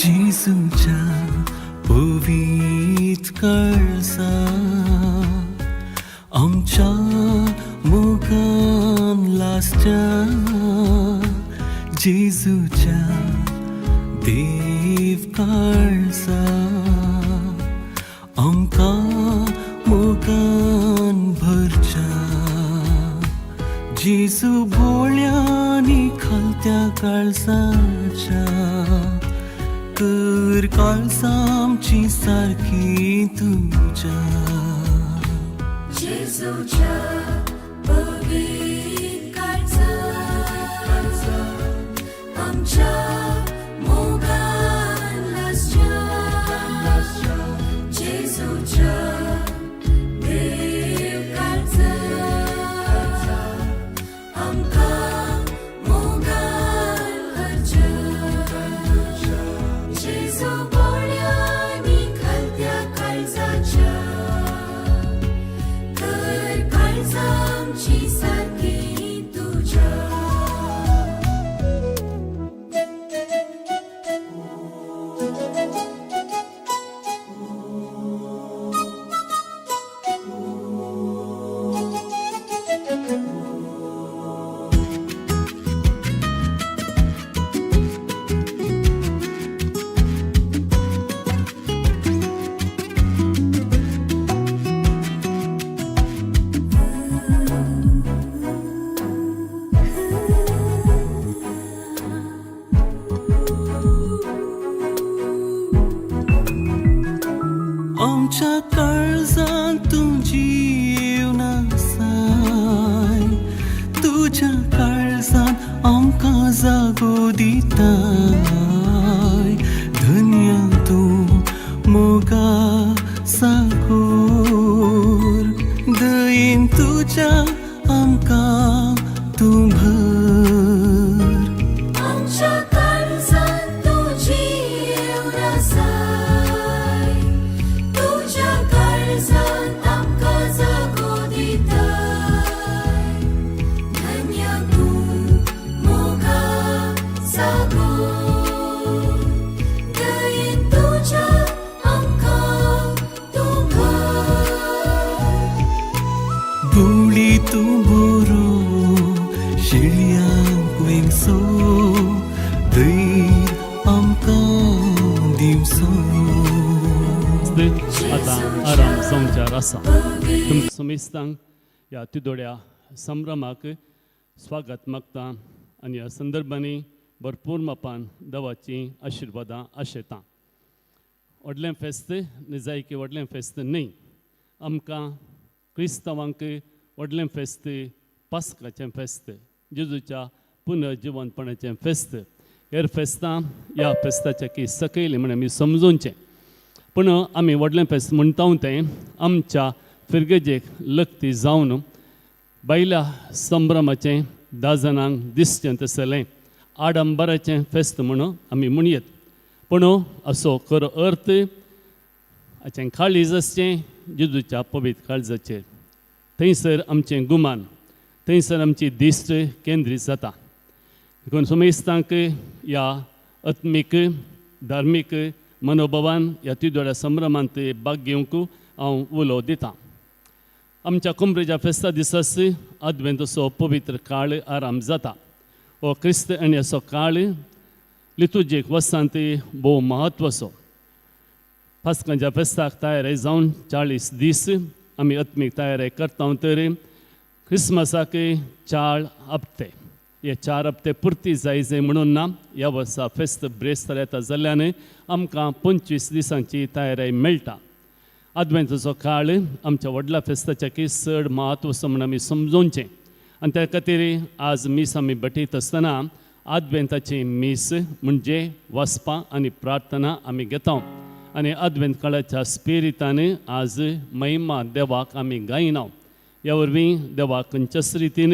जेजूच्या पवित्र काळजा आमच्या मोगान लासच्या, जेजूच्या देव काळजा आमकां मोगान भरच्या. जेजू भोळ्यांनी खालत्या काळजाच्या, तर काळजां आमची सारकी तुज्या. जेजूच्या पवित्र काळजा आमच्या मोगान लासच्या, जेजूच्या देव काळजा आमकां मोगान भरच्या. जेजू भोळ्यांनी खालत्या काळजाच्या, तर काळजां आमची सारकी तुज्या. आमच्या काळजांत तूं जीवन आसाय, तुज्या काळजांत आमकां जागो दिताय. धन्य तूं मोगा सागोर, दयेन तुज्या आमकां तूं भर. आमच्या काळजांत तूं जीवन आसाय, तुज्या काळजांत आमकां जागो दिताय. धन्य तूं मोगा सागोर, दयेन तुज्या आमकां तूं भर. गुळी तूं बरो, शेळयांक वेंगसो, धैर आमकां दिवसो. आतां आराम संचार आसा. तुमकां समेस्तांक ह्या तिदोड्या संभ्रमाक स्वागत मागता आनी ह्या संदर्भांनी भरपूर मापान देवाचीं आशिर्वादां आशेतां. व्हडलें फेस्त निजायकी व्हडलें फेस्त न्हय. आमकां क्रिस्तांवांक व्हडलें फेस्त पास्काचें फेस्त, जेजूच्या पुनर्जिवनपणाचें फेस्त. हेर फेस्तां ह्या फेस्ताच्या की सकयल म्हण आमी समजूनचें. पूण आमी व्हडलें फेस्त म्हणटा तें आमच्या फिरगेजेक लग्ती जावन बायल्या संभ्रमाचें 10 जाणांक दिसचें तसलें आडंबराचें फेस्त म्हणून आमी म्हणयेत. पूण असो खरो अर्थ हाचें काळीज आसचें जेजूच्या पवित्र काळजाचेर, थंयसर आमचें गुमान, थंयसर आमची दिश्ट केंद्रीत जाता. देखून समेस्तांक ह्या आत्मीक धार्मीक मनोभावान ह्या तिदोड्या संभ्रमांत भाग घेवंक हांव उलो दितां. आमच्या कुंब्रेच्या फेस्ता दिसास आदवेंतसो पवित्र काळ आराम जाता. हो क्रिस्त आनी असो काळ लितुजीक वसांत भोव म्हत्वाचो. पास्कांच्या फेस्ताक तयारी जावन 40 दीस आमी आत्मीक तयारी करता, तर क्रिसमसाक 4 हप्ते. हे 4 हप्ते पुरती जाय जाय म्हणून ना. ह्या वर्सा फेस्त ब्रेस्तार येता जाल्ल्यान आमकां 25 दिसांची तयारी मेळटा. आदवेंताचो काळ आमच्या व्हडल्या फेस्ताच्या की चड म्हत्व आसा म्हूण आमी समजोवचें आनी त्या खातीर आज मीस आमी भेटयत आसतना आदवेंताची मीस म्हणजे वाचपां आनी प्रार्थना आमी घेता आनी आदवेंत काळाच्या स्पिरितान आज महिमा देवाक आमी गायना. ह्या वरवीं देवाक खंयच्याच रितीन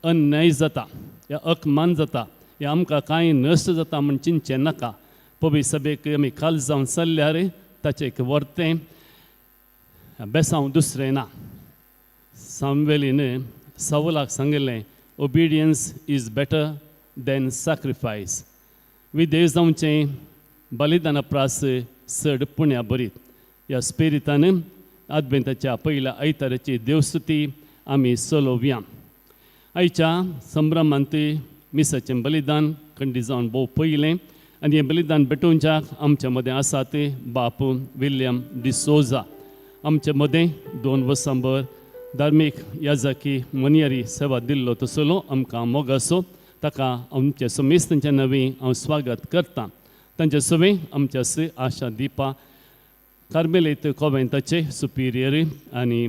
अन्याय जाता या अकमान जाता या आमकां कांय नश्ट जाता म्हूण चिंतचें नाका. पवी सभेक आमी खाल जावन चल्ल्यार ताचें एक वर्तें बेसांव दुसरें ना. सामवेलीन सवलाक सांगिल्लें, obedience is better than sacrifice. विधेय जावचें बलिदाना प्रास चड पुण्या बरीत. ह्या स्पिरितान आदवेंताच्या पयल्या आयताराची देवस्तुती आमी चलोवया. आयच्या संभ्रमांत मिसाचें बलिदान खंडी जावन भोव पयलें आनी हें बलिदान भेटोवच्याक आमच्या मदें आसात बाप विल्यम डिसोजा. आमचे मदें 2 वर्सांभर धार्मीक याजकी मनियारी सेवा दिल्लो तसलो आमकां मोगासो ताका आमच्या समेस्तांच्या नवी हांव स्वागत करतां. तांचे सवें आमच्या आशा दिपा कार्मेलीत कोवेंताचे सुपिरियर आनी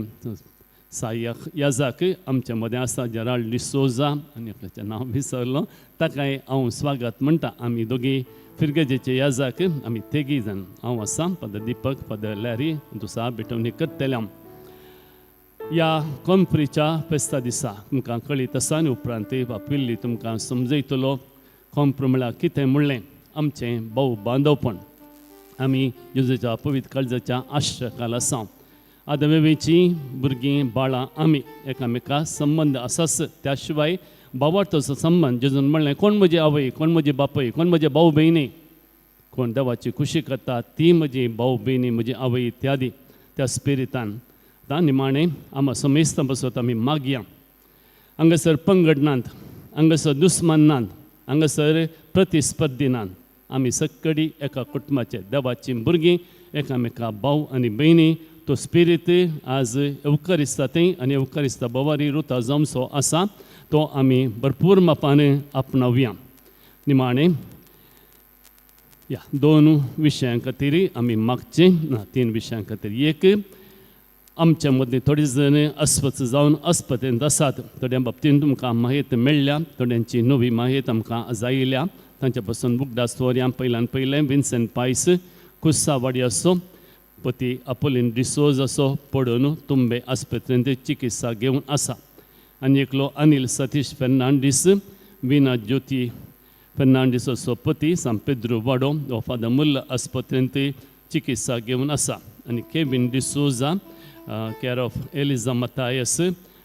सायक याजाक आमच्या मदें आसा जेराल्ड डिसोजा आनी आपल्याचें नांव विसरलो ताकाय हांव स्वागत म्हणटा. आमी दोगी फिरगजेचे याजाक आमी तेगी जाण हांव आसा फादर दीपक फादर लॅरी दुसा भेटवणी करतले. ह्या कोंफ्रीच्या फेस्ता दिसा तुमकां कळीत आसा आनी उपरांत बापिल्ली तुमकां समजयतलो कोंप्र म्हळ्यार कितें म्हणलें आमचें भोव बांदवपण. आमी जेजूच्या पवित्र काळजाच्या आश्रकाल आसा. आदमेची भुरगीं बाळां आमी एकामेका संबंद आसाच. त्या शिवाय भावार्थाचो संबंद जेजून म्हणलें कोण म्हजी आवय कोण म्हजी बापूय कोण म्हजे भाव भयणी कोण देवाची खुशी करता ती म्हजी भाव भयणी म्हजी आवय इत्यादी. त्या स्पिरितान आतां निमाणें आमा समेस्तां बसत आमी मागया. हांगासर पंगड नात, हांगासर दुस्मान नात, हांगासर प्रतिस्पर्धी नात. आमी सक्कडी एका कुटुंबाचे देवाचीं भुरगीं एकामेका भाव आनी भयणी. तो स्पिरीत आज येवकारिस्ता थंय आनी येवकारिस्ता बोवारी रुता जावचो आसा तो आमी भरपूर मापान आपणावया. निमाणें ह्या 2 विशयां खातीर आमी मागचें ना 3 विशयां खातीर. एक, आमच्या मदलीं थोडी जण अस्वस्थ जावन अस्पतेंत आसात. थोड्या बाबतीन तुमकां माहिती मेळ्ळ्या, थोड्यांची नवी माहिती आमकां जायल्या. तांच्या पासून उगडास दवरया. पयल्यान पयलें विन्सेंट पायस कुस्सावाडी असो पती अपोलीन डिसोज असो पडून तुंबे आस्पत्रेंत चिकित्सा घेवन आसा. आनी एकलो अनिल सतीश फेर्नांडीस विना ज्योती फेर्नांडीस असो पती सांपेद्रू वाडो हो फादर मुल्ल आस्पत्रेंत चिकित्सा घेवन आसा. आनी Kevin D'Souza care of Eliza Mathias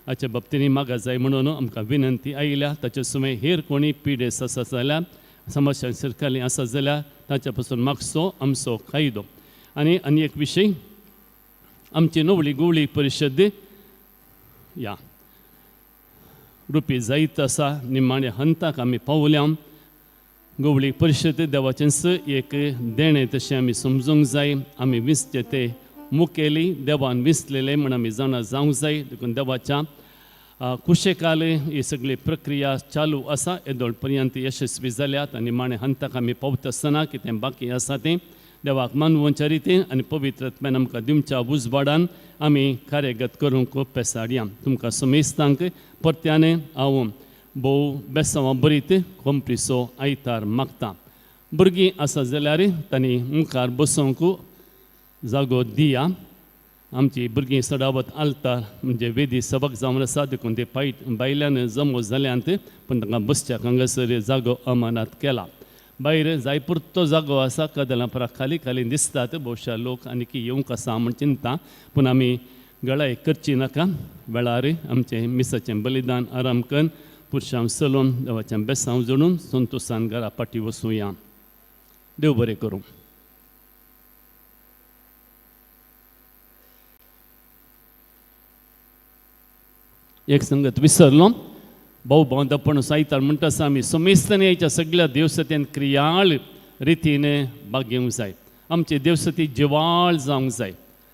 हाच्या बाबतींनी मागा जाय म्हणून आमकां विनंती आयल्या. ताचे सुमें हेर कोणी पिडेस्त आसा जाल्यार समस्या सरकारी आसा जाल्यार ताच्या पासून मागचो आमचो कायदो. आनी आनी एक विशय आमची नवळी गुवळी परिशद या रुपी जायत आसा. निमाणे हंताक आमी पावल्या. गवळी परिशद देवाचेंच एक देणें तशें आमी समजूंक जाय. आमी विसचे ते मुखेली देवान विसलेले म्हण आमी जाणा जावंक जाय. देखून देवाच्या कुशेकाल ही सगळी प्रक्रिया चालू आसा. येदोळ पर्यंत यशस्वी जाल्यात आनी माणे हंताक आमी पावता आसतना कितें बाकी आसा तें देवाक मानवच्या रितीन आनी पवित्र आत्म्यान आमकां दिवच्या उजवाडान आमी कार्यगत करूंक पेसाडया. तुमकां समेस्तांक परत्यान हांव भोव बेसांवां बरीत कोंप्रिसो आयतार मागता. भुरगीं आसा जाल्यार तांणी मुखार बसोवंक जागो दिया. आमची भुरगीं चडावत आलतार म्हणजे वेदी सबक जावन आसा देखून ते पायट भायल्यान जमो जाल्यांत पूण तांकां बसच्याक हांगासर जागो अमानात केला. भायर जाय पुरतो जागो आसा. कदलां परा खाली खाली दिसतात. भोवशा लोक आनीक येवंक आसा म्हण चिंता पूण आमी गळाय करची नाका. वेळार आमचें मिसाचें बलिदान आराम करून पुरशांव चलोवन देवाचें बेसांव जोडून संतोशान घरा फाटी वचुया. देव बरें करूं. एक संगत विसरलो भाऊ बांदपण सायतार म्हणटा आसा आमी समेस्तांनी आयच्या सगळ्या देवसत्यान क्रियाळ रितीन भाग घेवंक जाय. आमची देवसती जिवाळ जावंक जाय.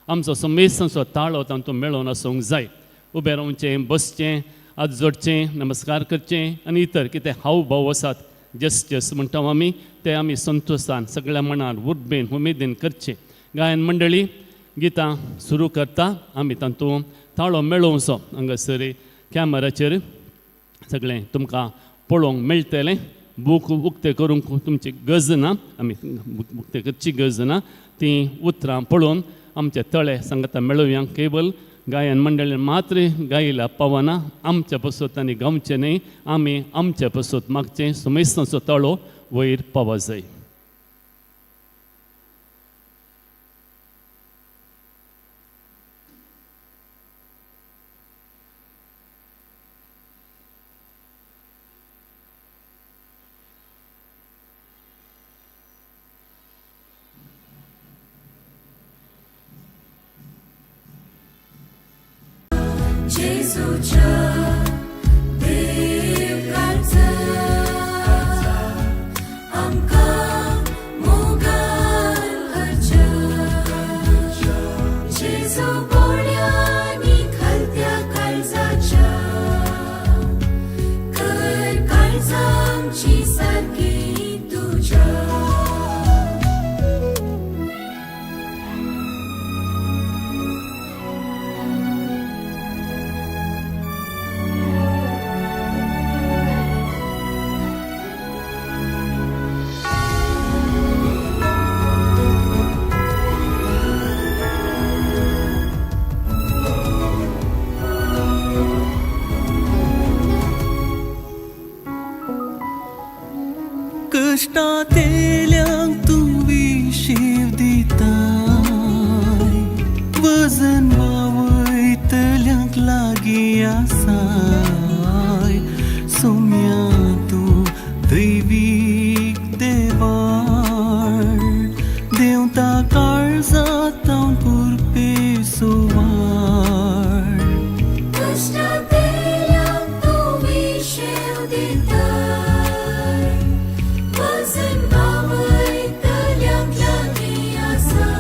आमचो समेस्तांचो ताळो तांतूं मेळोवन आसूंक जाय. उबें रावचें, बसचें, हात जोडचें, नमस्कार करचें आनी इतर कितें हाव भाव आसात जस म्हणटा आमी ते आमी संतोशान सगळ्या मनान उर्बेन उमेदीन करचें. गायन मंडळी गितां सुरू करता आमी तातूंत ताळो मेळोवचो. हांगासर कॅमेराचेर सगळें तुमकां पळोवंक मेळटलें. बूक उक्ते करूंक तुमची गरज ना, आमी उक्ते करची गरज ना. तीं उतरां पळोवन आमचे तळे सांगता मेळोवया. केवल गायन मंडळीन मात्र गायला पावना, आमच्या पसत आनी गावचें न्हय, आमी आमच्या पसत मागचें सुमेस्तांचो तळो वयर पावा जाय. जेजूच्या देव काळजा आमकां मोगान भरच्या. जेजू बोळ्यांनी खालत्या काळजाच्या कर काळजा आमची सारकी तुज्या. कश्टांतल्यांक तूं विशीव दिताय, वजन वावयतल्यांक लागीं आसाय. सोम्या तूं दैवीक देवाळ, देवता काळजांत पुरपे सुवाळ. कश्टांतल्यांक तूं विशेव दिताय, वजन वावयतल्यांक लागीं आसाय.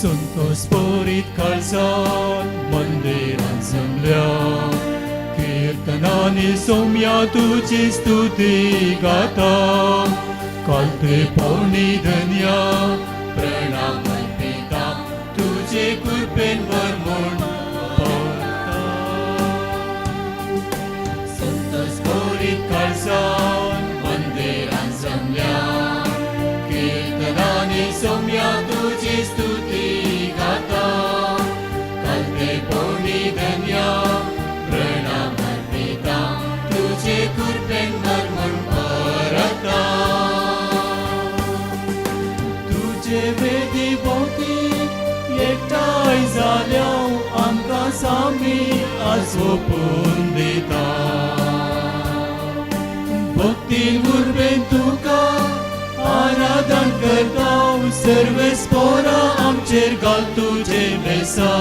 संतोष परीत काळजान मंदिरान जमल्या, किर्तनांनी सोम्या तुजी स्तुती गाता. कालते पवणी धन्या प्रणाम अर्पिता तुजे कृपेन वर म्हूण पावता. संतोष परीत काळजान मंदिरान जमल्या, किर्तनांनी सोम्या तुजी स्तुती गाता. कालते पवणी धन्या प्रणाम अर्पिता तुजे कृपेन वर म्हूण परता. तुजे वेदी भोंवती एकठांय जाल्या आमकां सामी आसोपून दिता. भक्तीन उर्बेन तुका आराधन करता, सर्वेस पोरा आमचेर घाल तुजे बेसा.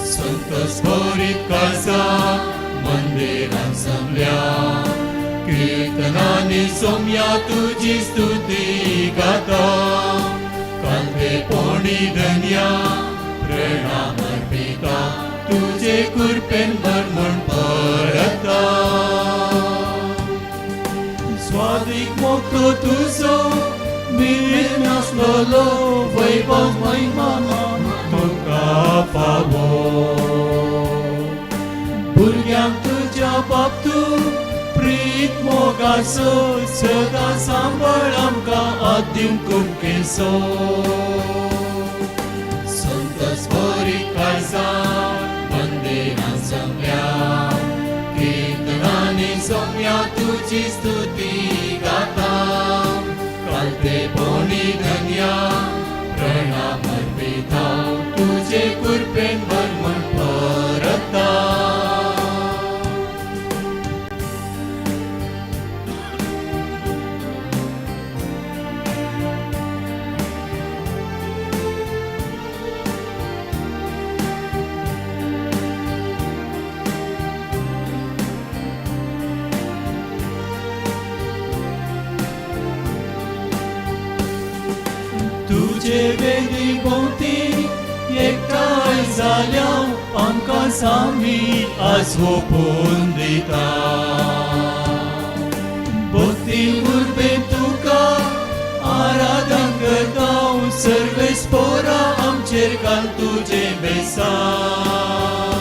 संतोष भरीत काळजा मंदिरान जमल्या, किर्तनांनी सोम्या तुजी स्तुती गाता. कांदे पोणी धन्या प्रणाम अर्पिता तुजे कृपेन वर म्हूण परता. स्वादीक मोगतो तुजो मिळून आसलेलो वैभव महिमा तुका फावो. भुरग्यांक तुज्या बाप तूं प्रीत मोगाचो सदां सांबाळ आमकां आदिम कुमकेचो. संतोष भरीत काळजान मंदिरान जमल्या, किर्तनांनी सोम्या तुजी स्तुती गाता. कालते पवणी धन्या प्रणाम अर्पिता तुजे कृपेन वर म्हूण परता. भोंवती एकठांय जाल्या आमकां सामी आसवोपून दिता. भक्ती उर्बेन तुका आराधन करता, सर्वेस पोरा आमचेर घाल तुजें बेसांव.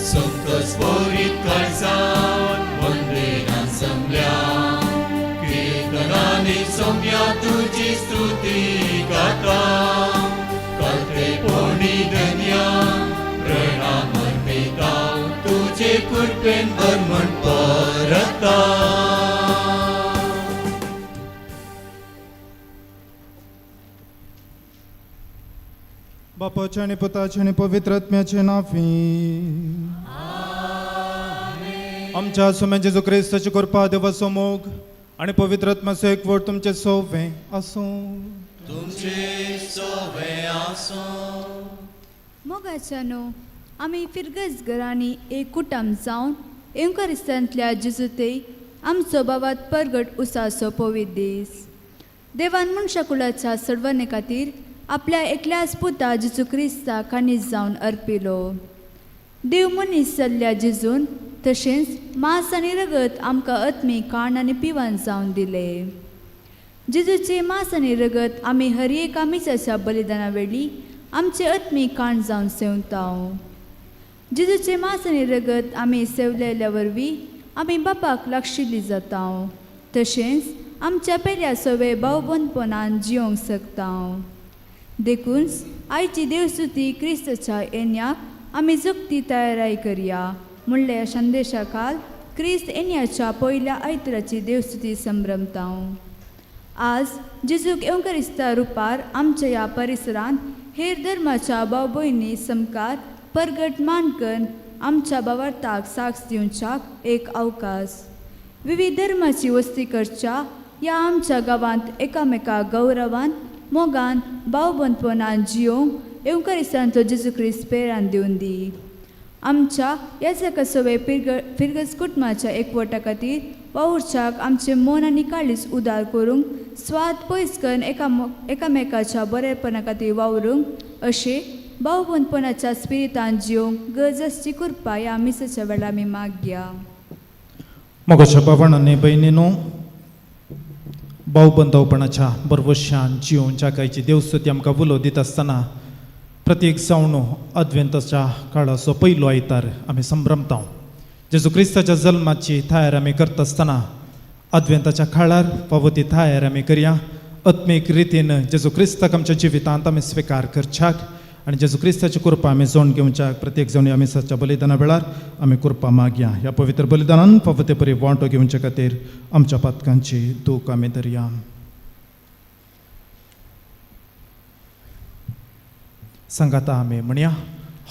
संतोष भरीत काळजान मंदिरां जमल्या, किर्तनांनी सोम्या तुजी स्तुती गाता. कालतेपणी धन्या प्रणाम अर्पिता, तुजे कृपेन म्हण परता. बापाचे आनी पुताचे आनी पवित्र आत्म्याचे नांवी. आमच्या सुम्या जेजू क्रिस्ताची कृपा, देवाचो मोग आनी पवित्र आत्म्याचो एकवट तुमचे सोवे आसूं. तुमचे सोवे आसूं. मोगाच्यानो, आमी फिरगज घरांनी एक कुटुंब जावन येवकरिस्तांतल्या जेजुते आमचो बाबात परगट उसाचो पवित्र दीस. देवान मनशाकुळाच्या सडवणे खातीर आपल्या एकल्याच पुता जेजू क्रिस्ताक कानीज जावन अर्पिलो. देव मनीस जाल्ल्या जेजून तशेंच मांस आनी रगत आमकां आत्मीक खाण आनी पिवन जावन दिले. जेजूचे मांस आनी रगत आमी हर एका मिसाच्या बलिदाना वेळी आमचे आत्मीक खाण जावन सेवता. जेजूचे मांस आनी रगत आमी सेवलेल्या वरवीं आमी बापाक लागशिल्ली जाता, तशेंच आमच्या पेल्या सवे भावबंदपणान जियोंक शकता. देखून आयची देवस्तुती क्रिस्ताच्या येण्याक आमी जगती तयाराय करया म्हणल्या संदेशा खाल क्रिस्त येण्याच्या पयल्या आयतराची देवस्तुती संभ्रमता. आज जेजूक येवकरिस्ता रुपार आमच्या ह्या परिसरांत हेर धर्माच्या भाव भयणी समकार परगट मानकन आमच्या भावार्थाक साक्ष दिवच्याक एक अवकाश. विविध धर्माची वस्ती करच्या ह्या आमच्या गांवांत एकामेका गौरवान, मोगान, भावबंदपणान जियोंक येवकरिस्तांतलो जेजू क्रिस्त प्रेरण दिवन दी. आमच्या ह्या सवे फिरगज कुटुंबाच्या एकवटा खातीर वावुरच्याक आमचें मन आनी काळीज उदार करूंक, स्वाद पयस करून एकामेकाच्या बरेपणा खातीर वावरूंक, अशें भावबंदपणाच्या स्पिरितान जियोंक गरज आसची कृपा ह्या मिसाच्या वेळार आमी मागया. मोगाच्या भावांनी भयणीनो, भावबंदवपणाच्या बरवशान जिवन जागायची देवस्तुती आमकां उलो दिता आसतना प्रत्येक जावन अद्वेंताच्या काळाचो पयलो आयतार आमी संभ्रमता. जेजू क्रिस्ताच्या जल्माची तयार आमी करता आसतना अद्वेंताच्या काळार फावो ती तयार आमी करया. आत्मीक रितीन जेजू क्रिस्ताक आमच्या जिवितांत आमी स्विकार करच्याक आनी जेजू क्रिस्ताची कृपा आमी जोड घेवच्याक प्रत्येक जावन ह्या मिसाच्या बलिदाना वेळार आमी कृपा मागया. ह्या पवित्र बलिदानान फावो ते परी वांटो घेवचे खातीर आमच्या पातकांची दूख आमी धरया. सांगाता आमी म्हणया,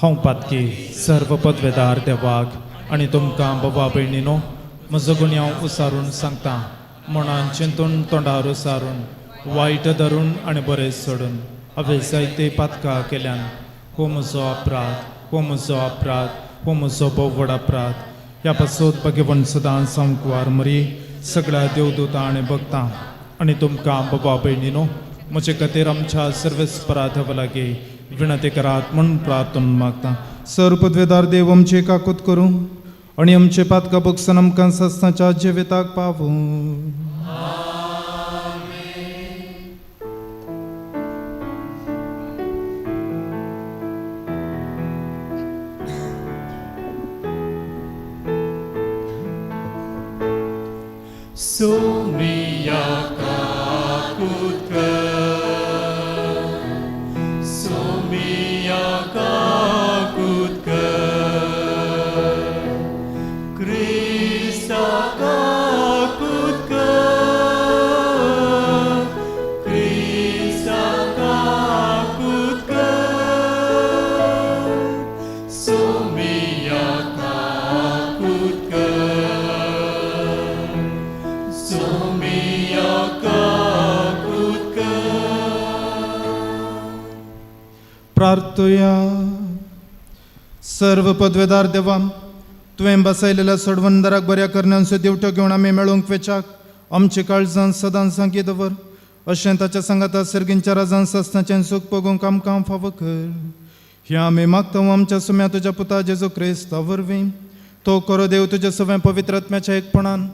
हांव पातकी सर्व पदवेदार देवाक आनी तुमकां बाबा भयणीनो म्हजो गुन्यांव उसारून सांगता. मनान चिंतून, तोंडार उसारून, वायट धरून आनी बरें सोडून हांवें जायते पातकां केल्यान. हो म्हजो अपराध, हो म्हजो अपराध, हो म्हजो भोव व्हड अपराध. ह्या पासत भगवंत सदां संकवार मरी, सगळ्या देवदूतां आनी भक्तां आनी तुमकां बाबा भयणीनो म्हजे खातीर आमच्या सर्वेस्परा देवा लागीं विनंती करात म्हूण प्रार्थना मागता. सर पदवेदार देव आमची काकूत करूं आनी आमचे पातकां भोगसून आमकां सस्नाच्या जिविताक पावूं. सोमिया काकूत कर, सोमिया काकूत कर, क्रिस्ता काकूत कर, क्रिस्ता काकूत कर, सोमिया काकूत कर, सोमिया काकूत कर. प्रार्थया. सर्व पदवेदार देवा, तुवें बसयलेल्या सोडवणदाराक बऱ्या करण्यांचो देवटो घेवन आमी मेळोवंक वेचाक आमचे काळजान सदां सांगी दवर. अशें ताच्या सांगाता सर्गींच्या राजान सस्नाचें सूख पगोवंक आमकां फावो कर. ह्या आमी मागता आमच्या सुम्या तुज्या पुता जेजू क्रिस्ता वरवीं. तो करो देव तुज्या सगळ्या पवित्र आत्म्याच्या एकपणान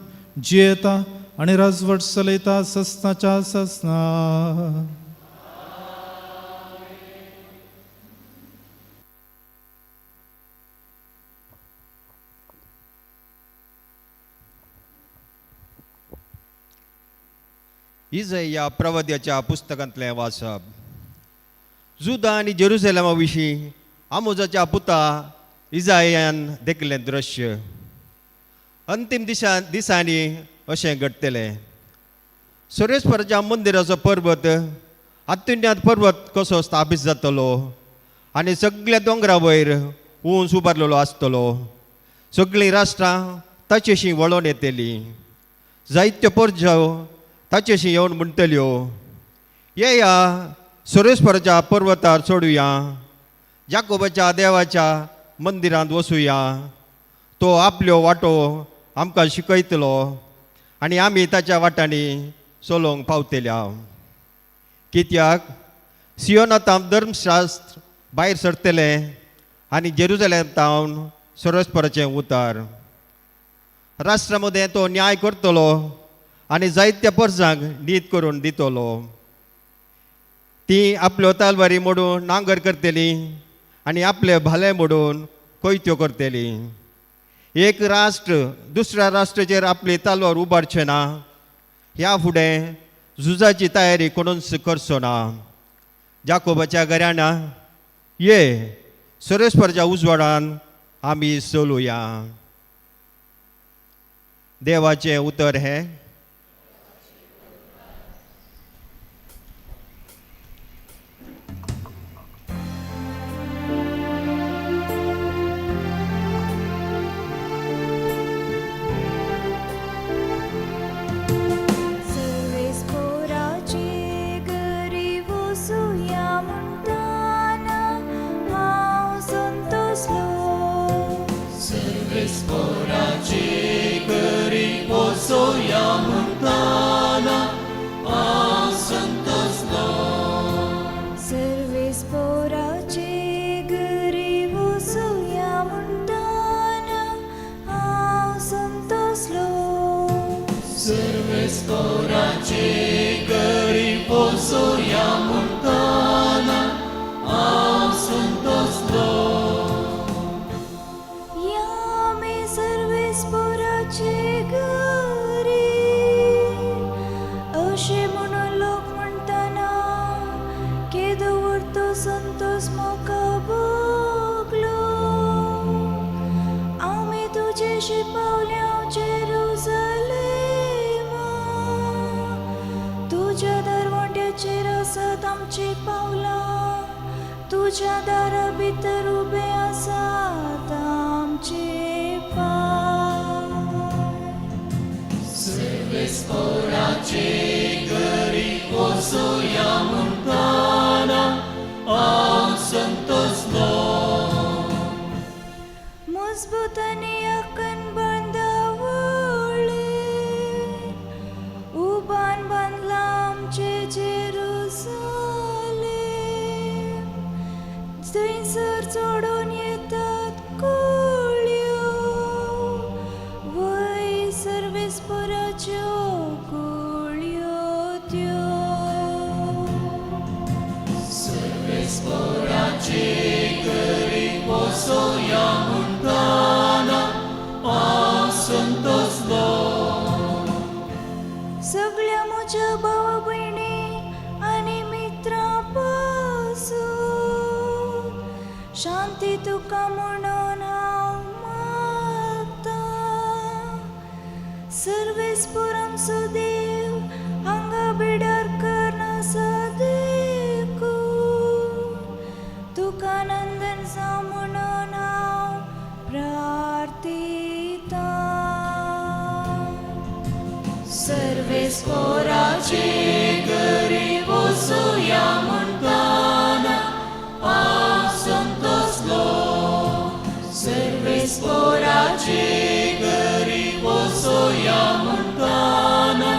जियेता आनी राजवट चलयता सस्नाच्या सस्ना. इजया प्रवद्याच्या पुस्तकांतलें वाचप. जुदा आनी जेरुसलेमा विशीं आमोजाच्या पुता इजायान देखलें दृश्य. अंतीम दिसांनी अशें घडटलें. सुरेश्वराच्या मंदिराचो पर्वत अत्युन्नत पर्वत कसो स्थापीत जातलो आनी सगळ्या दोंगरा वयर उंच उबारलेलो आसतलो. सगळीं राष्ट्रां ताचेशी वळोन येतलीं. जायत्यो परजो ताचेशी येवन म्हणटल्यो, येया सुरेश्वराच्या पर्वतार चडुया, जाकोबाच्या देवाच्या मंदिरांत वसुया. तो आपल्यो वाटो आमकां शिकयतलो आनी आमी ताच्या वाटांनी चलोवंक पावतल्या. कित्याक सियोनांत धर्मशास्त्र भायर सरतलें आनी जेरुजलेम तावन सरस्पराचें उतार. राष्ट्रा मदें तो न्याय करतलो आनी जायत्या परजांक नीत करून दितलो. ती आपल्यो तलवारी मोडून नांगर करतली आनी आपले भाले मोडून कोयत्यो करतली. एक राष्ट्र दुसऱ्या राष्ट्राचेर आपली तलवार उबारचें ना. ह्या फुडें झुजाची तयारी कोणूच करचो ना. जाकोबाच्या घराण्या ये सुरेश्वरच्या उजवाडान आमी चलुया. देवाचें उतर हें. तुझ्या दारा भितर उबे आसात आमचे पांय. सर्वेस्पोराचे घरी वचोया म्हणटाना हांव संतोसलो. मजबूत आनी अकन बांदावळी उबान बांदला आमचे जेरुसलेम. थंयसर चडून येतात कुळयो वय सर्वेस्पोराच्यो कुळयो त्यो. सर्वेस्पोराचे घरी वचोया म्हणटाना हांव संतोसलो. सगळ्या म्हज्या भावा भयणी आनी मित्रां पासून शांती तुका म्हणून हांव मागतां. सर्वेस्पोर आमचो देव हांगा बिडार करनासा देखून तुका नंदन जावं म्हणून हांव प्रार्थीतां. सर्वेस्पोराचे घरी वचोया म्हणटाना हांव संतोसलो. सर्वेस्पोराचे घरी वचोया म्हणटाना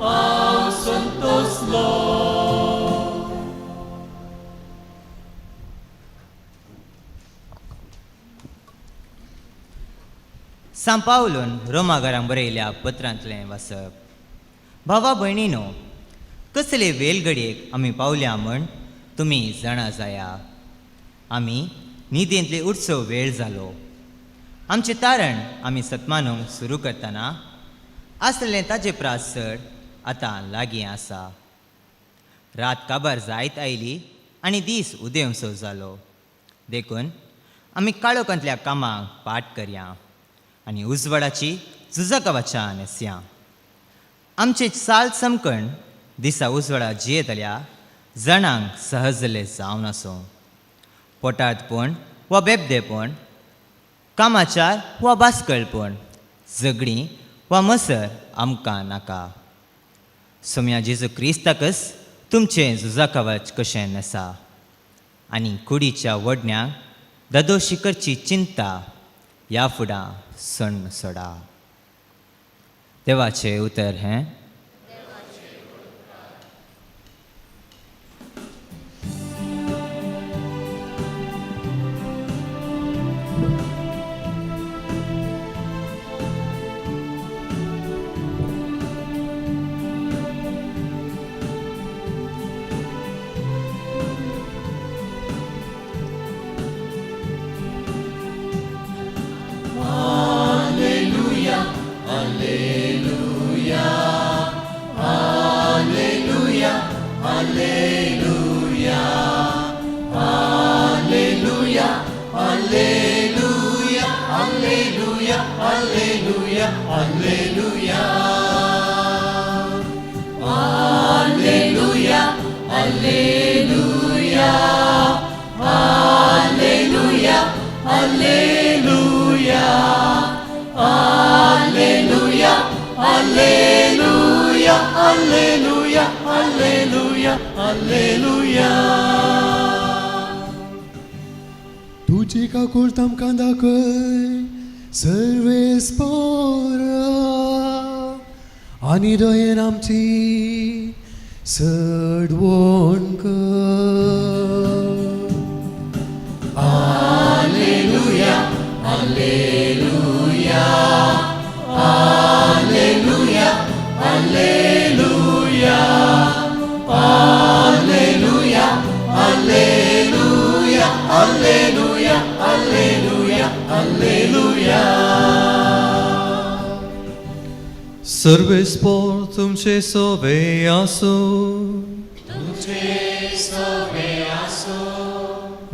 हांव संतोसलो. सांपावलून रोमाघरांक बरयल्या पत्रांतलें वाचप. भावा भयणीनो, कसले वेलघडयेक आमी पावल्या म्हण तुमी जाणा जाया. आमी न्हिदेंतले उत्सव वेळ जालो. आमचें तारण आमी सतमानूंक सुरू करतना आसलें ताजे प्रास चड आतां लागीं आसा. रात काबार जायत आयली आनी दीस उदेवसो जालो. देखून आमी काळोखांतल्या कामाक पाठ करया आनी उजवाडाची झुजाकावाच्या न्हेसया. आमचे चाल चमकण दिसा उजवाडा जियेतल्या जाणांक सहजले जावन आसूं. पोटार्तपण वा बेबदेपण, कामाचार वा बास्कळपण, झगडीं वा मसर आमकां नाका. सोम्या जेजू क्रिस्ताकच तुमचें झुजाकवच कशें न्हेसा आनी कुडीच्या वडण्याक दादोशी करची चिंता ह्या फुडां सण सोडा. देवाचें उतर हें. तुजी काकूळ आमकां दाखय सर्वेस्पोरा आनी दयेन आमची सडवण कर. आलेलुया आलेलुया आलेलुया आलेलुया आलेलुया आलेलुया आलेलुया आलेलुया आलेलुया. सर्वेस्पोर तुमचे सोवे आसूं.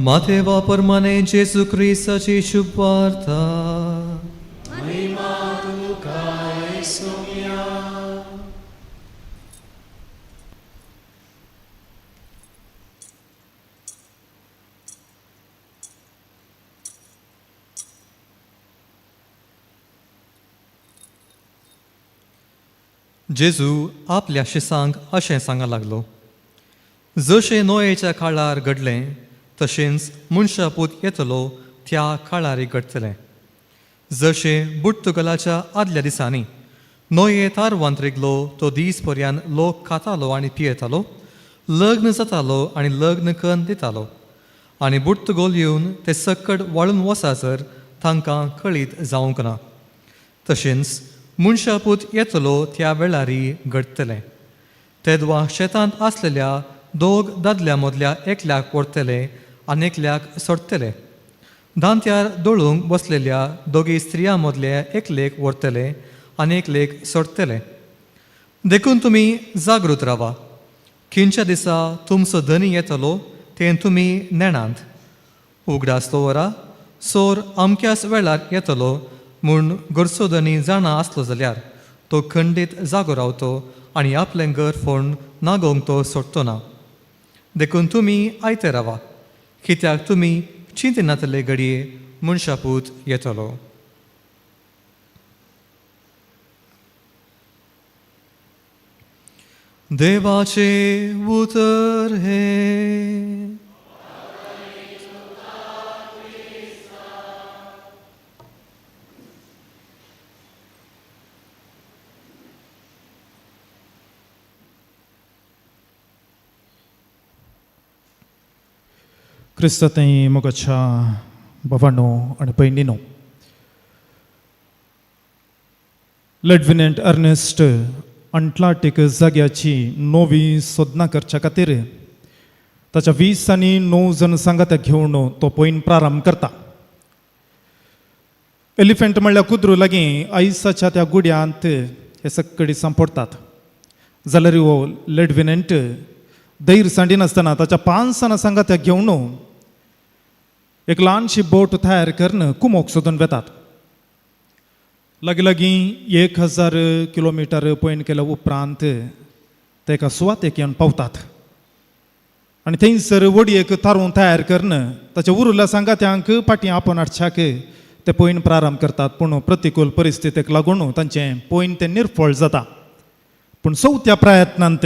मातेवा परमाने जेजू क्रिस्ताची शुभवार्ता. जेजू आपल्या शिसांक अशें सांगा लागलो, जशें नोयेच्या काळार घडलें तशेंच मनशापूत येतलो त्या काळारय घडटलें. जशें बुडतुगलाच्या आदल्या दिसांनी नोये तारवांत रिगलो तो दीस पर्यान लोक खातालो आनी पियेतालो, लग्न जातालो आनी लग्न कन्न दितालो, आनी बुडतुगोल येवन ते सकट वाळून वसासर तांकां कळीत जावंक ना. तशेंच मनशापूत येतलो त्या वेळारय घडटलें. तेदवा शेतांत आसलेल्या दोग दादल्या मदल्या एकल्याक व्हरतले आनी एकल्याक सोडटले. दांत्यार दळूंक बसलेल्या दोगी स्त्रियां मदल्या एकलेक व्हरतले आनी एकलेक सोडटले. देखून तुमी जागृत रावा. खंयच्या दिसा तुमचो धनी येतलो तें तुमी नेणांत. उगडास दवरा, सोर अमक्याच वेळार येतलो म्हूण घरचो धनी जाणा आसलो जाल्यार तो खंडीत जागो रावतो आनी आपलें घर फोण नागोवंक तो सोडतो ना. देखून तुमी आयते रावा, कित्याक तुमी चिंतिनातले घडये मनशापूत येतलो. देवाचें उतर हें. क्रिस्तांतय मोगाच्या भावांनो आनी भयणीनो, लेफ्टिनंट अर्नेस्ट अंटलाटीक जाग्याची नवी सोदनां करच्या खातीर ताच्या 20 आनी 9 जण सांगात्याक घेवन तो पॉयंट प्रारंभ करता. एलिफंट म्हणल्यार कुद्रू लागीं आयसाच्या त्या गुड्यांत हे सक्कडी सांपडटात. जाल्यार हो लेफ्टिनंट धैर्य सांडिनासतना ताच्या 5 जाणां सांगात्याक घेवन एक ल्हानशी बोट तयार करून कुमोक सोदून वेतात. लागीं लागीं 1000 किलोमिटर पयण केल्या उपरांत ते एका सुवातेक येवन पावतात आनी थंयसर वडयेक तारूं तयार करून ताच्या उरुल्ल्या सांगात्यांक फाटीं आपोवन हाडच्याक ते पयण प्रारंभ करतात. पूण प्रतिकूल परिस्थितीक लागून तांचें पयण तें निर्फळ जाता. पूण चवथ्या प्रयत्नांत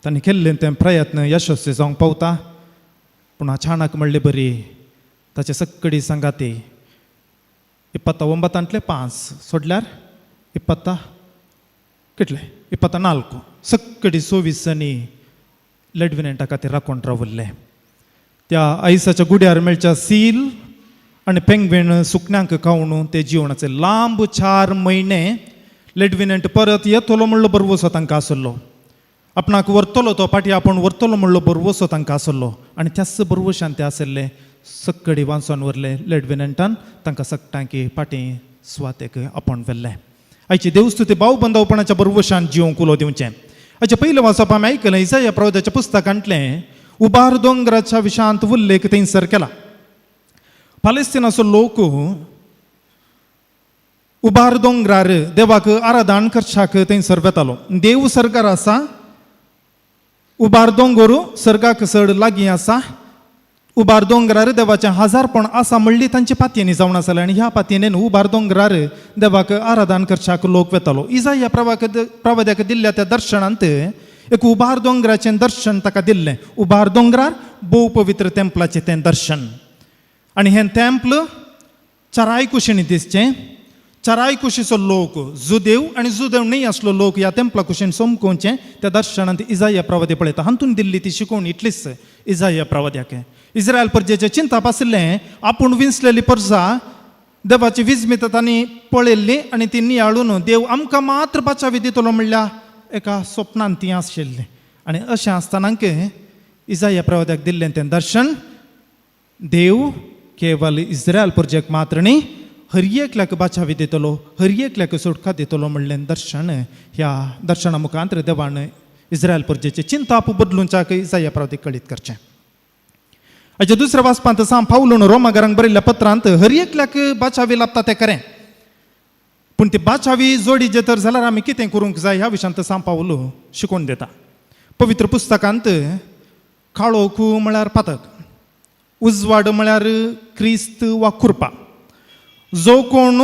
तांणी केल्लें तें प्रयत्न यशस्वी जावंक पावता. पूण अचानक म्हणले बरी ताचे सक्कडी सांगाती 29 5 सोडल्यार इपत्ता कितले 24 सक्कडी 24 आनी लेफ्टिनंटा खातीर राखून रावल्ले. त्या आयसाच्या गुड्यार मेळच्या सील आनी पेंगवीन सुकण्यांक खावन ते जिवनाचे लांब 4 म्हयने लेफ्टिनंट परत येतलो म्हणलो बरवसो तांकां आसलो. आपणाक व्हरतलो तो फाटीं आपूण व्हरतलो म्हणलो बरवसो तांकां आसलो आनी त्याच बरवशान ते आसले सक्कडी वांचोन व्हरले लेफ्टिनंटान तांकां सगटांकी फाटीं सुवातेक आपोवन व्हेल्ले. आयची देवस्तुती भाव बंदवपणाच्या बरवशान जिवंक उलो दिवचें. आयचें पयलें वाचप आमी आयकलें इजाया प्रवोदाच्या पुस्तकांतलें उबार दोंगराच्या विशांत उल्लेख थंयसर केला. पालेस्तिनाचो लोक उबार दोंगरार देवाक आराधन करच्याक थंयसर वेतालो. देव सर्गार आसा, उबार दोंगर सर्गाक चड लागीं आसा. उबार दोंगरार देवाचें हजारपण आसा म्हणली तांची पातयेनी जावन आसलें आनी ह्या पातयेनेन उबार दोंगरार देवाक आराधन करच्याक लोक वेतालो. इजाया प्रवाद्याक दिल्ल्या त्या दर्शनांत एक उबार दोंगराचें दर्शन ताका दिल्लें. उबार दोंगरार भोव पवित्र तेंपलाचें तें दर्शन आनी हें तेंपल चाराय कुशींनी दिसचें. चाराय कुशीचो लोक जुदेव आनी जुदेव न्हय आसलो लोक ह्या तेंपला कुशीन सोमकोवचें त्या दर्शनांत इजाया प्रवादी पळयता. हातून दिल्ली ती शिकवण इतलीच इजाया प्रवाद्याक. इस्रायल परजेचें चिंताप आशिल्लें आपूण विंचलेली परजा देवाची विजमित तांणी पळयल्ली आनी ती नियाळून देव आमकां मात्र बाचावी दितलो म्हणल्यार एका स्वप्नान ती आशिल्ली. आनी अशें आसतनाक इजाया प्रवाद्याक दिल्लें तें दर्शन देव केवल इस्रायल परजेक मात्र न्ही हर एकल्याक बाचावी दितलो, हर एकल्याक सुटका दितलो म्हणलें दर्शन ह्या दर्शना मुखांत देवान इस्रायल परजेचें चिंताप बदलूंच्याक इजाया प्रवाद्याक कळीत करचें. हाच्या दुसऱ्या वाचपांत सांत पावलून रोमागारांक बरयल्ल्या पत्रांत हर एकल्याक बाचावी लाबता तें खरें, पूण ती बाचावी जोडी जे तर जाल्यार आमी कितें करूंक जाय ह्या विशयांत सांत पावलू शिकोवन दिता. पवित्र पुस्तकांत काळोख म्हळ्यार पातक, उजवाड म्हळ्यार क्रिस्त वा कुरपा. जो कोण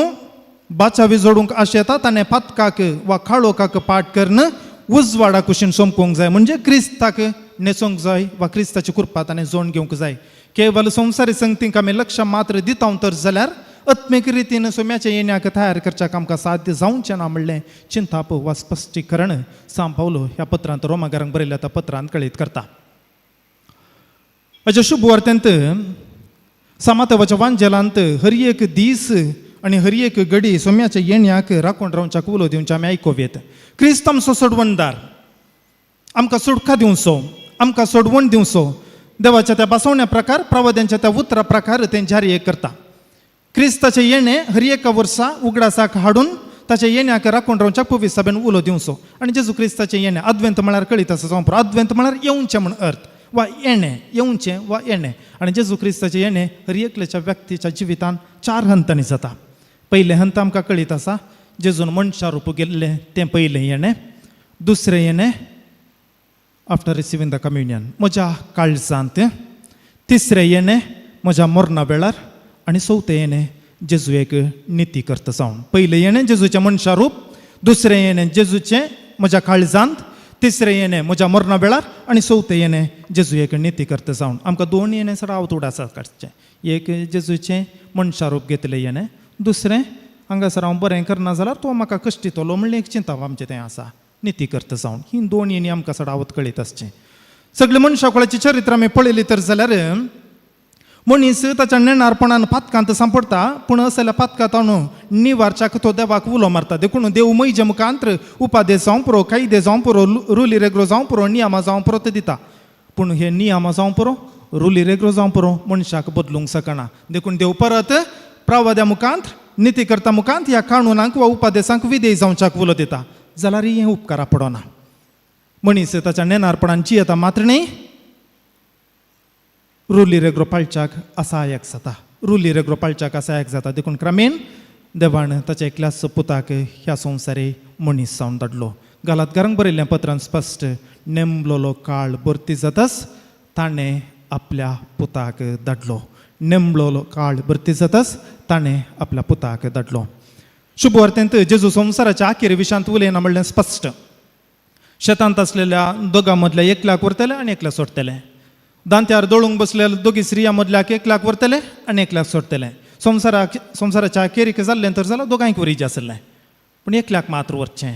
बाचावी जोडूंक आशेता ताणें पातकाक वा काळोखाक पाठ करून उजवाडा कुशीन सोमकोंक जाय, म्हणजे क्रिस्ताक न्हेसोंक जाय वा क्रिस्ताची कुरपा ताणें जोड घेवंक जाय. केवल संवसारी संगतींक आमी लक्ष मात्र दिता तर जाल्यार आत्मीक रितीन सोम्याच्या येण्याक तयार करच्याक आमकां साध्य जावचें ना म्हणलें चिंताप वा स्पश्टीकरण सांत पावलो ह्या पत्रांत रोमागारांक बरयल्या त्या पत्रांत कळीत करता. हाच्या शुभ वार्तेंत सामातवाच्या वांजेलांत हर एक दीस आनी हर एक घडी सोम्याच्या येण्याक राखून रावच्याक उलो दिवचें आमी आयकोवयेत. क्रिस्त आमचो सोडवणदार, आमकां सुटका दिवचो, आमकां सोडवण दिवचो. देवाच्या त्या बसवण्या प्रकार प्रवाद्यांच्या त्या उतरा प्रकार तें जारी एक करता. क्रिस्ताचें येणें हर एका वर्सा उगडासाक हाडून ताच्या येण्याक राखून रावच्याक पवित्र सभेन उलो दिवचो. आनी जेजू क्रिस्ताचें येणें अद्वैत म्हळ्यार कळीत आसा जावं पुरो. अद्वैत म्हळ्यार येवचें म्हण अर्थ वा येणें, येवचें वा येणें. आनी जेजू क्रिस्ताचें येणें हर एकल्याच्या व्यक्तीच्या जिवितान 4 हंतांनी जाता. पयलें हंत आमकां कळीत आसा, जेजून मनशा रूप गेल्लें तें पयलें येणें. दुसरें येणें आफ्टर रिसिवींग the communion म्हज्या काळजांत. तिसरें येणें म्हज्या मरणा वेळार. आनी चवथें येणें जेजू एक निती करता जावन. पयलें येणें जेजूचें मनशा रूप, दुसरें येणें जेजूचें म्हज्या काळजांत, तिसरें येणें म्हज्या मरणा वेळार आनी चवथें येणें जेजू एक निती करता जावन. आमकां 2 येणें सदां उडासात काडचें. एक जेजूचें मनशा रूप घेतलें येणें, दुसरें हांगासर हांव बरें करना जाल्यार तो म्हाका कश्टितलो म्हणलें एक चिंताप आमचें तें आसा, निती करता जावन. ही 2 येणी आमकां सदावत कळीत आसचें. सगळे मनशा कुळाची चरित्र आमी पळयली तर जाल्यार मनीस ताच्या नेणारपणान पातकांत सांपडटा, पूण असल्या पातकांत निवारच्याक तो देवाक उलो मारता. देखून देव म्हज्या मुखांत उपादेश जावं पुरो, कायदे जावं पुरो, रुली रेग्रो जावं पुरो, नियमां जावं पुरो ते दिता. पूण हे नियमां जावं पुरो, रुली रेग्रो जावं पुरो, मनशाक बदलूंक शकना. देखून देव परत प्रवाद्या मुखांत, निती करता मुखांत ह्या काणूनांक वा उपादेशांक विधेय जावच्याक उलो दिता. जाल्यार हें उपकारा पडना. मनीस ताच्या नेणारपणान जियेता मात्र न्ही, रुली रेग्रो पाळच्याक असायक जाता, रुली रेग्रो पाळच्याक असायक जाता. देखून क्रमेन देवान ताच्या एकल्याच पुताक ह्या संवसारी मनीस जावन धाडलो. गालातकारांक बरयल्ल्या पत्रान स्पश्ट, नेमलोलो काळ भरती जाताच ताणें आपल्या पुताक धाडलो. नेमलोलो काळ भरती जाताच ताणें आपल्या पुताक धाडलो. शुभवार्तेंत जेजू संवसाराच्या अखेर विशांत उलयना म्हणलें स्पश्ट. शेतांत आसलेल्या दोगां मदल्या एकल्याक व्हरतले आनी एकल्याक सोडटले. दांत्यार दळूंक बसलेल्या दोगी स्त्रियां मदल्याक एकल्याक व्हरतले आनी एकल्याक सोडटले. संवसाराक संवसाराच्या अखेरीक जाल्लें तर जाल्यार दोगांयक वरीजे आसलें, पूण एकल्याक मात्र व्हरचें.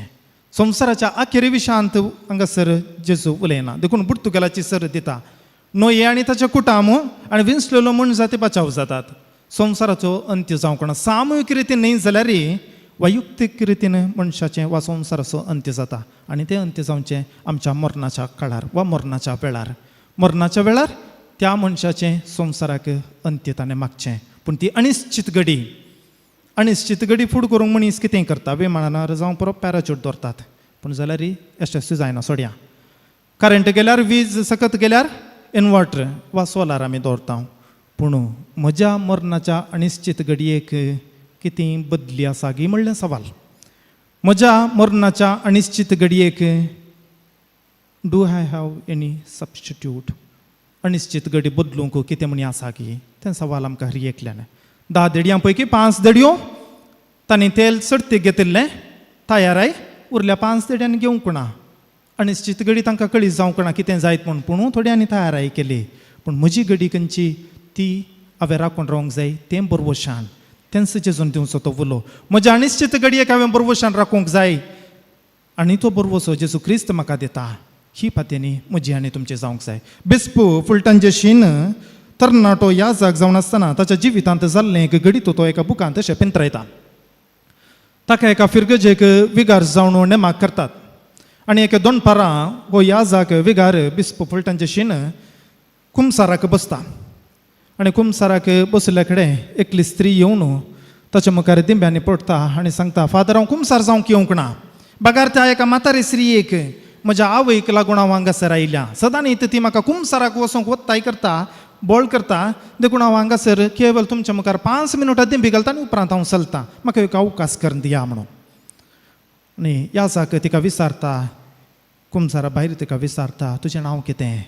संवसाराच्या अखेरी विशांत हांगासर जेजू उलयना. देखून पुर्तुगालाची सर दिता. नोये आनी ताचे कुटाम आनी विंचलेलो म्हण जाती बचाव जातात. संवसाराचो अंत्य जावंक ना. सामुहीक रितीन न्हय जाल्यार वैयक्तीक रितीन मनशाचें वा संवसाराचो अंत्य जाता. आनी तें अंत्य जावचें आमच्या मरणाच्या काळार वा मरणाच्या वेळार. मरणाच्या वेळार त्या मनशाचें संवसाराक अंत्य ताणें मागचें. पूण ती अनिश्चित घडी, अनिश्चित घडी फूड करूंक मनीस कितें करता? विमानार जावं पुरो पॅराच्यूट दवरतात, पूण जाल्यार यशस्वी जायना. सोडया, करंट गेल्यार, वीज सकत गेल्यार इनवर्टर वा सोलार आमी दवरता. पूण म्हज्या मरणाच्या अनिश्चित घडयेक कितें बदली आसा गी म्हणलें सवाल. म्हज्या मरणाच्या अनिश्चित घडयेक do I have any substitute? अनिश्चित घडी बदलूंक कितें म्हणी आसा की तें सवाल आमकां हर एकल्यान. 10 देडयां पैकी 5 देडयो तांणी तेल चडतीक घेतिल्लें तयाराय, उरल्या 5 देड्यांनी घेवंक ना. अनिश्चित घडी तांकां कळी जावंक ना कितें जायत म्हूण, पूण थोड्यांनी तयाराय केली. पूण म्हजी घडी खंयची ती हांवें राखून रावंक जाय तें बरवशान तेंच जेजून दिवचो तो उलो. म्हज्या अनिश्चित घडयेक हांवें बरवशान राखूंक जाय आनी तो बरवसो जेजू क्रिस्त म्हाका दिता. ही पातयेनी म्हजी आनी तुमची जावंक जाय. बिस्पू फुलटांचे शीन तरणाटो ह्या जाग जावन आसतना ताच्या जिवितांत जाल्लें एक घडीत तो एका बुकांत अशें पिंतरायता. ताका एका फिरगजेक विगार जावन नेमाक करतात आनी एका दोनपारां हो ह्या जाग विगार बिस्पू फुलटांचे शीन कुमसाराक बसता. आनी कुमसाराक बशिल्ल्या कडेन एकली स्त्री येवन ताच्या मुखार दिंब्यांनी पडटा आनी सांगता, फादर हांव कुमसार जावंक येवंक ना, बगार त्या एका म्हातारी स्त्रियेक म्हज्या आवयक लागून हांव हांगासर आयल्या. सदांच ती म्हाका कुमसाराक वचूंक वत्ताय करता, बोळ करता, देखून हांव हांगासर केवल तुमच्या मुखार 5 मिनटां दिंबी घालता आनी उपरांत हांव चलता, म्हाका एक अवकाश करून दिया म्हणून. आनी ह्या जाक तिका विचारता, कुमसारा भायर तिका विचारता, तुजें नांव कितें?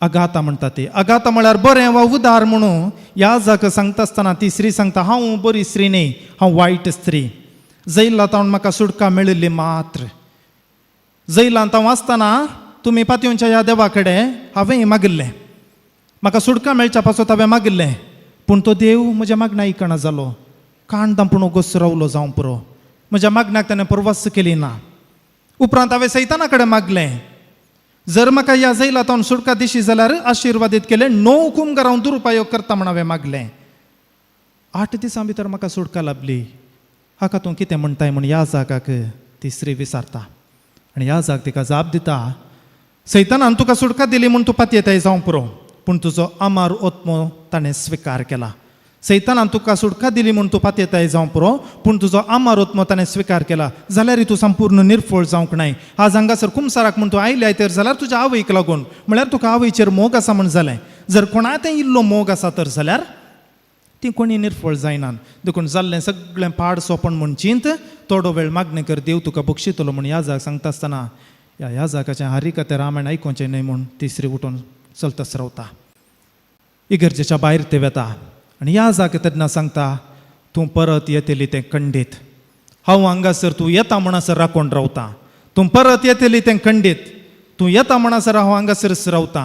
अगाता म्हणटा ती. अगाता म्हळ्यार बरें वा उदार म्हणून. ह्या जाक सांगता आसतना ती स्त्री सांगता, हांव बरी स्त्री न्ही, हांव वायट स्त्री. जैला तावन म्हाका सुटका मेळिल्ली मात्र. जैलांत हांव आसतना तुमी पातयेवच्या ह्या देवा कडेन हांवें मागिल्लें, म्हाका सुटका मेळच्या पासत हांवें मागिल्लें, पूण तो देव म्हज्या मागण्या आयकना जालो. कान दांपून गोस रावलो जावं पुरो, म्हज्या मागण्याक ताणें परवास केली ना. उपरांत हांवें सैताना कडेन मागलें, जर म्हाका ह्या जैलांत सुटका दिशी जाल्यार आशिर्वादीत केलें, 9 कुमगार हांव दुरुपयोग करता म्हण हांवें मागलें. 8 दिसां भितर म्हाका सुटका लाबली. हाका तूं कितें म्हणटाय म्हूण ह्या जागाक ती स्त्री विचारता आनी ह्या जाग तिका जाप दिता, सैतानान तुका सुटका दिली म्हूण तूं पातयेताय जावं पुरो, पूण तुजो आमार ओत्मो ताणें स्विकार केला. सैतानान तुका सुटका दिली म्हूण तूं पातयेताय जावं पुरो, पूण तुजो आमार ओत्मो ताणें स्विकार केला, जाल्यार तूं संपूर्ण निर्फळ जावंक नाय. आज हांगासर कुमसाराक म्हूण तूं आयल्याय तर जाल्यार तुज्या आवयक लागून, म्हळ्यार तुका आवयचेर मोग आसा म्हूण जालें. जर कोणा तें इल्लो मोग आसा तर जाल्यार ती कोणी निर्फळ जायनात. देखून जाल्लें सगळें पाड सोंपण म्हूण चिंत, थोडो वेळ मागणें कर, देव तुका बक्षितलो म्हूण ह्या जाग सांगता आसतना ह्या ह्या जागाचें हारिका तें रामायण आयकुचें न्हय म्हूण तिसरी उठून चलतच रावता. इगर्जेच्या भायर ते वेता आनी ह्या जाग तेन्ना सांगता, तूं परत येतली तें खंडीत, हांव हांगासर तूं येता म्हणसर राखून रावता. तूं परत येतली तें खंडीत, तूं येता म्हणसर हांव हांगासरच रावता.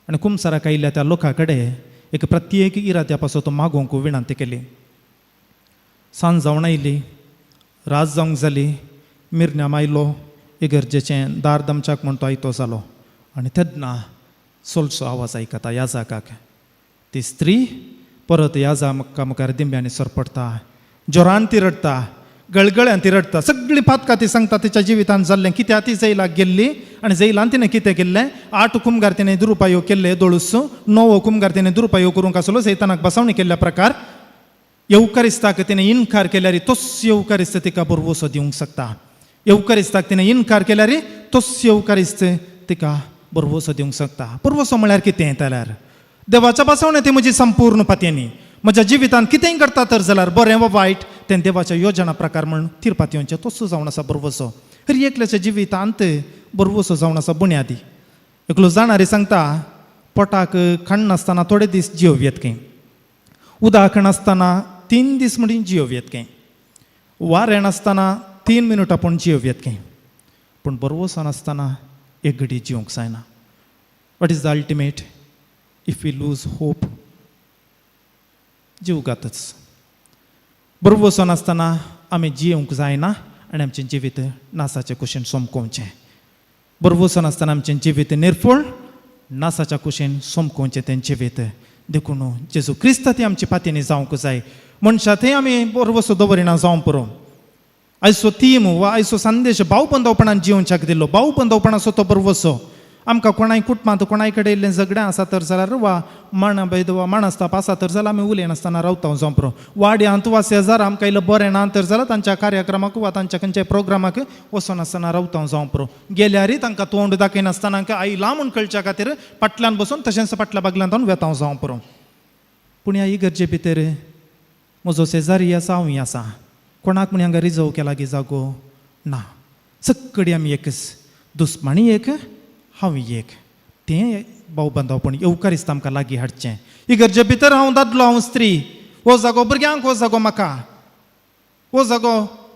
आनी कुमसाराक आयिल्ल्या त्या लोकां कडेन एक प्रत्येक इराद्या पासत मागोवंक विनंती केली. सांज जावन आयली, रात जावंक जाली, मिरन्याम आयलो, इगर्जेचें दार दमच्याक म्हूण तो आयतो जालो आनी तेन्ना सोलचो आवाज आयकता ह्या जागाक, ती स्त्री परत ह्या जाका मुखार दिंब्यांनी सरपडटा, जोरान ती रडटा, गळगळ्यान ती रडटा, सगळीं पातकां ती सांगता तिच्या जिवितान जाल्लें, कित्याक ती जैलाक गेल्ली आनी जैलान तिणें कितें केल्लें. 8 कुमगार तिणें दुरुपायोग केल्ले दोळूस, 9 कुमगार तिणें दुरुपायोग करूंक आसलो, सैतानाक बसावणी केल्ल्या प्रकार. येवकारिस्ताक तिणें इनकार केल्यार तोच येवकारिस्त तिका बरवसो दिवंक शकता. येवकारिस्ताक तिणें इनकार केल्यार तोच येवकारिस्त तिका बरवसो दिवंक शकता. बरवसो म्हळ्यार कितें जाल्यार देवाच्या बसवणें ती म्हजी संपूर्ण पातयेनी म्हज्या जिवितांत कितेंय घडटा तर जाल्यार बरें वा वायट तें देवाच्या योजना प्रकार म्हण थिरपात येवचें तसो जावन आसा बरवसो. हर एकल्याच्या जिवितांत बरवसो जावन आसा बुन्यादी. एकलो जाणारी सांगता पोटाक खाण नासतना थोडे दीस जियोव येत खंय, उदक नासतना 3 दीस म्हणून जियोव येत खंय, वारें नासतना 3 मिनटां पूण जियोव येत खंय, पूण बरवसो नासतना एक घडी जिवंक जायना. What is the ultimate if we lose hope? जीवघातच. बरवसो नासतना आमी जिवंक जायना आनी आमचें जिवीत नासाचे कुशीन सोमकोवचें. बरवसो नासतना आमचें जिवीत निर्फळ नासाच्या कुशीन सोमकोवचें तें जिवीत. देखून जेजू क्रिस्त ती आमची पातयेनी जावंक जाय. मनशां थंय आमी बरवसो दवरिना जावं पुरो. आयचो थीम वा आयचो संदेश भावबंदवपणान जिवच्याक दिल्लो. भावबंदवपणाचो तो बरवसो आमकां कोणाय कुटुंबांत कोणाय कडेन इल्लें झगडें आसा तर जाल्यार वा माणभेद वा माणस्ताप आसा तर जाल्यार आमी उलयनासतना रावता जावं पुरो. वाड्यांत वा शेजार आमकां इल्लें बरें ना तर जाल्यार तांच्या कार्यक्रमाक वा तांच्या खंयच्याय प्रोग्रामाक वचनासतना रावता जावं पुरो. गेल्यारय तांकां तोंड दाखयनासतना आयला म्हूण कळच्या खातीर फाटल्यान बसून तशेंच फाटल्या बागल्यान वेता जावं पुरो. पूण ह्या इगर्जे भितर म्हजो शेजारी आसा, हांवूय आसा, कोणाक म्हण हांगा रिजर्व केला गी जागो ना. सगळी आमी एकच, दुस्मानी एक, हांव एक. तें भावबंदवपण येवकारिस्त आमकां लागीं हाडचें. इगर्जे भितर हांव दादलो, हांव स्त्री, हो जागो भुरग्यांक, हो जागो म्हाका, हो जागो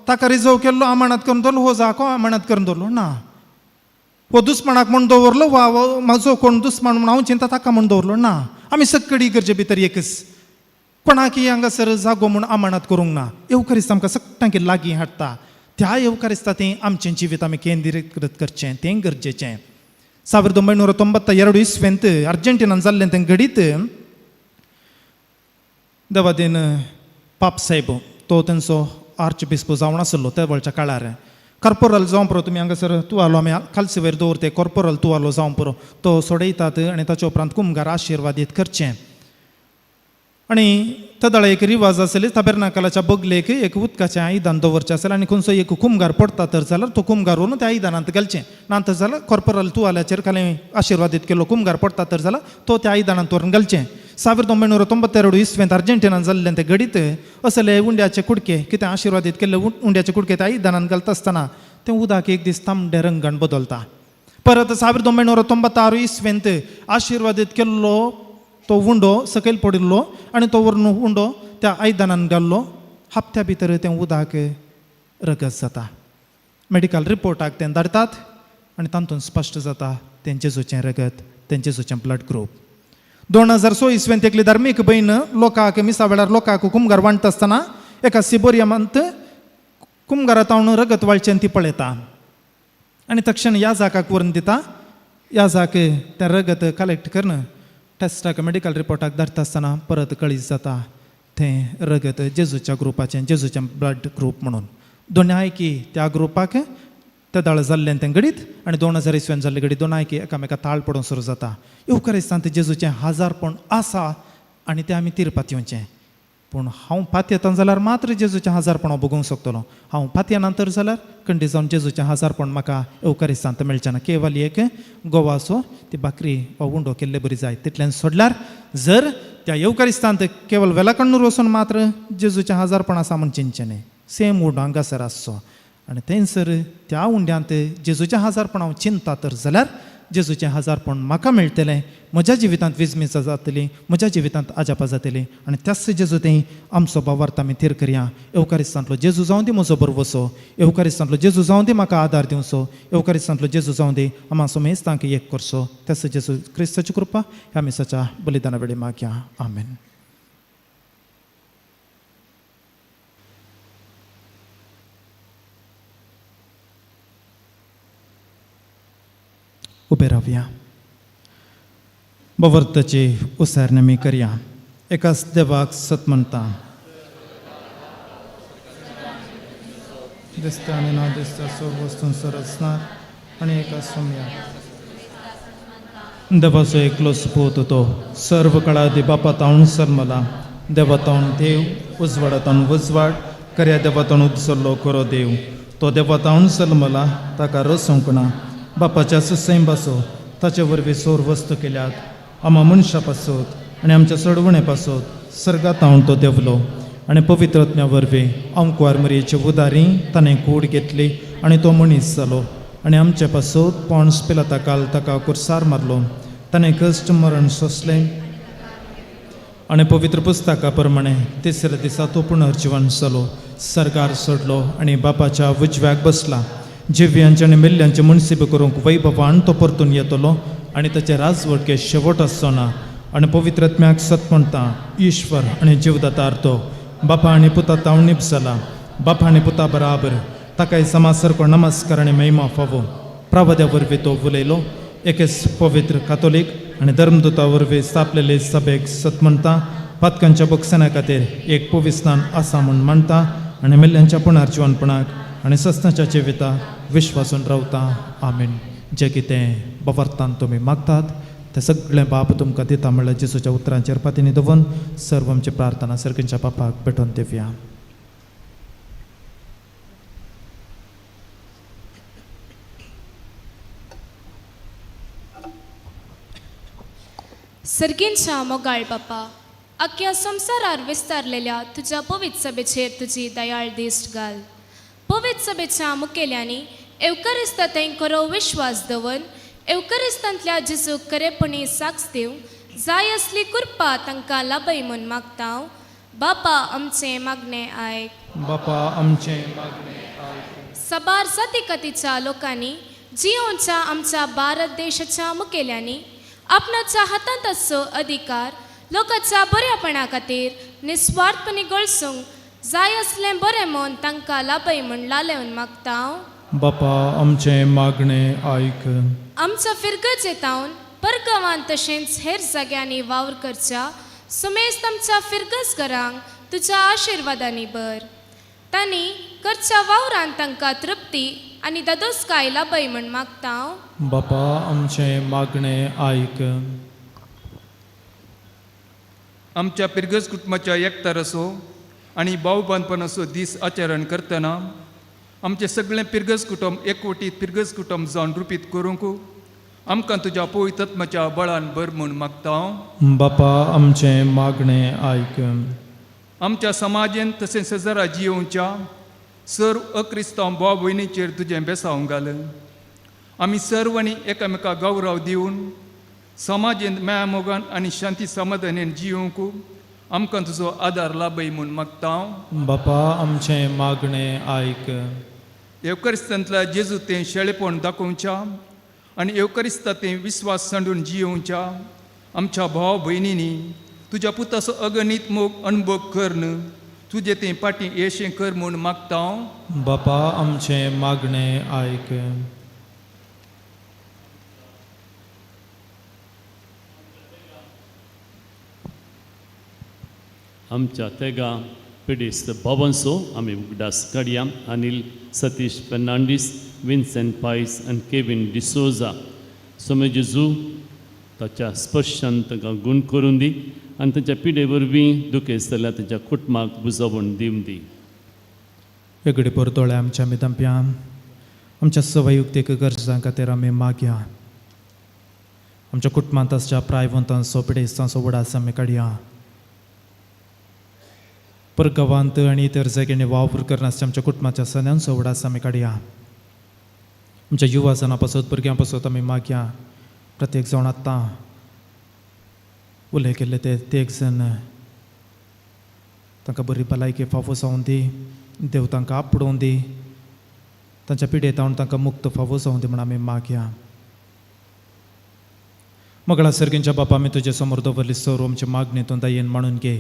ताका रिजर्व केल्लो अमानत करून दवरलो, हो जागो अमानत करून दवरलो ना. हो दुस्मानाक म्हूण दवरलो वा म्हजो कोण दुस्मान म्हूण हांव चिंता ताका म्हूण दवरलो ना. आमी सगळी इगर्जे भितर एकच, कोणाकय हांगासर जागो म्हूण अमानत करूंक ना. येवकारिस्त आमकां सगळ्यांक लागीं हाडटा. त्या येवकारिस्ता तें आमचें जिवीत आमी केंद्रीकृत करचें, तें गरजेचें. 1992 इस्वेंत अर्जेंटिनान जाल्लें तें घडीत देवादीन पाप साहेब तो तेंचो आर्च बिस्प जावन आसलो त्या वेळच्या काळार. कार्पोरल जावं पुरो, तुमी हांगासर तुवालो आमी खालसे वयर दवरते, कॉर्पोरल तुवालो जावं पुरो, तो सोडयतात आनी ताच्या उपरांत कुमगार आशिर्वादीत करचें. आनी तेदळा एक रिवाज आसली, ताबेरनाकलाच्या बगलेक एक उदकाचें आयदन दवरचें आसलें आनी खंयचो एक कुमगार पडटा तर जाल्यार तो कुमगार व्हरून त्या आयदनांत घालचें, ना तर जाल्यार कॉर्पोरल तुवाल्याचेर खाली आशिर्वादीत केल्लो कुमगार पडटा तर जाल्यार तो त्या आयदनांत व्हरून घालचें. 1992 इस्वेंत अर्जेंटिनान जाल्लें तें घडीत असले उंड्याचे कुडके कितें आशिर्वादीत केल्ले उंड्याचे कुडके त्या आयदनांत घालता आसतना तें उदक एक दीस तांबडे रंगान बदलता. परत 1996 इस्वेंत आशिर्वादीत केल्लो तो उंडो सकयल पडिल्लो आनी तो व्हरून उंडो त्या आयदनान घाल्लो. हप्त्या भितर तें उदक रगत जाता. मेडिकल रिपोर्टाक तें धाडटात आनी तातूंत स्पश्ट जाता तें जेजूचें रगत, तें जेजूचें ब्लड ग्रूप. 2006 इस्वेंत एकली धार्मीक भयण लोकांक मिसा वेळार लोकांक कुमगार वांटता आसतना एका सिबोरियमांत कुमगारा तावन रगत वाळचें ती पळयता आनी तक्षण ह्या जाकाक व्हरून दिता. ह्या जाक तें रगत कलेक्ट करून टेस्टाक मेडिकल रिपोर्टाक धाडटा आसतना परत कळीत जाता तें रगत जेजूच्या ग्रुपाचें, जेजूचें ब्लड ग्रूप म्हणून. दोनायकी त्या ग्रुपाक तेदाळ जाल्लें तें घडीत आनी 2000 इस्वेन जाल्लें घडीत दोनायकी एकामेका ताळ पडूंक सुरू जाता. येवकारिस्तांत जेजूचें हजारपण आसा आनी तें आमी तिरपात येवचें. पूण हांव पातयेता जाल्यार मात्र जेजूचें हजारपण हांव भोगूंक शकतलो. हांव पातयेना तर जाल्यार खंडीत जावन जेजूचें हजारपण म्हाका येवकारिस्तांत मेळचें ना. केवल एक गोवाचो ती भाकरी वा उंडो केल्ले बरी जाय तितल्यान सोडल्यार जर त्या येवकारिस्तांत केवल वेलाकण्णूर वचून मात्र जेजूचें हजारपण आसा म्हूण चिंतचें न्हय. सेम उंडो हांगासर आसचो आनी थंयसर त्या उंड्यांत जेजूचें हजारपण हांव चिंता तर जाल्यार जेजूचें हजारपण म्हाका मेळटलें, म्हज्या जिवितांत विजमीचा जातली, म्हज्या जिवितांत आजापा जातली. आनी त्याच जेजू थंय आमचो भावार्थ आमी थीर करया. येवकारिस्तांतलो जेजू जावं दी म्हजो बरवसो, येवकारिस्तांतलो जेजू जावं दी म्हाका आदार दिवचो, येवकारिस्तांतलो जेजू जावं दी आमा समेस्तांक एक करचो. त्याच जेजू क्रिस्ताची कृपा ह्या मिसाच्या बलिदाना वेळी मागया. आमेन. उबे रावया. बवर्ताची उसारणी आमी करया. एकाच देवाक सत म्हणटा. दिसता आनी ना दिसता सर्व वस्तूंचो रचणार आनी एका सोम्या देवाचो एकलो सुपूत तो सर्व काळादी बापा तावन जल्मला. देवा तावन देव, उजवाडा तावन उजवाड, खऱ्या देवा तावन उपसरलो खरो देव. तो देवा तावन जल्मला, ताका रचोवंक ना. बापाच्या सैंबाचो ताचे वरवीं सोर वस्तू केल्यात. आमा मनशा पासत आनी आमच्या चडवणे पासत सर्गा तावन तो देवलो आनी पवित्रत्म्या वरवीं आमकुवार मरयेचे उदारी ताणें कूड घेतली आनी तो मनीस जालो आनी आमचे पासत पोंस पिलाता काल ताका कुर्सार मारलो. ताणें कश्ट मरण सोंसलें आनी पवित्र पुस्तका प्रमाणे तिसऱ्या दिसा तो पुनर्जिवन जालो, सर्गार सोडलो आनी बापाच्या उजव्याक बसला. जिव्यांचे आनी मेल्ल्यांचे मुनसिब करूंक वैभवान तो परतून येतलो आनी ताचे राजवटके शेवट आसचो ना. आनी पवित्रत्म्याक सत म्हणटा, ईश्वर आनी जीवदातार तो बापा आनी पुता तावणीप जाला. बापा आनी पुता बराबर ताकाय समा सारको नमस्कार आनी महिमा फावो. प्रावद्या वरवीं तो उलयलो. एकेच पवित्र कातोलीक आनी धर्मदूता वरवीं स्थापलेले सभेक सत म्हणटा. पातकांच्या बक्षणा खातीर एक पविस्नान आसा म्हूण मानता आनी मेल्ल्यांच्या पुनर्जिवनपणाक आनी सस्नाच्या जिविताक विश्वासून रावता. आमीन. जें कितें बवर्तान तुमी मागतात तें सगळें बाप तुमकां दिता म्हणल्यार जेजूच्या उतरांचेर पातीनी दवरून सर्व आमची प्रार्थना सर्गींच्या बापाक भेटोवन दिवया. सर्गींच्या मोगाळ बापा, अख्ख्या संवसारार विस्तारलेल्या तुज्या पवित्र सभेचेर तुजी दयाळ दिश्ट घाल. पवित्र सभेच्या मुखेल्यांनी एवकरिस्ता थंय खरो विश्वास दवर एवकरिस्तांतल्या जेजूक खरेपणी साक्ष दिवंक जाय असली कृपा तांकां लाभय म्हूण मागता. बापा आमचें मागणें आयक. बापा आमचें मागणें आयक. सबार जातीकातीच्या लोकांनी जियोवच्या आमच्या भारत देशाच्या मुखेल्यांनी आपणाच्या हातांत आसचो अधिकार लोकांच्या बऱ्यापणा खातीर निस्वार्थपणी गळसूंक जाय असलें बरें मन तांकां लाभय म्हूण लालेवन मागता. बापा आमचें मागणें आयक. आमच्या फिरगजेतावन परगांवांत तशेंच हेर जाग्यांनी वावर करच्या सुमेस्त आमच्या फिरगज घरांक तुज्या आशिर्वादांनी भर. तांणी करच्या वावरान तांकां तृप्ती आनी दादोसकाय लाभय म्हूण मागता. बापा आमचें मागणें आयक. आमच्या पिरगज कुटुंबाच्या एकताराचो आनी भावबांदपणाचो दीस आचरण करतना आमचें सगळें पिरगज कुटुंब एकवटीत पिरगज कुटुंब जावन रुपीत करूंक आमकां तुज्या पवित्र आत्म्याच्या बळान भर म्हूण मागता. बापा आमचें मागणें आयक. आमच्या समाजेन तशें शेजरा जियोवच्या सर्व अक्रिस्तांव भाव भयणीचेर तुजें बेसांव घाल. आमी सर्वांनी एकामेका गौरव दिवन समाजेंत माया मोगान आनी शांती समाधानेन जियोवंक आमकां तुजो आदार लाभय म्हूण मागता. बापा आमचें मागणें आयक. येवकरिस्तांतल्या जेजू तें शेळेपण दाखोवच्या आनी येवकरिस्ता तें विस्वास सांडून जियोवच्या आमच्या भाव भयणींनी तुज्या पुताचो अगणीत मोग अणभोग करन तुजें तें पाटी येशें कर म्हूण मागता. बापा आमचें मागणें आयक. आमच्या तेगा पिडेस्त बाबांचो आमी उगडास काडया. अनिल सतीश फेर्नांडीस, विन्सेंट पायस आनी केवीन डिसोजा. सोमे जेजू ताच्या स्पर्शान तांकां गूण करून दी आनी तांच्या पिडे वरवीं दुखेस्त जाल्यार तांच्या कुटुंबाक बुजवण दिवन दी. एगडे परतोळे आमच्या मिदंप्या आमच्या सवयुक्तीक गरजां खातीर आमी मागया. आमच्या कुटुंबांत आसच्या प्रायवंतांचो पिडेस्तांचो उगडास आमी काडया. परगांवांत आनी इतर जाग्यांनी वावर करनासच्या आमच्या कुटुंबाच्या सन्यांचो उगडास आमी काडया. आमच्या युवा जाणां पासत भुरग्यां पासत आमी मागया. प्रत्येक जाण आतां उलय केल्ले ते एक जण तांकां बरी भलायकी फावो जावन दी. देव तांकां आपडोवन दी. तांच्या पिडेतावन तांकां मुक्त फावो जावन दी म्हूण आमी मागया. मगळा सर्गींच्या बापा, आमी तुजे समोर दवरली सर्व आमची मागणी तूं दयेन मांडून घे.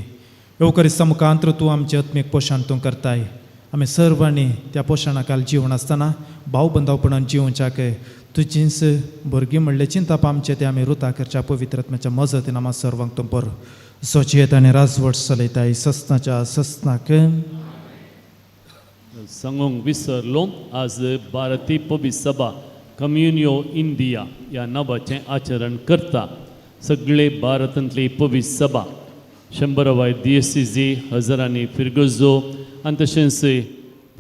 येवकरिस्ता मुखांत्र तूं आमचें आत्मीक पोशण तूं करताय. आमी सर्वांनी त्या पोशणा खाल जिवन आसतना भाव बंधावपणान जिवच्याक तुजींच भुरगीं म्हणलें चिंताप आमचें तें आमी रुता करच्या पवित्र आत्म्याच्या मजतीन आमा सर्वांक तुमपर सोचयेत आनी राजवट चलयताय सस्नाच्या सस्नाक. सांगूंक विसरलो, आज भारतीय पवित्र सभा कम्युनियो इंडिया ह्या नांवाचें आचरण करता. सगळे भारतांतली पवित्र सभा 100 वयर DSCZ हजारांनी फिरगजो आनी तशेंच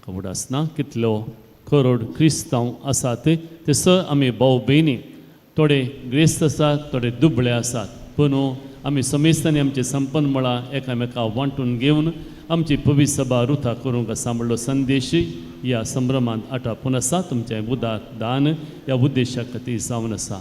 खबर आसना कितलो करोड क्रिस्तांव आसात ते स आमी भाव भयणी थोडे ग्रेस्त आसात, थोडे दुबळे आसात, पूण आमी समेस्तांनी आमचें संपन्न मळां एकामेका वांटून घेवन आमची पवित्र सभा रुथा करूंक आसा म्हणलो संदेश ह्या संभ्रमांत आटापून आसा. तुमचें उदार दान ह्या उद्देशा खातीर जावन आसा.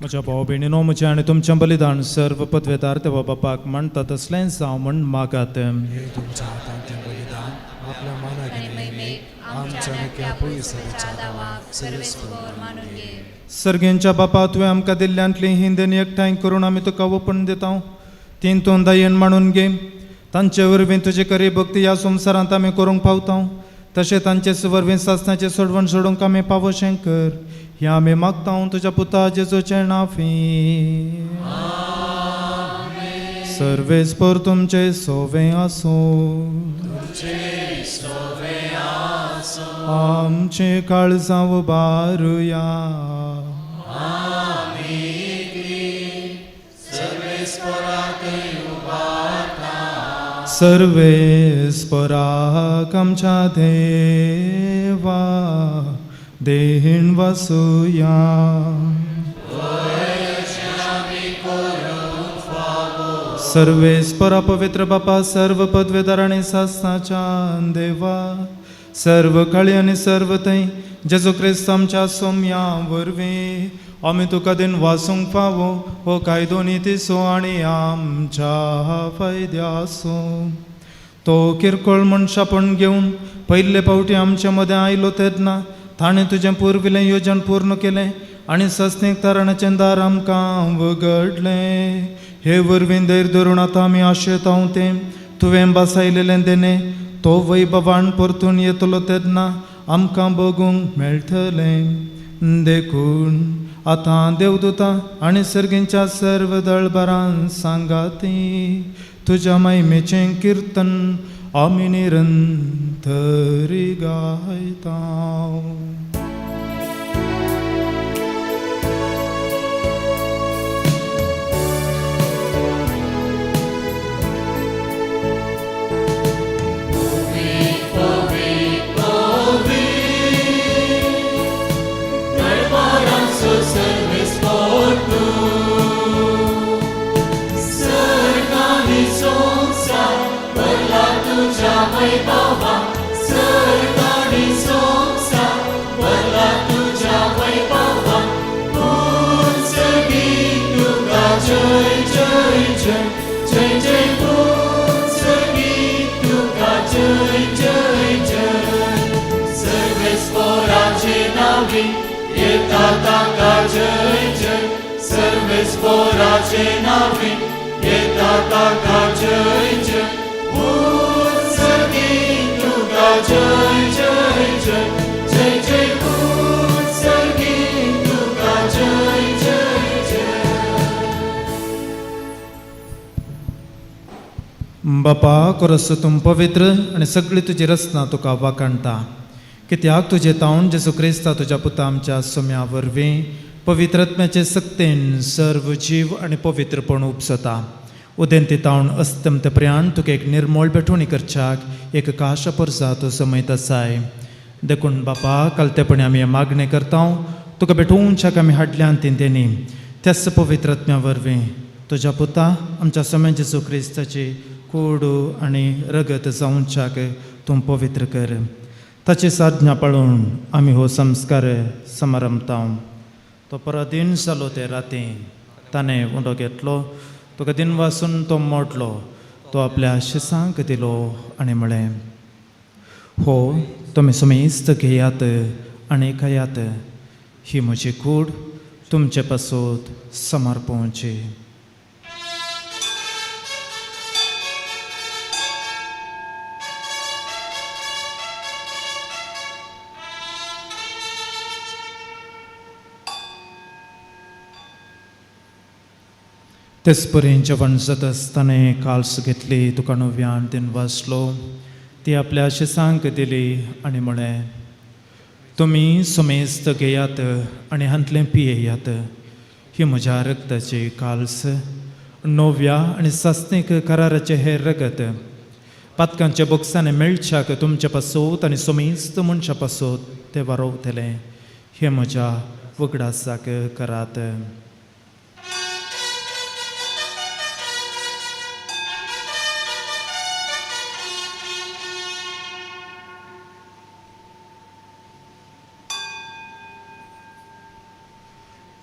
म्हज्या भाव भयणीनो, म्हजें आनी तुमचें बलिदान सर्व पदवेदार देवा बापाक म्हणटा तसलेंच जावं म्हण मागात. हे तुमच्या हातांतलें बलिदान आपल्या मनाक आमच्या नक्या पयसच्या दावाक सर्वेस्पर मानून घे. सर्गेंच्या बापा, तुवें आमकां दिल्ल्यांतली ही देणी एकठांय करून आमी तुका ओपण दिता. तीन तूं दयेन मांडून घे. तांचे वरवीं तुजे करी भक्ती ह्या संवसारांत आमी करूंक पावता, तशें तांचे वरवीं सासणाचें सोडवण सोडूंक आमी पावोशें कर. हें आमी मागता तुज्या पुता जेजूचें नाफी. सर्वेस्पर तुमचे सोवे आसूं. आमचे काळजां उबारुया. सर्वेस्पराक आमच्या देवा देहीण वसुया. सर्वेस्परा पवित्र बापा, सर्व पदवेदार आनी सासणाच्या देवा, सर्व काळी आनी सर्व थंय जेजू क्रिस्त आमच्या सोम्या वरवीं आमी तुका दिन वासूंक फावो हो कायदो नितीचो आनी आमच्या फायद्याचो. तो किरकोळ मनशापण घेवन पयले फावटी आमच्या मदें आयलो तेन्ना ताणें तुजें पुर्विल्लें योजन पूर्ण केलें आनी सस्नीक तारणाचें दार आमकां उगडलें. हे वरवीं धैर्य धरून आतां आमी आशेतां तें तुवें बसायलेलें देणें तो वैभवान परतून येतलो तेन्ना आमकां बगूंक मेळटलें. देखून आतां देवदूता आनी सर्गींच्या सर्व दळभरान सांगाती तुज्या महिमेचें किर्तन आमी निरंतरी गायता. बापा, कोरस तूं पवित्र आनी सगळी तुजी रचना तुका वाखाणटा. कित्याक तुजें तावन जेजू क्रिस्ता तुज्या पुता आमच्या सोम्या वरवीं पवित्रत्म्याचे सक्तेन सर्व जीव आनी पवित्रपण उपसता. उदेंती तावन अस्तंत प्रयाण तुका एक निर्मोळ भेटवणी करच्याक एक काश परसा तूं समयत आसाय. देखून बापा, कालतेपणी आमी हें मागणें करता, तुका भेटोवच्याक आमी हाडल्यान तेंनी त्याच पवित्रत्म्या वरवीं तुज्या पुता आमच्या सोम्या जेजू क्रिस्ताची कोडू आनी रगत जावच्याक तूं पवित्र कर. ताची साधना पाळून आमी हो संस्कार समारंभता. तो पराधीन जालो ते राती ताणें उंडो घेतलो, तुका दिन वासून तो मोडलो, तो आपल्या शिसांक दिलो आनी म्हळें, हो तुमी सुमेस्त घेयात आनी खायात, ही म्हजी कूड तुमचे पासत समर्पोवची. तेच परी जेवण जाता आसतना काल्स घेतली, तुका नव्यान दिन वाचलो, ती आपल्या शिसांक दिली आनी म्हळें, तुमी सुमेस्त घेयात आनी हांतलें पियेयात, ही म्हज्या रगताची काल्स, नव्या आनी सासणीक कराराचें हें रगत पातकांच्या बोक्सांनी मेळच्याक तुमचे पासत आनी सुमेस्त मनशा पासत तें वारोवतलें. हें म्हज्या वगडासाक करात.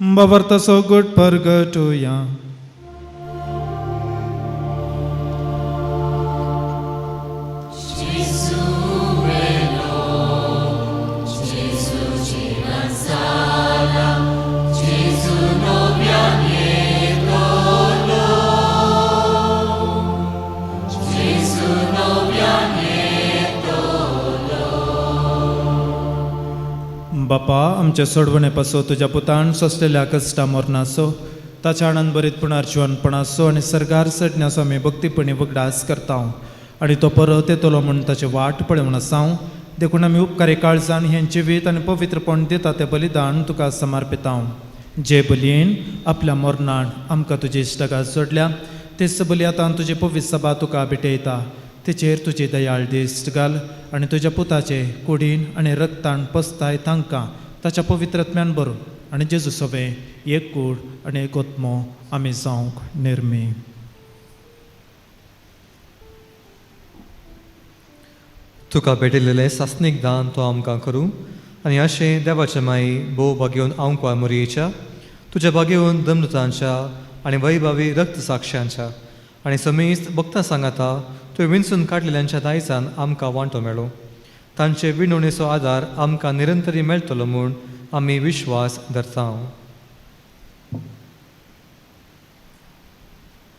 बाबर्ताचो गुट परगटुया. बापा आमच्या सोडवणे पासो तुज्या पुतान सोंसलेल्या कश्टा मरणाचो ताच्या आनंद बरीत पुनर्जिवनपणाचो आनी सर्गार चडण्याचो आमी भक्तीपणी वगडास करता आनी तो परत येतलो म्हूण ताची वाट पळोवन आसा. देखून आमी उपकारी काळजान हें जिवीत आनी पवित्रपण दिता तें बलिदान तुका समर्पिता. जे बलयेन आपल्या मरणान आमकां तुजी इश्टागात जोडल्या तेच बली आतां तुजी पवित्र सभा तुका भेटयता. तेचेर तुजी दयाळ दिश्ट घाल आनी तुज्या पुताचे कुडीन आनी रक्तान पसताय तांकां ताच्या पवित्रत्म्यान भरून आनी जेजू सवें एक कूड आनी एक आत्मो आमी जावंक निर्मी. तुका भेटिल्लें सासणीक दान तो आमकां करूं आनी अशें देवाचे माई भोव भागेवन आंकवार मोरयेच्या तुज्या भागेवन दमदूतांच्या आनी वैभावी रक्तसाक्ष्यांच्या आनी समेस्त भक्तां सांगाता तुवें विंचून काडलेल्यांच्या दायजान आमकां वांटो मेळो. तांचे विनवणेचो आदार आमकां निरंतरी मेळटलो म्हूण आमी विश्वास धरता.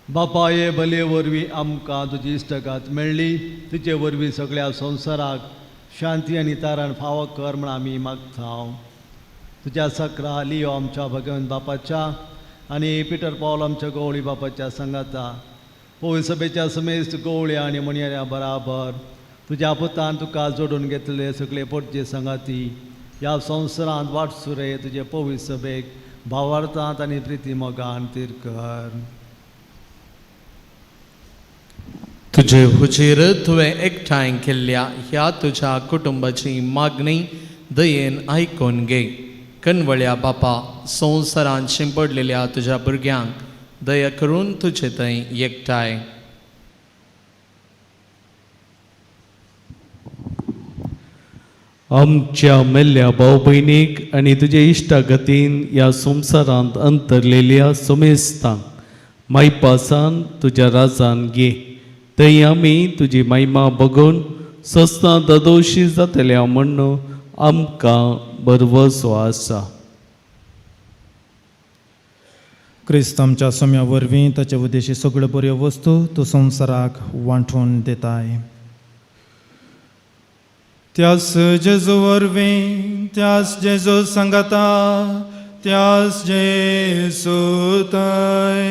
बापा हे बलये वरवीं आमकां तुजी इश्टगात मेळ्ळी. तुजे वरवीं सगळ्या संवसाराक शांती आनी तारण फावो कर म्हण आमी मागता. तुज्या सकरा लियो आमच्या भगवंत बापाच्या आनी पिटर पावल आमच्या गवळी बापाच्या सांगाता पवित्र सभेच्या समेस्त गवळ्या आनी म्हणयाऱ्या बराबर तुज्या पुतान तुका जोडून घेतले सगळे पोटचे सांगाती ह्या संवसारांत वाटसुरे तुजे पवित्र सभेक भावार्थांत आनी प्रिती मोगान तीर कर. तुजे हुजीर तुवें एकठांय केल्ल्या ह्या तुज्या कुटुंबाची मागणी दयेन आयकून घे. कनवळ्या बापा संवसारांत शिंपडलेल्या तुज्या भुरग्यांक दया करून तुजे थंय एकठांय. आमच्या मेल्ल्या भाव भयणीक आनी तुजे इश्टागतीन ह्या संवसारांत अंतरलेल्या समेस्तांक मायपासान तुज्या राजान घे. थंय आमी तुजी महिमा बगून सस्ता ददोशी जातल्या म्हण्ण आमकां भरवसो आसा. क्रिस्त आमच्या सोम्या वरवीं ताचे उद्देशी सगळ्यो बऱ्यो वस्तू तूं संवसाराक वांटून दिताय. त्यास जेजू वरवीं त्यास जेजू सांगाता त्यास जेजू थंय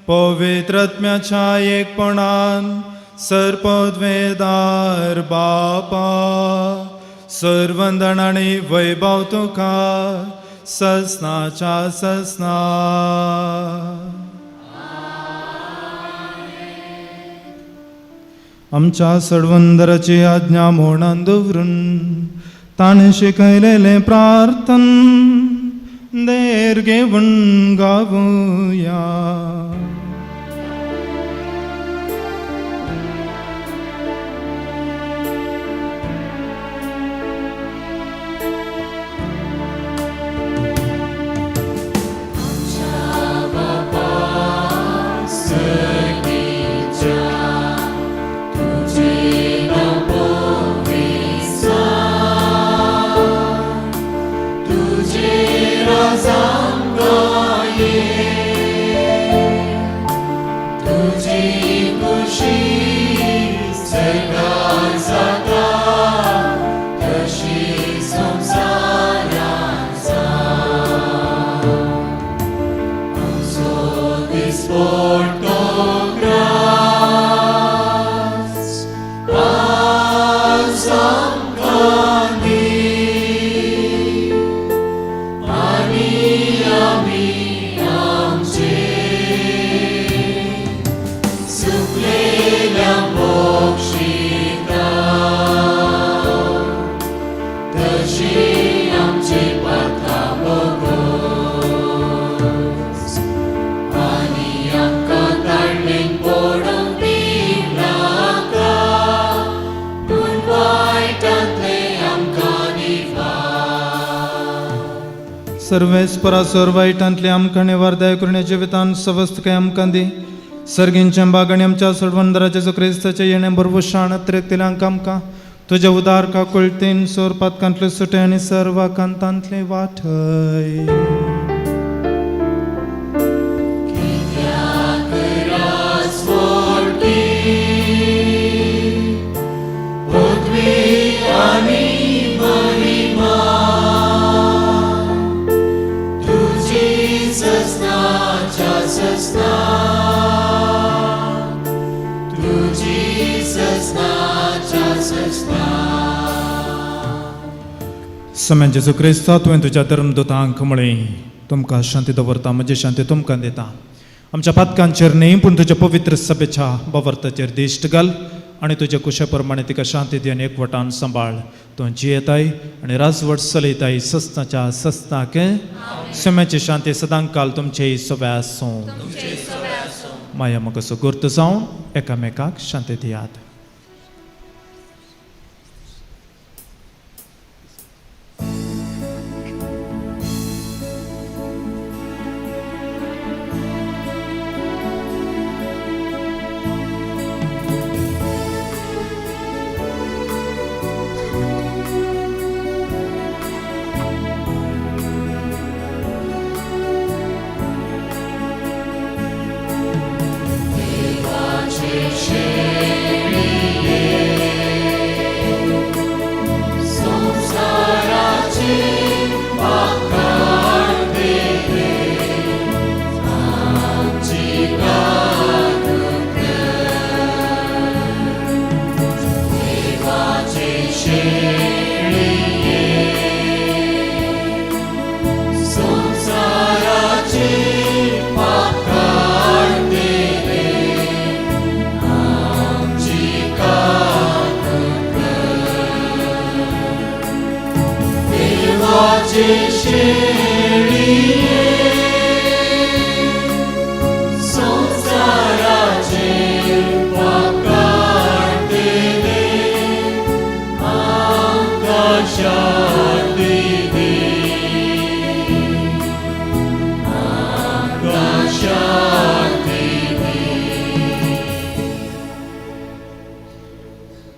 पवित्रत्म्याच्या एकपणान सर्पद्वेदार बापा सर्वंदन आनी वैभव तुका ससनाच्या ससना. आमच्या सडवंदराची आज्ञा म्हणून दवरून ताणें शिकयलेलें प्रार्थन देर घेवन गावया. तुझे राजांगा ये। सर्वेस्परा सर्व वायटांतले आमकां निवारदाय करून जिवितान सवस्तकाय आमकां दी. सर्गींच्या बागांनी आमच्या सोडवणदारा जेजू क्रिस्ताच्या येणे बरोबर शाण त्रेकतिल्यांक आमकां तुज्या उदार काकुळतेन सोर पातकांतले सुटे आनी सर्व कांतांतले वाठय. समेन जेजू क्रिस्ता तुवें तुज्या धर्मदूतांक म्हळें, तुमकां शांती दवरता, म्हजी शांती तुमकां दिता. आमच्या पातकांचेर न्ही पूण तुज्या पवित्र सभेच्या बवर्ताचेर दिश्ट घाल आनी तुज्या कुशा प्रमाणे तिका शांती दी आनी एकवटान सांबाळ. तूं जियेताय आनी राजवट चलयताय सस्नाच्या सस्नाक. सम्याची शांती सदांकाल तुमचे सवे आसूं. माया म्हाका गुर्त जावन एकामेकाक शांती दियात.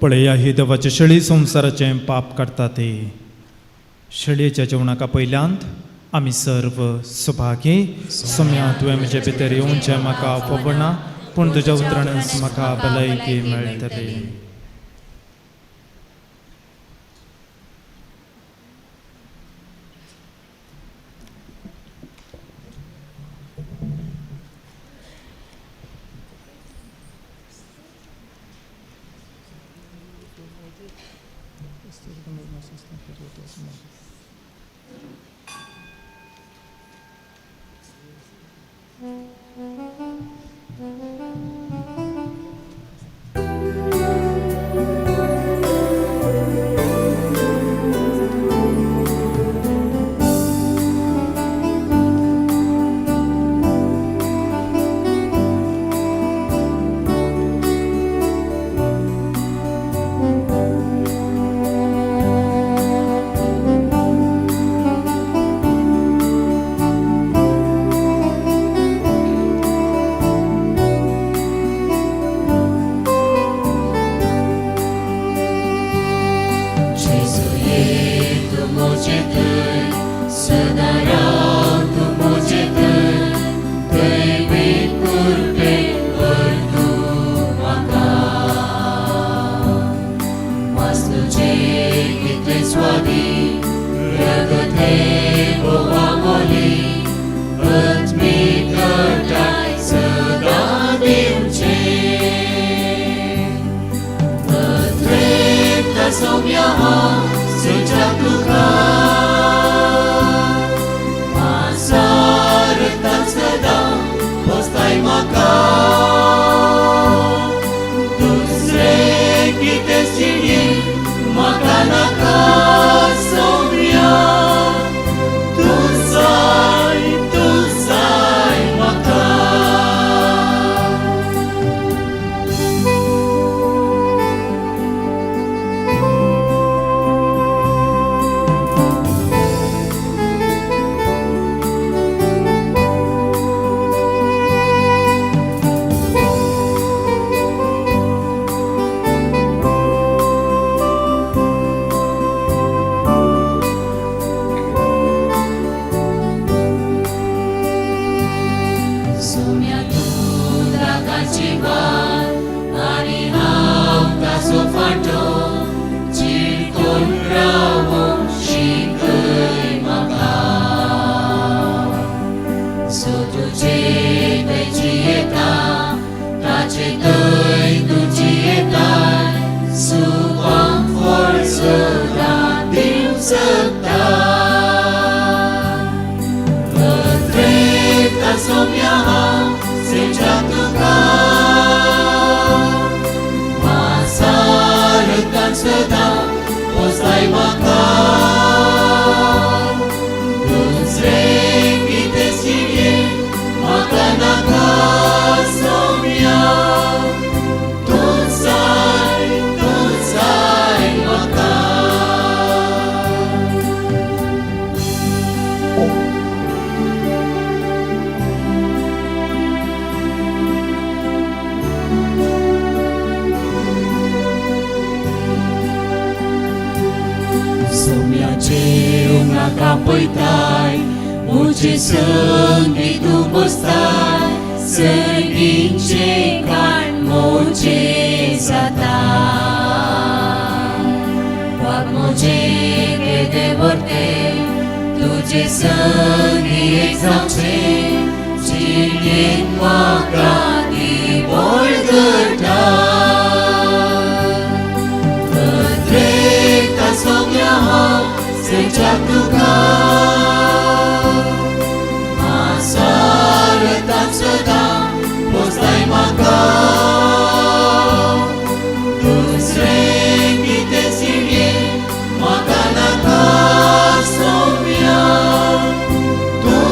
पळया ही देवाची शेळी संवसाराचें पाप काडटा ती. शेळयेच्या जेवणाका पयल्यांत आमी सर्व सुभागी. सोम्या तुवें म्हजे भितर येवचें म्हाका फबना, पूण तुज्या उतरानच म्हाका भलायकी मेळटली. Somya, वयताय मुझे संगी तूं बसताय सर्गींचे काण मोजे जाता वाग मोजे केदे व्हरते तुजे संगी एक जावचे जिणेन म्हाका ती बळगटा पत्रेकता सोम्या हांव सेच्या तुका मासारता सदां पोसताय म्हाका दुसरें कितें जिणेन म्हाका नाका सोम्या तूं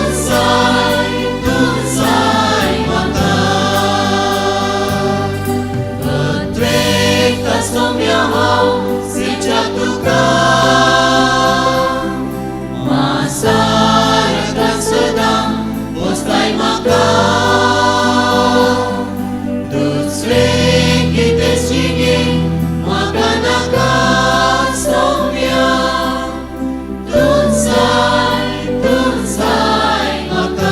जाय म्हाका पत्रेकता सोम्या हांव सेच्या तुका मासारता सदां पोसताय म्हाका दुसरें कितें जिणेन म्हाका नाका सोम्या तूं जाय म्हाका.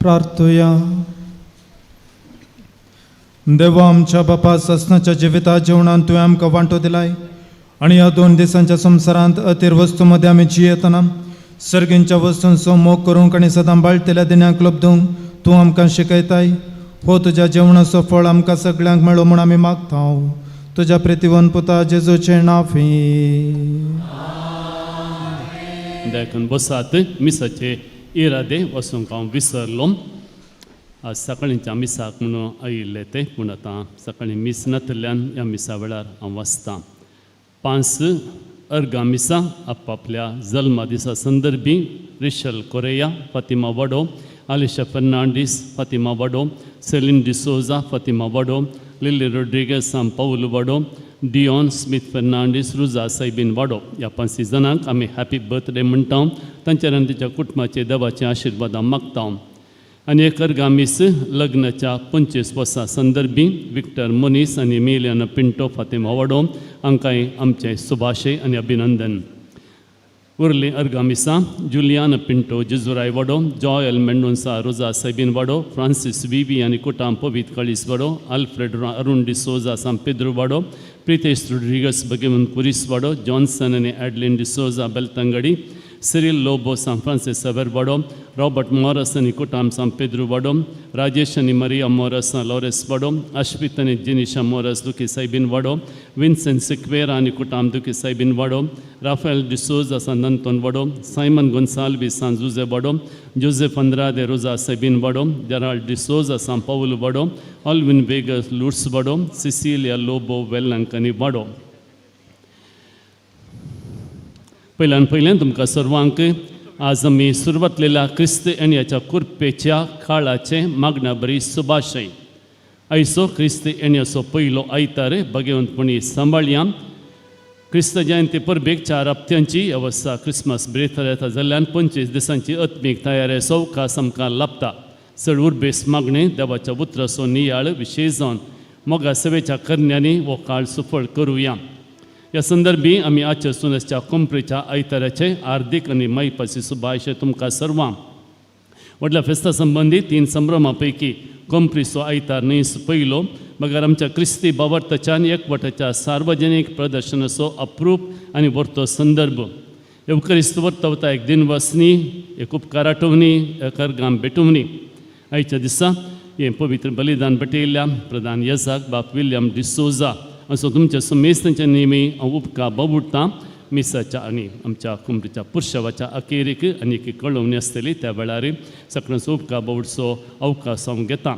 प्रार्थुया. देवा आमच्या बापा, ससनाच्या जिविता जेवणान तुवें आमकां वांटो दिलाय आनी ह्या 2 दिसांच्या संवसारांत अतिर वस्तू मदें आमी जियेतना सर्गींच्या वस्तूंचो मोग करूंक आनी सदां बाळटेल्या दिण्यांक लब्दूंक तूं आमकां शिकयताय. हो तुज्या जेवणाचो फळ आमकां सगळ्यांक मेळो म्हूण आमी मागता तुज्या प्रितीवन पुता जेजूचें नांव. देखून बसात. मिसाचे इरादे वचूंक हांव विसरलो. आज सकाळींच्या मिसाक म्हणून आयिल्ले ते, पूण आतां सकाळीं मीस नातिल्ल्यान ह्या मिसा वेळार हांव वाचतां. 5 अर्गां मिसां आपापल्या जल्मा दिसा संदर्भी रिशल कोरेया, फातिमा वाडो, आलिशा फर्नांडीस, फातिमा वाडो, सेलीन डिसोजा, फातिमा वाडो, लिली रोड्रिगस, सांग पावल वाडो, डियॉन स्मिथ फर्नांडीस, रुजा सायबीन वाडो ह्या पांच जाणांक आमी हॅपी बर्थडे म्हणटा. तांच्या आनी तांच्या कुटुंबाचे देवाचे आशिर्वादां मागता. आनी एक अर्गां मीस लग्नाच्या 25 वर्सां संदर्भी विक्टर मोनीस आनी एमिलियानो पिंटो, फातिमा वाडो हांकांय आमचें शुभाशय आनी अभिनंदन. उरलीं अर्गां मिसां जुलियान पिंटो, जेजुराय वाडो, जॉयल मेंडोन्सा, रोजा सायबीन वाडो, फ्रांसीस विवी आनी कुटाम पवीत कळीस वाडो, आल्फ्रेड अरुण डिसोजा, सांग पेद्रू वाडो, प्रितेश रोड्रिगस, भगवंत कुरीस वाडो, जॉन्सन आनी एडलिन डिसोजा, बेलतंगडी, सिरील लोबो, सांग फ्रांसीस सवर वाडो, रॉबर्ट मॉरस आनी कुटाम, सांग पेद्रू वाडो, राजेश आनी मरिया मोरस, लॉरेस वाडो, अश्वित आनी जिनिशा मोरस, दुखी सायबीन वाडो, विन्सेंट सिक्वेरा आनी कुटाम, दुखी सायबीन वाडो, राफेल डिसोजा, सांत अंतोन वाडो, सायमन गोन्साल्वीस, सांत जुजे वाडो, जोसेफ अंद्रादे, रोजा सायबीन वाडो, जेराल्ड डिसोजा, सांग पावल वाडो, ऑल्विन वेगस, लुर्स वाडो, सिसिलिया लोबो, वेलंकनी वाडो. पयल्यान पयल्यान तुमकां सर्वांक आज आमी सुरवातलेल्या क्रिस्त येण्याच्या कुर्पेच्या काळाचें मागण्या बरी सुभाशय. आयचो क्रिस्त येण्याचो पयलो आयतार भगवंतपणी सांबाळया. क्रिस्त जयंती परबेक 4 हप्त्यांची अवस्था क्रिसमस ब्रेक येता जाल्ल्यान 25 दिसांची आत्मीक तयारी सवकास आमकां लाभता. चड उर्बेस मागणें देवाच्या उतराचो नियाळ विशेश जावन मोगा सेवेच्या करण्यांनी हो काळ सुफळ करुया. ह्या संदर्भी आमी आजच्या सुनसच्या कोंपरेच्या आयताराचे हार्दीक आनी मायपाची सुभाशय तुमकां सर्वांक. व्हडल्या फेस्ता संबंदी 3 संभ्रमा पैकी कोंपरीचो आयतार न्हय पयलो मगर आमच्या क्रिस्ती बावर्ताच्या आनी एकवटाच्या सार्वजनीक प्रदर्शनाचो अप्रूप आनी वर्तो संदर्भ. येवकरिस्त वर्तवता एक दिनवासनी, एक उपकार आठवणी, एक अर्गां भेटवणी. आयच्या दिसा हें पवित्र बलिदान भेटयल्ल्या प्रधान येजाक बाप विल्यम डिसोजा असो तुमच्या समेस्तांच्या नेमी हांव उपकार बाबुडटां. मिसाच्या आनी आमच्या कुमरीच्या पुरशवाच्या अखेरीक आनी एक कळोवणी आसतली त्या वेळार सगळ्यांचो उपकार बाबुडचो अवकाश हांव घेता.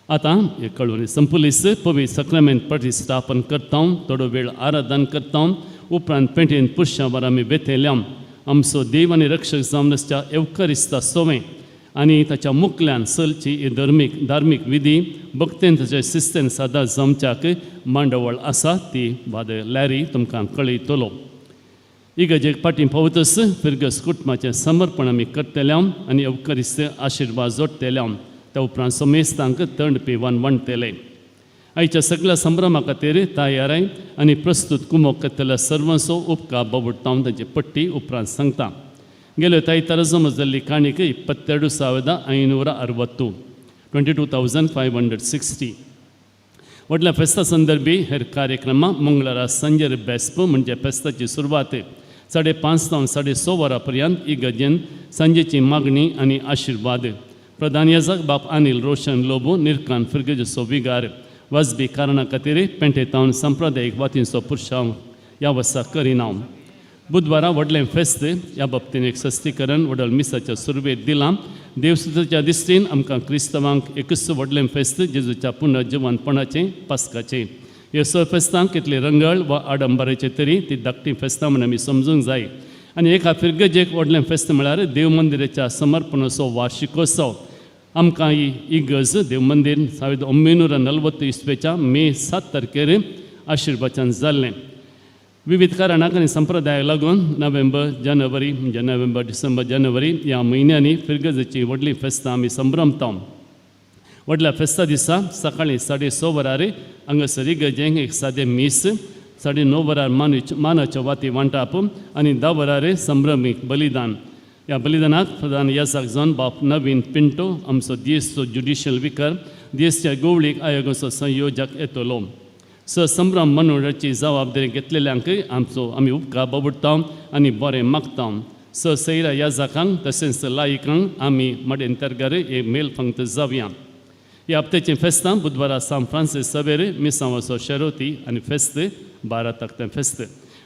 आतां हे कळोवणी संपुलीस पवित्र सक्रमेंत प्रतिस्थापन करता, थोडो वेळ आराधन करता, उपरांत पेंटेन पुरशावर आमी बेतयल्या. आमचो देव आनी रक्षक जावन आसच्या येवकरिस्ता सोवें आनी ताच्या मुखल्यान चलची ही धार्मीक विधी भक्तेन ताच्या शिस्तेन सादा जमच्याक मांडवळ आसा ती वाद लॅरी तुमकां कळयतलो. इगर्जेक फाटीं पावतच फिरगस कुटुंबाचें समर्पण आमी करतले आनी अवकरिस्त आशिर्वाद जोडटले. त्या उपरांत समेस्तांक तंड पिवन वणटले. आयच्या सगळ्या संभ्रमा खातीर तयाराय आनी प्रस्तूत कुमोक करतल्या सर्वांचो उपकार बाबुडटा तांची पट्टी उपरांत सांगता. गेले आयतारा जमा जाल्ली काणीक 22,560, 22,560. व्हडल्या फेस्ता संदर्भी हेर कार्यक्रमां मंगळारा सांजेर बेस्प म्हणजे फेस्ताची सुरवात 5:30 तावन 6:30 वरां पर्यंत इगर्जेन सांजेची मागणी आनी आशिर्वाद. प्रधान याजक बाप अनिल रोशन लोबो निर्कान फिरगेजचो विगार वाजबी कारणा खातीर पेंटेतावन सांप्रदायीक वातींचो पुरशांव ह्या वर्सा करिना. बुधवारा व्हडलें फेस्त ह्या बाबतीन एक सस्तीकरण व्हडल मिसाच्या सुरवेक दिलां. देवसुताच्या दिश्टीन आमकां क्रिस्तवांक एकूच व्हडलें फेस्त जेजूच्या पुनर्जिवनपणाचें पास्काचें. ह्या स फेस्तांक कितली रंगळ वा आडंबराचें तरी ती धाकटी फेस्तां म्हूण आमी समजूंक जाय. आनी एका फिरगजेक व्हडलें फेस्त म्हळ्यार देव मंदिराच्या समर्पणाचो वार्षिकोत्सव. आमकां ही इगर्ज देव मंदीर 1940 इसवेच्या मे 7 तारखेर आशिर्वाचन जाल्लें. विविध कारणांक आनी संप्रदायाक लागून नोव्हेंबर जानेवारी म्हणजे नोव्हेंबर डिसेंबर जानेवारी ह्या म्हयन्यांनी फिरगजेची व्हडली फेस्तां आमी संभ्रमता. व्हडल्या फेस्ता दिसा सकाळीं 6:30 वरार हांगासर इगर्जेक एक सादें मीस, 9:30 वरार मानाच्यो वाती वांटप आनी 10 वरार संभ्रमीक बलिदान. ह्या बलिदानाक प्रधान याजक जावन बाप नवीन पिंटो आमचो देशचो ज्युडिशियल विकर देशच्या गोवळीक आयोगाचो संयोजक येतलो. स संभ्रम मनोळाची जबाबदारी घेतलेल्यांक आमचो आमी उपकार बाबुडटा आनी बरें मागता. स सैरा याजकांक तशेंच लायकांक आमी मडेन तरगार एक मेल पंक्त जावया. ह्या हप्त्याचीं फेस्तां बुधवारा सान फ्रांसीस सवेर मिसांवाचो शेरोती आनी फेस्त 12 ताकतें फेस्त.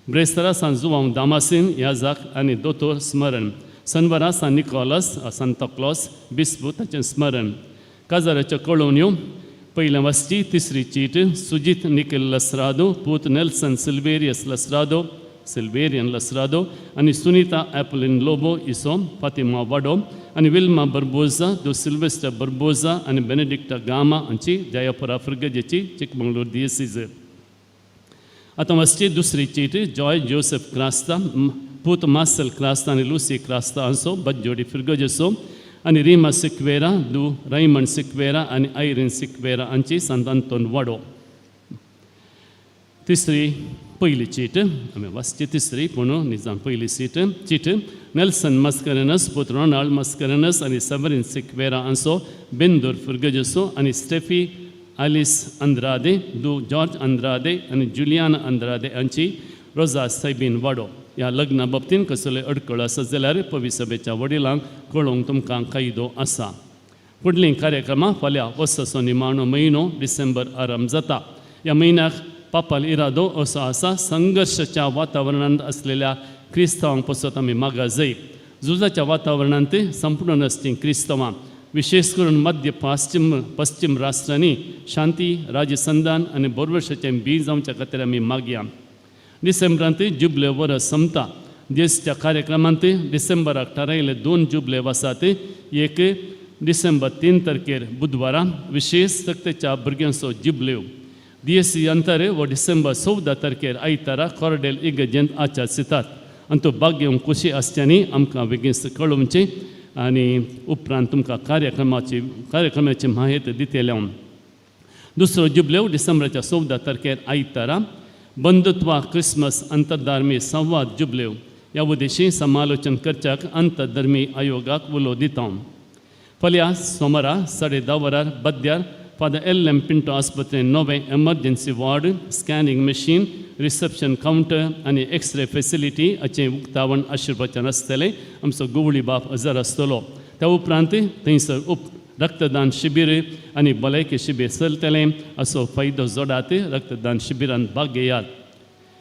ब्रेस्तारा सान जुवांव दामासीन याजक आनी दोतोर स्मरण. सनवारा सान निकोलस सांताक्लॉस बिस्पू ताचें स्मरण. काजाराच्यो कळोवण्यो पयलें वाचची तिसरी चीट सुजीत निखिल लसरादो पूत नेल्सन सिल्वेरियस लसरादो सिल्वेरियन लसरादो आनी सुनीता एपलिन लोबो इसो फातिमा वाडो आनी विल्मा बर्बोजा दो सिल्वेस्टर बर्बोजा आनी बेनेडिक्टा गामा हांची जयापुरा फिर्गजेची चिकमंगळूर दियसीज. आतां वाचची दुसरी चीट जॉय जोसेफ क्रास्ता पूत मार्सेल क्रास्ता आनी लुसी क्रास्ता हांचो बज्जोडी फिर्गजेचो आनी रिमा सिक्वेरा दू रायमंड सिक्वेरा आनी आयरीन सिक्वेरा हांची सांत आंतोन वाडो. तिसरी पयली चीट आमी वाचची तिसरी पूण निजाम पयली सीट चीट नेल्सन मस्करेनस पूत रोनाल्ड मस्करेनस आनी सेवरीन सिक्वेरा हांचो बेंदूर फिर्गजेचो आनी स्टेफी आलिस अंद्रादे दू जॉर्ज अंद्रादे आनी जुलियाना अंद्रादे हांची रोजा सैबीन वाडो. ह्या लग्ना बाबतीन कसलोय अडखळ आसत जाल्यार पवी सभेच्या वडिलांक कळोवंक तुमकां कायदो आसा. फुडलीं कार्यक्रमां फाल्यां वर्साचो निमाणो म्हयनो डिसेंबर आरंभ जाता. ह्या म्हयन्याक पापाल इरादो असो आसा संघर्शाच्या वातावरणांत आसलेल्या क्रिस्तांवांक पसत आमी मागा जाय. झुजाच्या वातावरणांत संपूर्ण आसचीं क्रिस्तांवां विशेष करून मध्य पश्चिम राष्ट्रांनी शांती राजसंधान आनी बोरवर्शाचें बीज जावच्या खातीर आमी मागया. डिसेंबरांत जुबले वरस सोंपता. देशच्या कार्यक्रमांत डिसेंबराक थारायिल्ले 2 जुबले आसात. एक डिसेंबर 3 तारखेर बुधवारा विशेष सक्तेच्या भुरग्यांचो जुबल्यो डीएससी अंतर व डिसेंबर 14 तारखेर आयतारा कॉर्डेल इगर्जेंत आचार आनी तो भाग घेवंक खोशी आसच्यांनी आमकां बेगीन कळोवचें आनी उपरांत तुमकां कार्यक्रमाची म्हायती दितले हांव. दुसरो जुबलेव डिसेंबराच्या 14 तारखेर आयतारा बंधुत्वा क्रिसमस अंतरधर्मी संवाद जुबलेव ह्या उद्देशी समालोचन करच्याक अंतरधर्मी आयोगाक उलो दिता. फाल्यां सोमारा 10:30 वरार बद्यार फादर एल एम पिंटो आस्पत्रेन नवें emergency ward scanning machine reception counter आनी एक्सरे फेसिलिटी हाचें उक्तावण आशिर्वचन आसतलें. आमचो गुवळी बाप हजर आसतलो. त्या उपरांत थंयसर रक्तदान शिबीर आनी भलायकी शिबीर चलतलें. असो फायदो जोडात रक्तदान शिबिरांत भाग घेयात.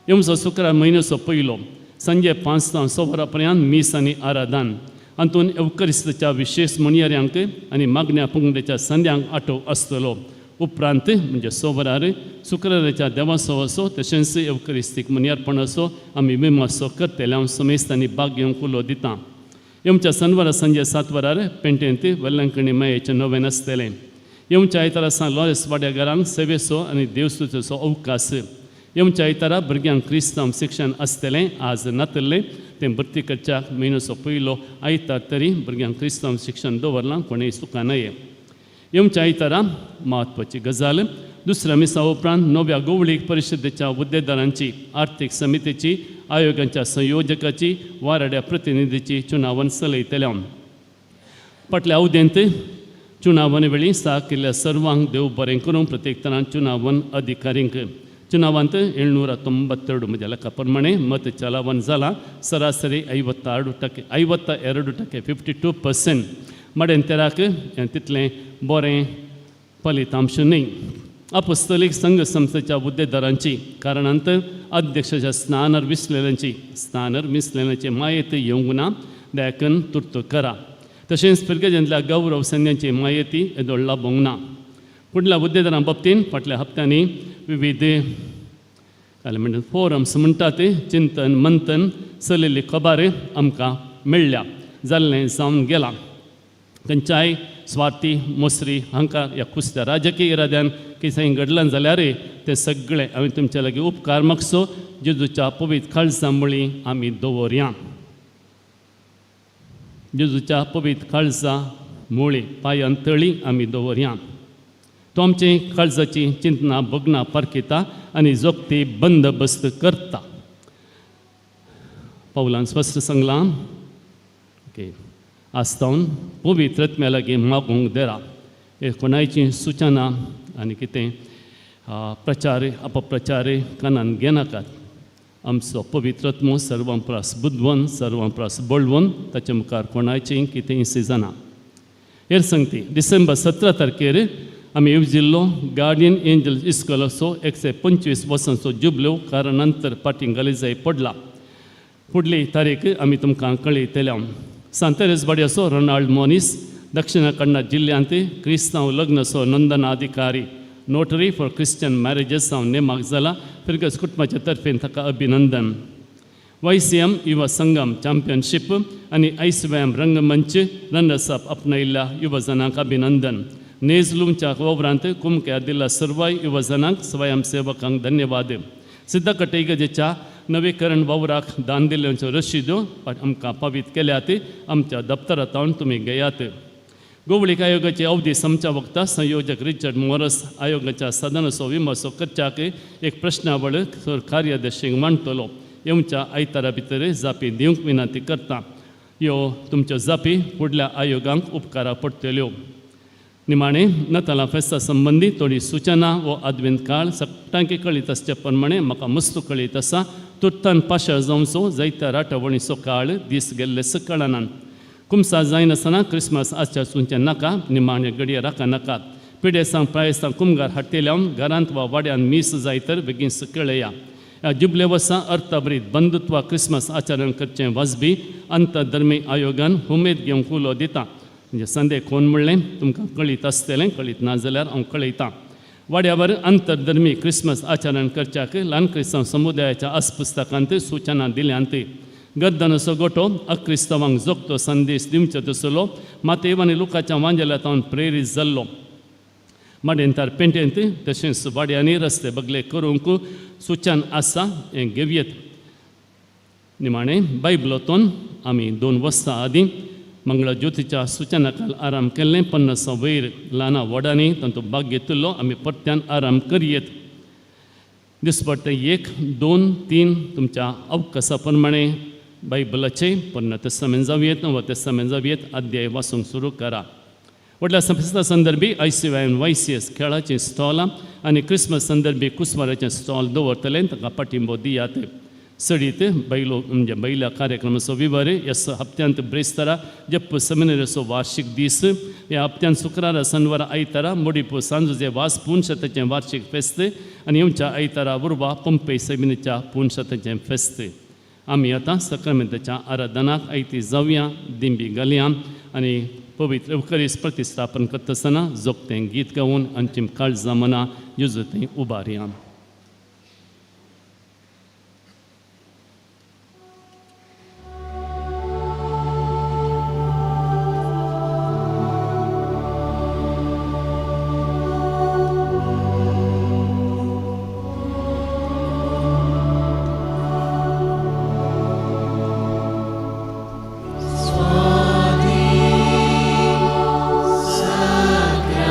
येवचो शुक्रार म्हयन्याचो पयलो सांजे 5 ते 6 वरां पर्यंत मीस आनी आराधन हातूंत एवकरिस्ताच्या विशेश म्हणयाऱ्यांक आनी मागण्या पुंगडेच्या संद्यांक आटोव आसतलो. उपरांत म्हणजे 6 वरार शुक्राराच्या देवासो असो तशेंच एवकरिस्तीक म्हणयारपणाचो आमी विमासो करतले. हांव समेस्तांनी भाग घेवंक उलो दितां. येवच्या शनवारा सांजे 7 वरार पेंटेंत वेलंकणी मायेचें नवें आसतलें. येवच्या आयतारा सान लॉरेस वाड्या घरांक सेवेचो आनी देवस्तुचो अवकाश. येवच्या आयतारा भुरग्यांक क्रिस्तांव शिक्षण आसतलें. आज नातल्लें तें भरती करच्याक म्हयन्याचो पयलो आयतार तरी भुरग्यांक क्रिस्तांव शिक्षण दवरलां कोणूय चुका नये. येवच्या आयतारा म्हत्वाची गजाल दुसऱ्या मिसा उपरांत नव्या गोवळीक परिशदेच्या हुद्देदारांची आर्थीक समितीची आयोगाच्या संयोजकाची वाराड्या प्रतिनिधीची चुनावन चलयतले. फाटल्या अवधेंत चुनावन वेळी साक केल्ल्या सर्वांक देव बरें करूं प्रत्येक तरान चुनावन अधिकारींक चुनावांत 792 म्हज्या लेखा प्रमाणे मत चलावण जालां. सरासरी 56% 52% 52% मडेन तेराक हें तितलें बरें फलितांश न्हय. अपुस्तलीक संघ संस्थेच्या हुद्देदारांची कारणांत अध्यक्षाच्या स्नानार विसलेल्यांची म्हायती येवंक ना देखून तुर्त करा. तशेंच फिर्गजेंतल्या गौरव संद्यांची म्हायती येदोळ लाबोवंक ना. फुडल्या हुद्देदारां बाबतीन फाटल्या हप्त्यांनी विविध काय म्हणटात फोरम्स म्हणटात चिंतन मंथन चलिल्ली खबर आमकां मेळ्ळ्या जाल्लें जावन गेलां. खंयच्याय स्वार्थी मोसरी हांकां ह्या कुसत्या राजकीय इराद्यान कितेंय घडलां जाल्यार तें सगळें हांवें तुमच्या लागीं उपकार मागचो. जेजूच्या पवित्र काळजा मुळी आमी दवरया. जेजूच्या पवित्र काळजा मुळी पांयान तळी आमी दवरया. तो आमची काळजाची चिंतना भोगना पारखिता आनी जोगती बंदोबस्त करता. पावलान स्पश्ट सांगलां ओके आस्तावन पवित्र आत्म्या लागीं मागूंक देरा. हे कोणायची सुचना आनी कितें प्रचार अपप्रचार कानान घेनाकात. आमचो पवित्र आत्मो सर्वां प्रास बुदवंत सर्वां प्रास बळवंत ताचे मुखार कोणायचें कितेंय सिजना. हेर सांगती डिसेंबर 17 तारखेर आमी येवजिल्लो गार्डियन एंजल इस्कोलाचो 125 वर्सांचो जुबल्यो कारणांतर फाटीं घाली जाय पडला. फुडली तारीख आमी तुमकां कळयतले. सांतेरेस बाडयाचो रोनाल्ड मोनीस दक्षिण कन्नड जिल्ल्यांत क्रिस्तांव लग्नाचो नोंदणाधिकारी नोटरी फॉर क्रिश्चन मॅरेजीस हांव नेमाक जाला. फिरगज कुटुंबाचे तर्फेन ताका अभिनंदन. वायसीएम युवा संगम चॅम्पियनशीप आनी आयसीवायएम रंगमंच रनर्स अप आपणायिल्ल्या युवजनांक अभिनंदन. नेज लुमच्या वावरांत कुमक्या दिल्ल्या सर्वाय युवजनांक स्वयंसेवकांक धन्यवाद. सिद्धकटे इगर्जेच्या नवीकरण वावराक दान दिल्ल्यांच्यो रशिदो आमकां पावीत केल्यात. आमच्या दप्तरांत तुमी घेयात. गोवळीक आयोगाची अवधी समच्या वक्ता संयोजक रिचर्ड मोरस आयोगाच्या साधनाचो विमर्सो करच्याक एक प्रश्नावळ कार्यादर्शीक मांडटलो. येवच्या आयतारा भितर जापी दिवंक विनंती करता. ह्यो तुमच्यो जापी फुडल्या आयोगांक उपकारा पडटल्यो. निमाणें नतालां फेस्ता संबंदी थोडी सुचना वो आदवेंत काळ सगळ्यांक कळीत आसचे प्रमाणे म्हाका मस्त कळीत आसा. तुर्तान पाशार जावचो जायत्या राटावळीचो काळ दीस गेल्ले सकळनान कुमसा जायनासतना क्रिसमस आसच्या सुनचें नाका. निमाणे घडये राखा नाका. पिडेसांक प्रायेसांक कुमगार हाडटेल्यान घरांत वा वाड्यान मीस जाय तर बेगीन कळया. ह्या जुबले वर्सा अर्थाभरीत बंधुत्व क्रिसमस आचरण करचें वाजबी आंतरधर्मी आयोगान उमेद घेवंक उलो दिता. म्हणजे संदे कोण म्हणलें तुमकां कळीत आसतलें, कळीत ना जाल्यार हांव कळयतां. वाड्यावर आंतरधर्मी क्रिसमस आचरण करच्याक ल्हान क्रिस्तांव समुदायाच्या आसपुस्तकांत सुचना दिल्यांत. गर्दनाचो गोटो अक्रिस्तांवांक जोगतो संदेश दिवचो तसलो मातेव आनी लुकाच्या वांजेलांत प्रेरीत जाल्लो. माडेंतार पेंटेंत तशेंच वाड्यांनी रस्ते बगले करूंक सुचन आसा हें घेवयेत. निमाणें बायबलांतून आमी 2 वर्सां आदीं मंगळज्योतीच्या सुचना खाल आराम केल्लें. 50 वयर ल्हाना व्हडांनी तातूंत भाग घेतिल्लो. आमी परत्यान आराम करयेत. दिसपट्टे 1, 2, 3 तुमच्या अवकाशा प्रमाणे बायबलाचे पोन्ना तेस्तामेंत जावयेत, नवो तेस्तामेंत जावयेत अध्याय वाचूंक सुरू करा. व्हडल्या फेस्ता संदर्भी आयसीवायएम वायसीएस खेळाचीं स्टॉलां आनी क्रिसमस संदर्भी कुसवाराचें स्टॉल दवरतले. ताका पाठिंबो दियात. सडीत बैलो म्हणजे बैला कार्यक्रमाचो विवर ह्या हप्त्यांत ब्रेस्तारा जप्प सेमिनरीचो वार्षिक दीस. ह्या हप्त्यांत शुक्रारा शनिवारा आयतारा मोडीपू सांजुजे वास पुनशताचें वार्षिक फेस्त आनी येवच्या आयतारा उर्वा पंपे सेमिनीच्या पुनशताचें फेस्त. आमी आतां सक्रामेंताच्या आराधनाक आयती जावया, दिंबी घालया आनी पवित्र अवकरीस प्रतिस्थापन करतासतना जोगतें गीत गावन अंतीम काळजा मना जेजू उबारया. Sacramenta.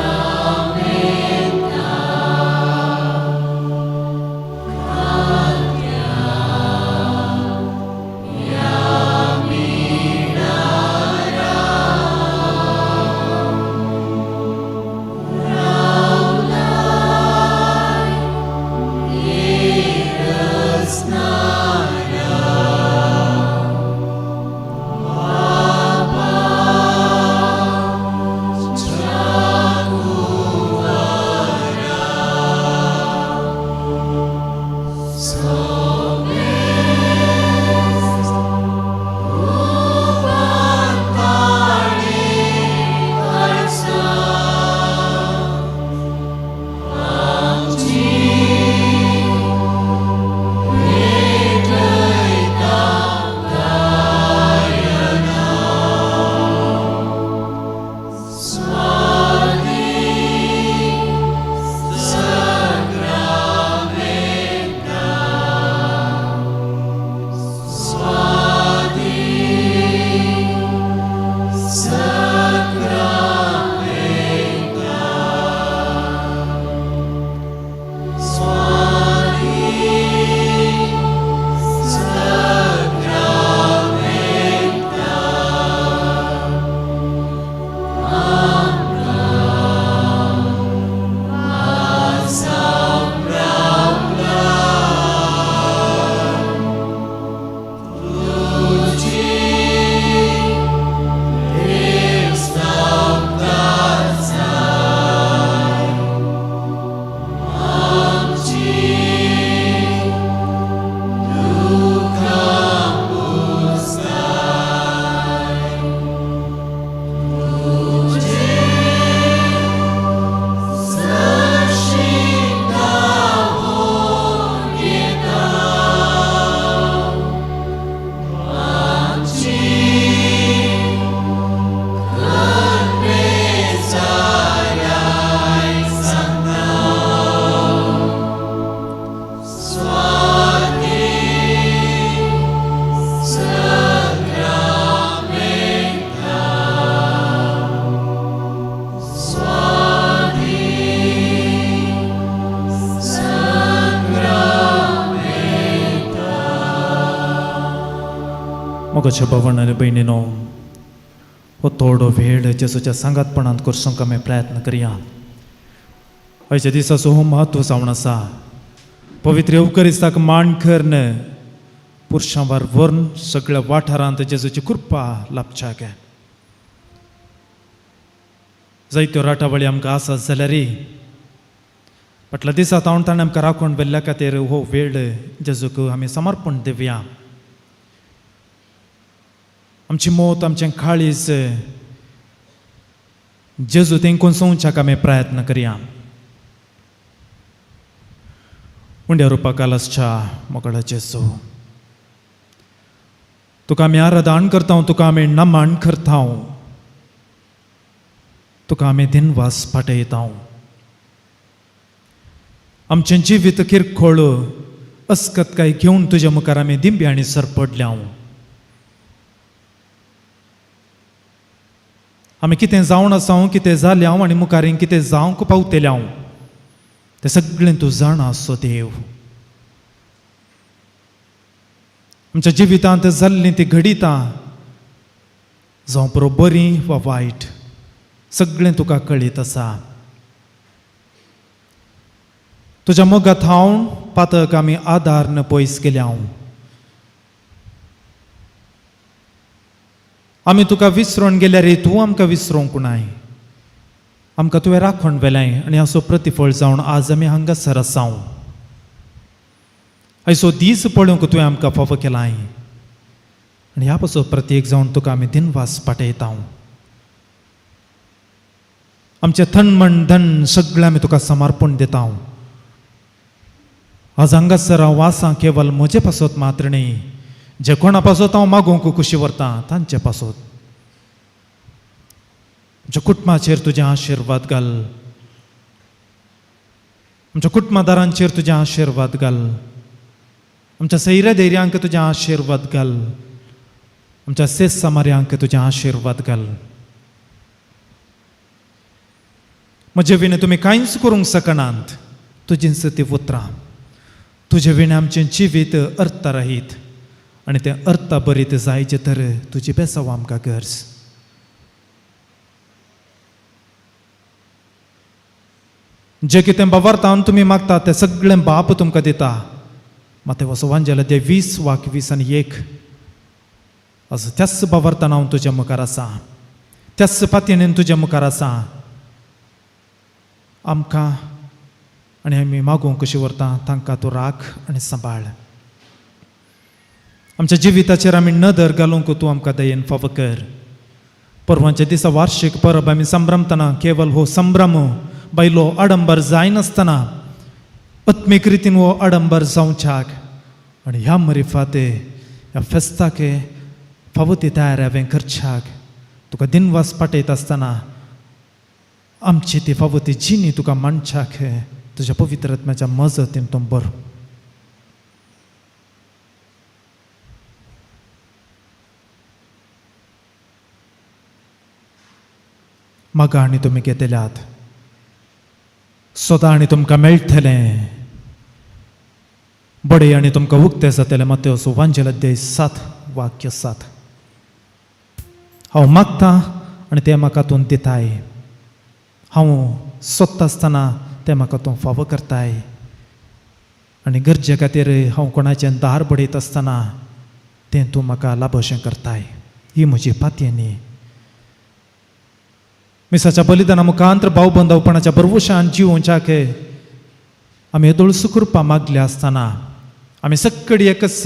मोगाच्या भावान आनी भयणीनो, हो थोडो वेळ जेजूच्या सांगातपणांत करसूंक आमी प्रयत्न करया. आयच्या दिसाचो हो म्हत्व जावन आसा. पवित्र येवकरिस्ताक मान करून पुरशांवार व्हरून सगळ्या वाठारांत जेजूची कृपा लाभच्याक. जायत्यो राटावळी आमकां आसात जाल्यारय फाटल्या दिसा तावन ताणें आमकां राखून व्हेल्ल्या खातीर हो वेळ जेजूक आमी समर्पण दिवया. आमची मोत, आमचें काळीज जेजू तेंकून सोंवच्याक आमी प्रयत्न करया. उंड्या रुपा कालासच्या मोगळा जेजू, तुका आमी आराधन करता, तुका आमी नमन करता, तुका आमी दिनवास पाटयता. आमचें जिवीत किरकोळ अस्कत काय घेवन तुज्या मुखार आमी दिंब्यांनी सरपडल्या. आमी कितें जावन आसा, कितें जालें आनी मुखार कितें जावंक पावतलें हांव, तें सगळें तूं जाणा आसचो देव. आमच्या जिवितांत जाल्लीं तीं घडितां जावं पुरो बरीं वा वायट, सगळें तुका कळीत आसा. तुज्या मोगात हांव पातक आमी आदार न पयस केल्या. आमी तुका विसरून गेल्यार तूं आमकां विसरूंक नाय. आमकां तुवें राखण व्हेलें आनी हाचो प्रतिफळ जावन आज आमी हांगासर आसाव. आयचो दीस पळोवंक तुवें आमकां फावो केलाय आनी ह्या पासून प्रत्येक जावन तुका आमी दिनवास पाटयता. आमचें थन मन धन सगळें आमी तुका समर्पण दिता. आज हांगासर हांव आसां केवल म्हजे पासत मात्र न्ही, जे कोणा पासत हांव मागूंक खुशी व्हरता तांचे पासत. आमच्या कुटुंबाचेर तुजें आशिर्वाद घाल, आमच्या कुटुंबादारांचेर तुजें आशिर्वाद घाल, आमच्या सैऱ्या धैर्यांक तुजें आशिर्वाद घाल, आमच्या सेस सामार्यांक तुजें आशिर्वाद घाल. म्हजे विणें तुमी कांयच करूंक शकनात, तुजींच ती उतरां. तुजे विणें आमचें जिवीत अर्थरहीत आनी तें अर्थभरीत जायचें तर तुजी बेसाव आमकां गरज. जें कितें बाबार्थान तुमी मागता तें सगळें बाप तुमकां दिता. माते वसो वांजेल ते 20 वाक्य 20 आनी 1. आज त्याच बाबार्थान हांव तुज्या मुखार आसा, त्याच पातयेन तुज्या मुखार आसा. आमकां आनी आमी मागूंक कशी व्हरता तांकां तूं राख आनी सांबाळ. आमच्या जिविताचेर आमी नदर घालूंक तूं आमकां दयेन फावो कर. परवांच्या दिसा वार्षिक परब आमी संभ्रमतना केवल हो संभ्रम बायलो आडंबर जायनासतना आत्मीक रितीन हो आडंबर जावच्याक आनी ह्या मरिफाते ह्या फेस्ताके फावो ती तयारी हांवें करच्याक तुका दिनवास पाटयता आसतना आमची ती फावो ती जिणी तुका मानच्याक तुज्या पवित्र आत्म्याच्या मजतीन तूं बरो. मागा आनी तुमी घेतल्यात, सोदा आनी तुमकां मेळटलें, बडे आनी तुमकां उक्तें जातलें. मातेवस वांजेल अध्याय 7 वाक्य 7. हांव मागतां आनी तें म्हाका तूं दिताय, हांव सोदता आसतना तें म्हाका तूं फावो करताय आनी गरजे खातीर हांव कोणाचें दार बडयत आसतना तें तूं म्हाका लाभशें करताय. ही म्हजी पातयेनी मिसाच्या बलिदाना मुखांत भाव बंदवपणाच्या बरवशान जिवोवच्याक आमी येदोळसो कृपा मागल्या आसतना आमी सक्कडी एकच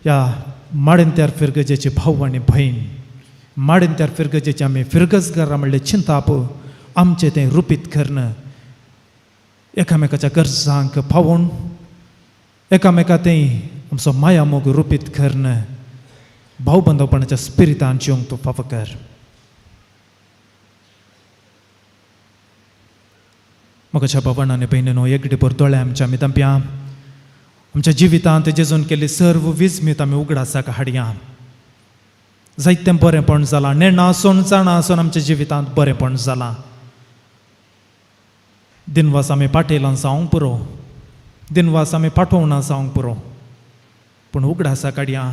ह्या माडेंत्यार फिरगजेचे भाव आनी भयण, माडेंत्यार फिरगजेचे आमी फिरगजगारां म्हणलें चिंताप आमचें तें रुपीत करून एकामेकाच्या गरजांक पावोवन एकामेका तें आमचो माया मोग रुपीत करून भाव बंदवपणाच्या स्पिरितान जिवंक तूं फावो कर. म्हज्या भावान आनी भयणीनो, एकडे भर दोळे आमच्या आमी धांपया. आमच्या जिवितांत जेजून केल्ली सर्व विस्मीत आमी उगडासाक हाडया. जायतें बरेंपण जालां, नेणा आसून जाणा आसून आमच्या जिवितांत बरेंपण जालां. दिनवास आमी पाटयलां जावंक पुरो, दिनवास आमी पाठोवना जावंक पुरो, पूण उगडासाक हाडया.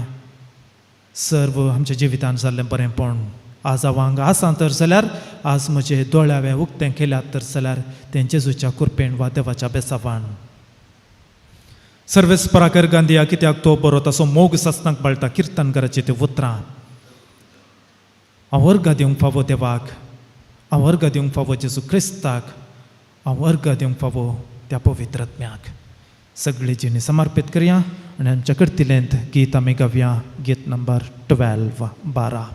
सर्व आमच्या जिवितान जाल्लें बरेंपण आज हांव हांगा आसा तर जाल्यार आज म्हजे दोळे हांवें उक्तें केल्यात तर जाल्यार तें जेजूच्या कृपेन वा देवाच्या बेसावान. सर्वेस्पराक अर्गां दिया कित्याक तो बरो, तसो मोग सासणाक बाळटा. किर्तनकाराची ती उतरां. हांव अर्गां दिवंक फावो देवाक, हांव अर्गां दिवंक फावो जेजू क्रिस्ताक, हांव अर्गां दिवंक फावो त्या पवित्र आत्म्याक. सगळी जिणी समर्पीत करया आनी आमच्या करतिलेंत गीत आमी गावया. गीत नंबर 12 12.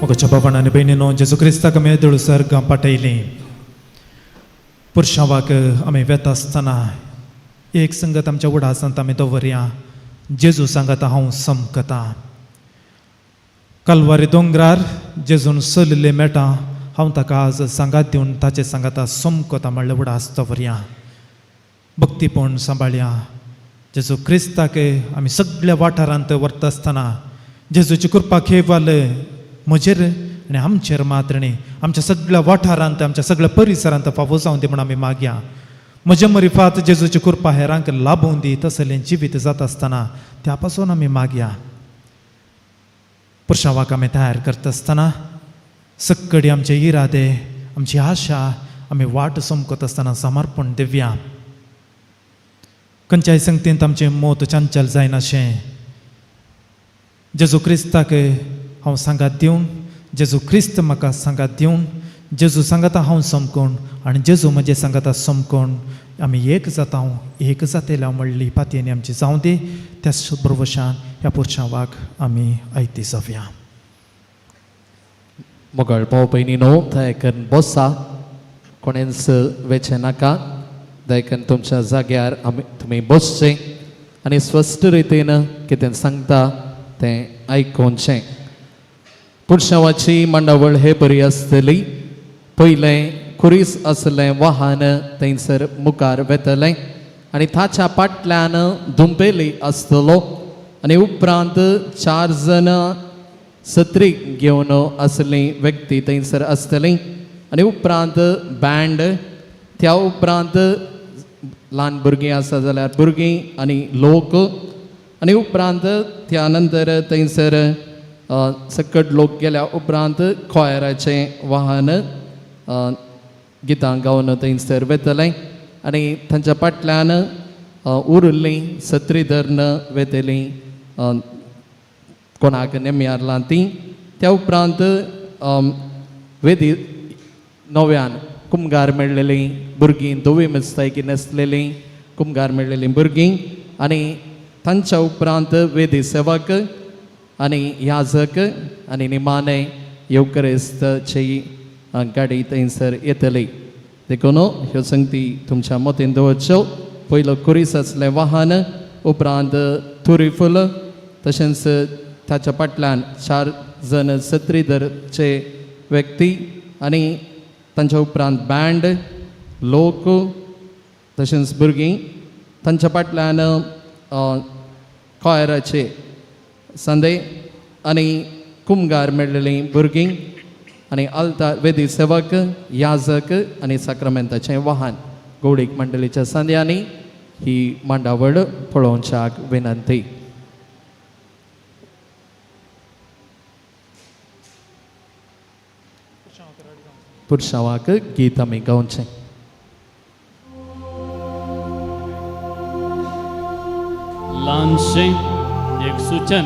मोगाच्या भावान आनी भयणीनो, जेजू क्रिस्ताक आमी येदोळ सर्गां पाठयलीं. पुरशावाक आमी वेता आसतना एक संगत आमच्या उडासांत आमी दवरया. जेजू सांगता हांव समकता. कलवारी दोंगरार जेजून चलिल्ले मेटा हांव ताका आज सांगात दिवन ताचे सांगाता समकता म्हणल्यार उडास दवरया. भक्तीपण सांबाळया. जेजू क्रिस्ताक आमी सगळ्या वाठारांत व्हरता आसतना जेजूची कृपा खेवाल म्हजेर आनी आमचेर मात्र न्ही, आमच्या सगळ्या वाठारांत आमच्या सगळ्या परिसरांत फावो जावन दी म्हूण आमी मागया. म्हज्या मरिफात जेजूची कृपा हेरांक लाबोवन दी तसलें जिवीत जाता आसतना त्या पासून आमी मागया. पुरशावाक आमी तयार करता आसतना सक्कडी आमचे इरादे आमची आशा आमी वाट समकत आसतना समर्पण दिवया. खंयच्याय संगतींत आमचें मत चंचल जायनाशें जेजू क्रिस्ताक हांव सांगात दिवन, जेजू क्रिस्त म्हाका सांगात दिवन, जेजू सांगाता हांव समकोण आनी जेजू म्हजें सांगाता समकोण, आमी एक जाता एक जातेल्या म्हणली पातयेनी आमची जावं दी. त्या बरोवशान ह्या पुरशावाक आमी आयती जावया. मोगाळ भाव भयणीनो, दयाकन बसा, कोणेंच वेचें नाका. दयाकन तुमच्या जाग्यार आमी तुमी बसचें आनी स्पश्ट रितीन कितें सांगता तें आयकुचें. पुरशावाची मांडावळ हे बरी आसतली. पयलें खुरीस आसलें वाहन थंयसर मुखार वेतलें आनी ताच्या फाटल्यान दुंपेली आसतलो आनी उपरांत 4 जाण सत्री घेवन आसली व्यक्ती थंयसर आसतली आनी उपरांत बँड, त्या उपरांत ल्हान भुरगीं आसा जाल्यार भुरगीं आनी लोक आनी उपरांत त्या नंतर थंयसर सकट लोक गेल्या उपरांत कॉयराचें वाहन गितां गावन थंयसर वेतलें आनी तांच्या फाटल्यान उरिल्लीं सत्री धरून वेतलीं कोणाक नेमयारलां तीं. त्या उपरांत वेदी नव्यान कुमगार मेळ्ळेलीं भुरगीं, धवी मिस्तायकी न्हेसलेलीं कुमगार मेळ्ळेलीं भुरगीं आनी तांच्या उपरांत वेदी सेवक आनी याजक आनी निमाणे येवकरेस्तची गाडी थंयसर येतली. देखून ह्यो संगती तुमच्या मतीन दवरच्यो. पयलो कुरीस आसलें वाहन, उपरांत तुरी फुल, तशेंच ताच्या फाटल्यान 4 जण सत्रीधरचे व्यक्ती आनी तांच्या उपरांत बँड लोक तशेंच भुरगीं, तांच्या फाटल्यान कॉयराचे संदे आनी कुमगार मेळ्ळेलीं भुरगीं आनी आल्तार वेदी सेवक, याजक आनी साक्रामेंताचें वाहन. गौडीक मंडळीच्या संद्यांनी ही मांडावळ पळोवच्याक विनंती. पुरशावाक गीत आमी गावचें. ल्हानशें एक सूचन.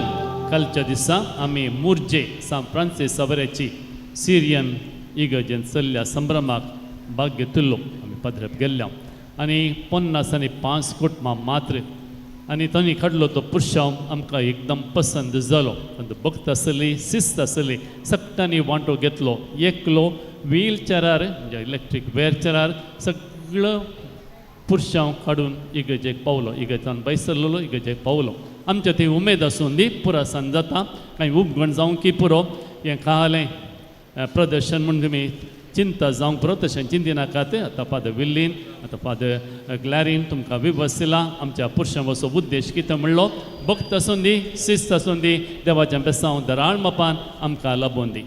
कालच्या दिसा आमी मुर्जे सान फ्रांसीस सवऱ्याची सिरियन इगर्जेन चल्ल्या संभ्रमाक भाग घेतिल्लो. आमी पदरप गेल्ल्या आनी 50 आनी 5 कुटुंबां मात्र आनी तांणी काडलो तो पुरशांव आमकां एकदम पसंद जालो. तांचो भक्त आसली, शिस्त आसली, सगळ्यांनी वांटो घेतलो. एकलो व्हीलचेरार म्हणजे इलेक्ट्रीक व्हीलचेरार सगळो पुरशांव काडून इगर्जेक पावलो. इगर्जान भायर सरलेलो इगर्जेक पावलो. आमच्या थंय उमेद आसून दी पुरासान जाता कांय उपगण जावंक की पुरो हें कळ्ळें प्रदर्शन म्हूण तुमी चिंता जावंक पुरो, तशें चिंतिनाकात. आतां फादर विल्लीन, आतां फादर ग्लॅरीन तुमकां विवस दिला. आमच्या पुरशांचो उद्देश कितें म्हणलो, भक्त आसून दी, शिस्त आसून दी, देवाचें बेसांव दराळ मापान आमकां लाबून दी.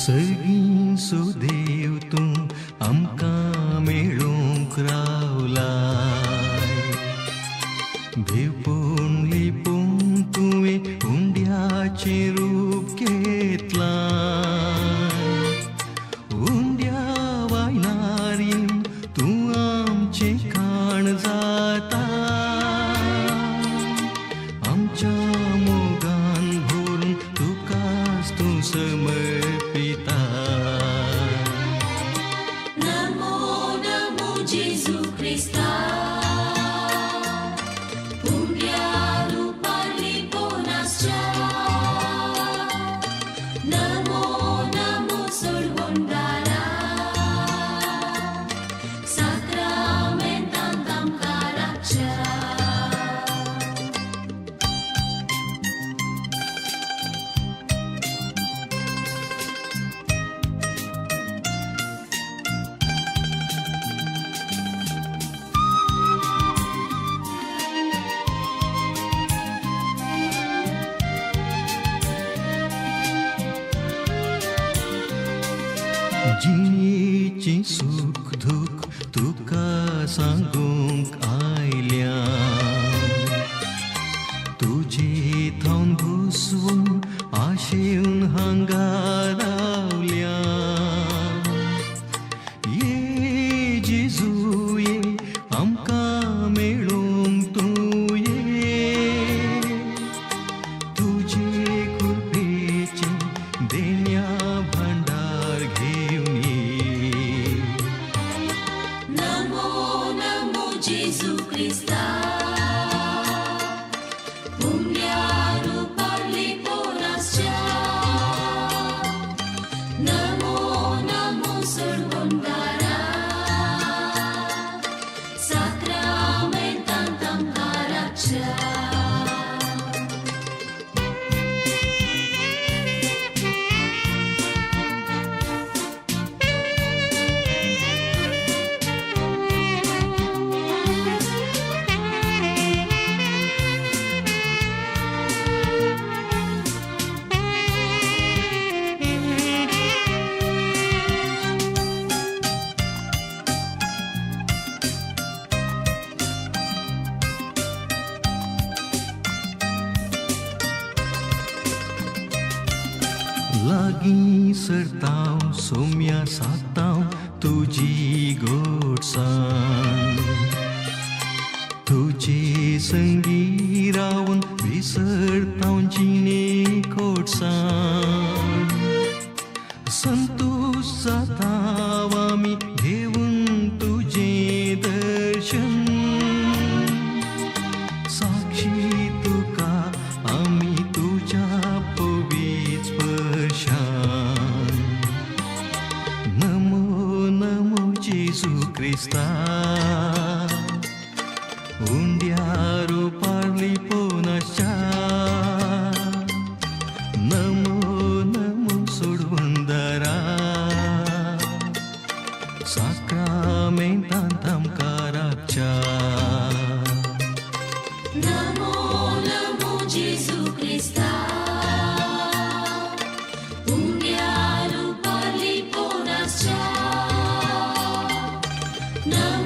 सर्गीं सुदेव तूं आमकां मेळूंक रावलाय देवपूण लिपून तुवें उंड्याचें रूप घेतलां उंड्या वायनारीन तूं आमचें खाण जाता आमच्या मोगान भरून तुकाच तूं समर्पिता. नमो नमो जेजू क्रिस्ता उंड्या रुपार लिपोवन आसच्या. नमो नमो सोडवणदारा साक्रामेंतांत आमकां राखच्या. जिणेचें सूख दूख तुका सांगूंक आयल्या तुजे थावन घुसवून आशेवन हांगा रावल्या. ये जेजू ये आमकां मेळूंक तूं ये तुजे कृपेचें देण्या भांडार घेवन ये. नमो नमो जेजू क्रिस्ता उंड्या रुपार लिपोवन आसच्या. नमो नमो सोडवणदारा साक्रामेंतांत आमकां राखच्या. लागीं सरतांव सोम्या सातांव तुजी गोडसाण तुजे संगी रावन विसरतांव जिणे कोडसाण संतोश जाताव आमी घेवन तुजें दर्शन साक्षी तुका आमी तुज्या पवीत स्पर्शान. नमो नमो जेजू क्रिस्ता उंड्या रुपार लिपोवन आसच्या. नमो नमो सोडवणदारा साक्रामेंतांत आमकां राखच्या. नमो नमो जेजू क्रिस्ता उंड्या रुपार लिपोवन आसच्या. नमो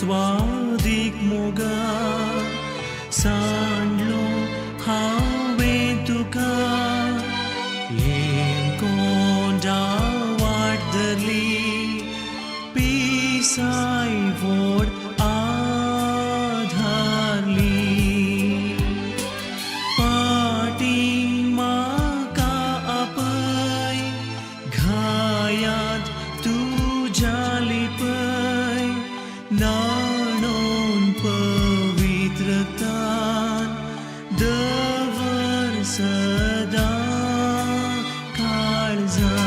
स्वादीक मोगा सांडलो हांवें तुका येमकोंडा वाट धरली पिसाय वोड आधारली पाटी म्हाका आपय घायांत तुज्या लिपय न्हाणोवन पवित्रतान दवर सदां काळजान.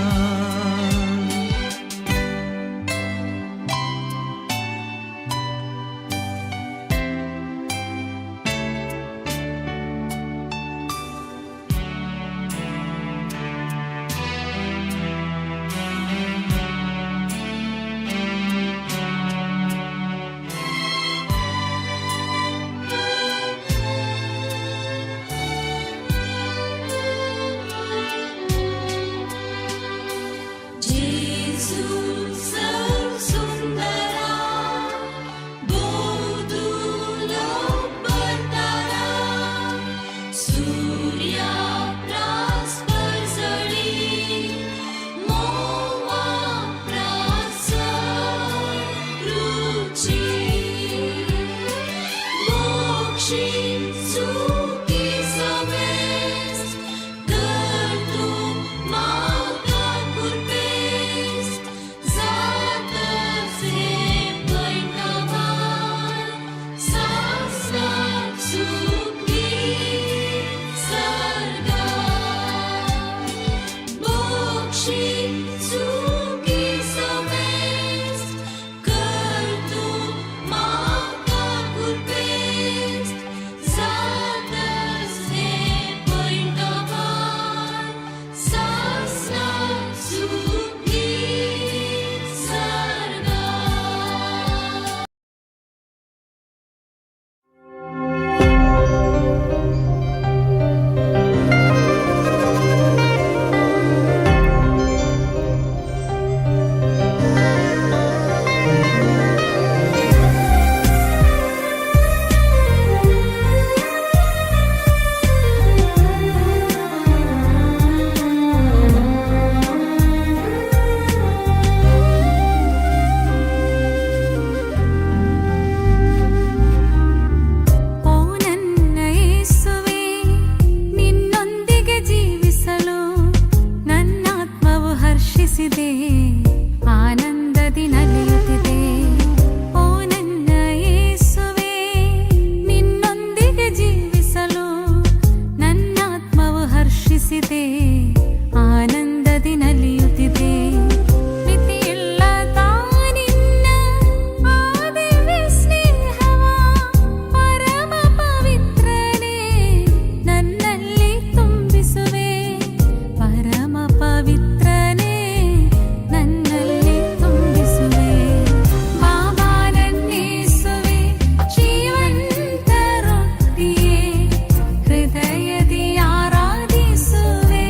जेजू सुंदरा बोदुलो परतारा सूर्या प्रास परजळी मोवा प्रास रुची मोक्षी सुखी समेस्त कर तूं म्हाका कुरपेस्त जातसे पैंगबार सासणाक सुख दी सर्गा मोक्षी सुखी समेस्त कर तूं म्हाका कुरपेस्त जातसे पैंगबार सासणाक सुख दी सर्गा. ಓ ನನ್ನ ಯೇಸುವೆ, ನಿನ್ನೊಂದಿಗೆ ಜೀವಿಸಲು ನನ್ನಾತ್ಮವು ಹರ್ಷಿಸಿದೆ, ಆನಂದದಿ ನಲಿಯುತ್ತಿದೆ. ಓ ನನ್ನ ಯೇಸುವೆ, ನಿನ್ನೊಂದಿಗೆ ಜೀವಿಸಲು ನನ್ನಾತ್ಮವು ಹರ್ಷಿಸಿದೆ, ಆನಂದದಿ ನಲಿಯುತ್ತಿದೆ. ಮಿತಿಯಿಲ್ಲದ ನಿನ್ನ ಆ ದಿವ್ಯ ಸ್ನೇಹವ ಪರಮ ಪವಿತ್ರನೇ ನನ್ನಲ್ಲಿ ತುಂಬಿಸುವೆ, ಪರಮ ಪವಿತ್ರನೇ ನನ್ನಲ್ಲಿ ತುಂಬಿಸುವೆ. ಬಾಬಾ ನನ್ನೇಸುವೆ, ಜೀವಂತ ರೊಟ್ಟಿಯೇ, ಹೃದಯದಿ ಆರಾಧಿಸುವೆ.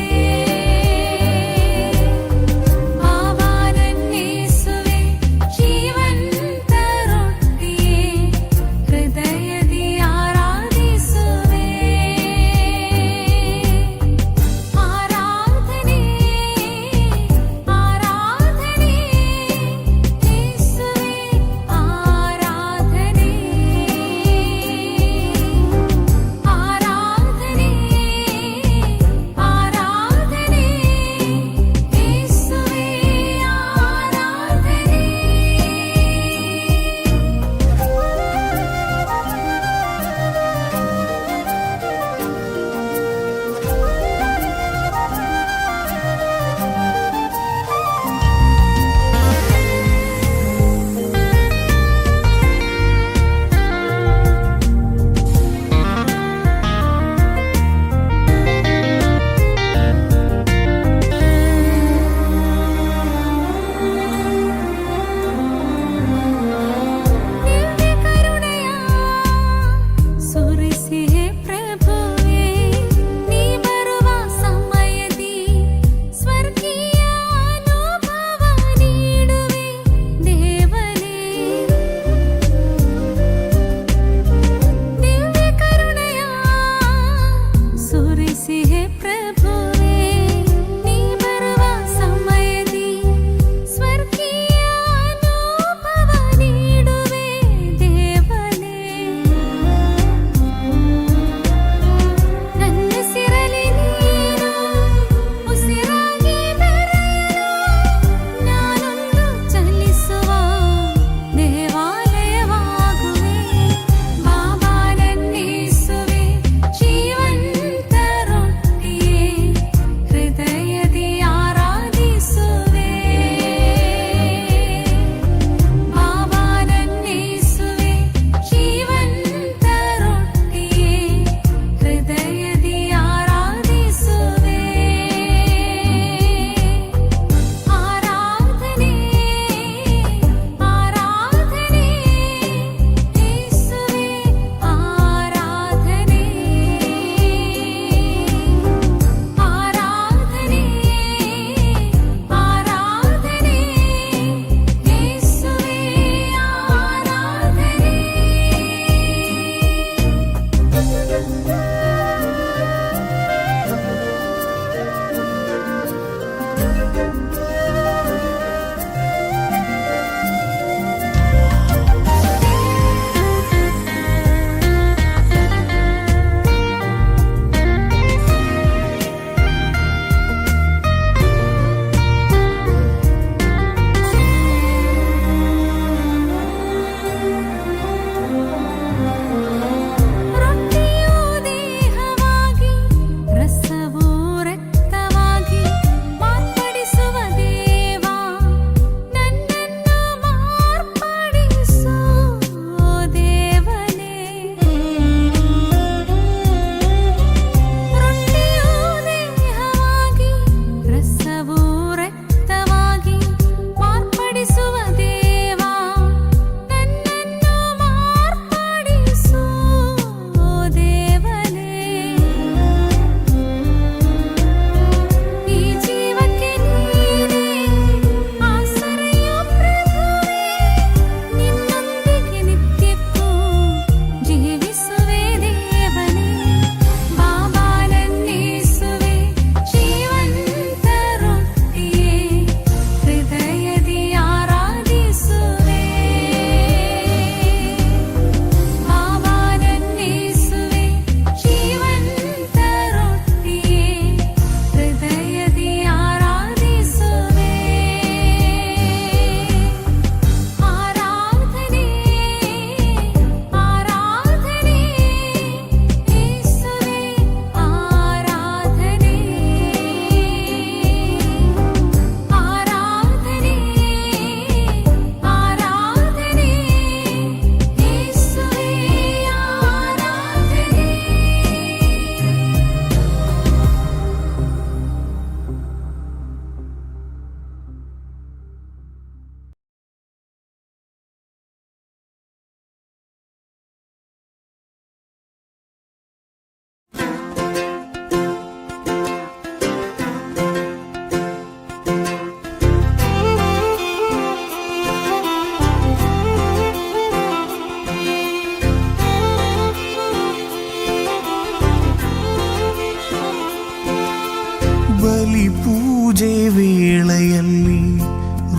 ಬಲಿ ಪೂಜೆ ವೇಳೆಯಲ್ಲಿ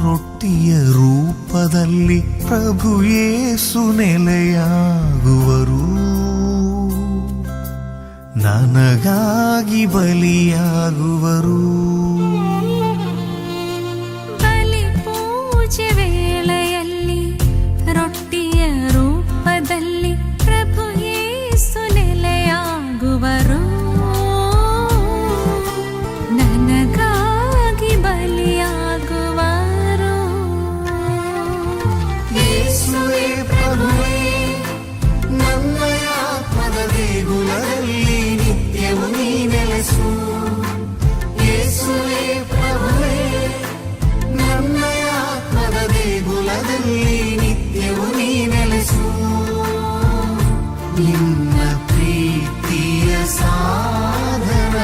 ರೊಟ್ಟಿಯ ರೂಪದಲ್ಲಿ ಪ್ರಭು ಯೇಸು ನೆಲೆಯಾಗುವರು, ನನಗಾಗಿ ಬಲಿಯಾಗುವರು. ಬಲಿ ಪೂಜೆ ವೇಳೆಯಲ್ಲಿ ರೊಟ್ಟಿಯ ರೂಪದಲ್ಲಿ ಪ್ರಭು ಯೇಸು ನೆಲೆಯಾಗುವರು, ನನಗಾಗಿ ಬಲಿಯಾಗುವರು. ಯೇಸುವೇ ಪ್ರಭುವೇ, ನನ್ನ ಆತ್ಮದ ದೇಗುಲದಲ್ಲಿ ನಿತ್ಯವು ನೀ ನೆಲೆಸು. ಯೇಸುವೇ ಪ್ರಭುವೇ, ನನ್ನ ಆತ್ಮದ ದೇಗುಲದಲ್ಲಿ ನಿತ್ಯವು ನೀ ನೆಲೆಸು. ನಿನ್ನ ಪ್ರೀತಿಯ ಸಾಧನವಾಗಲು,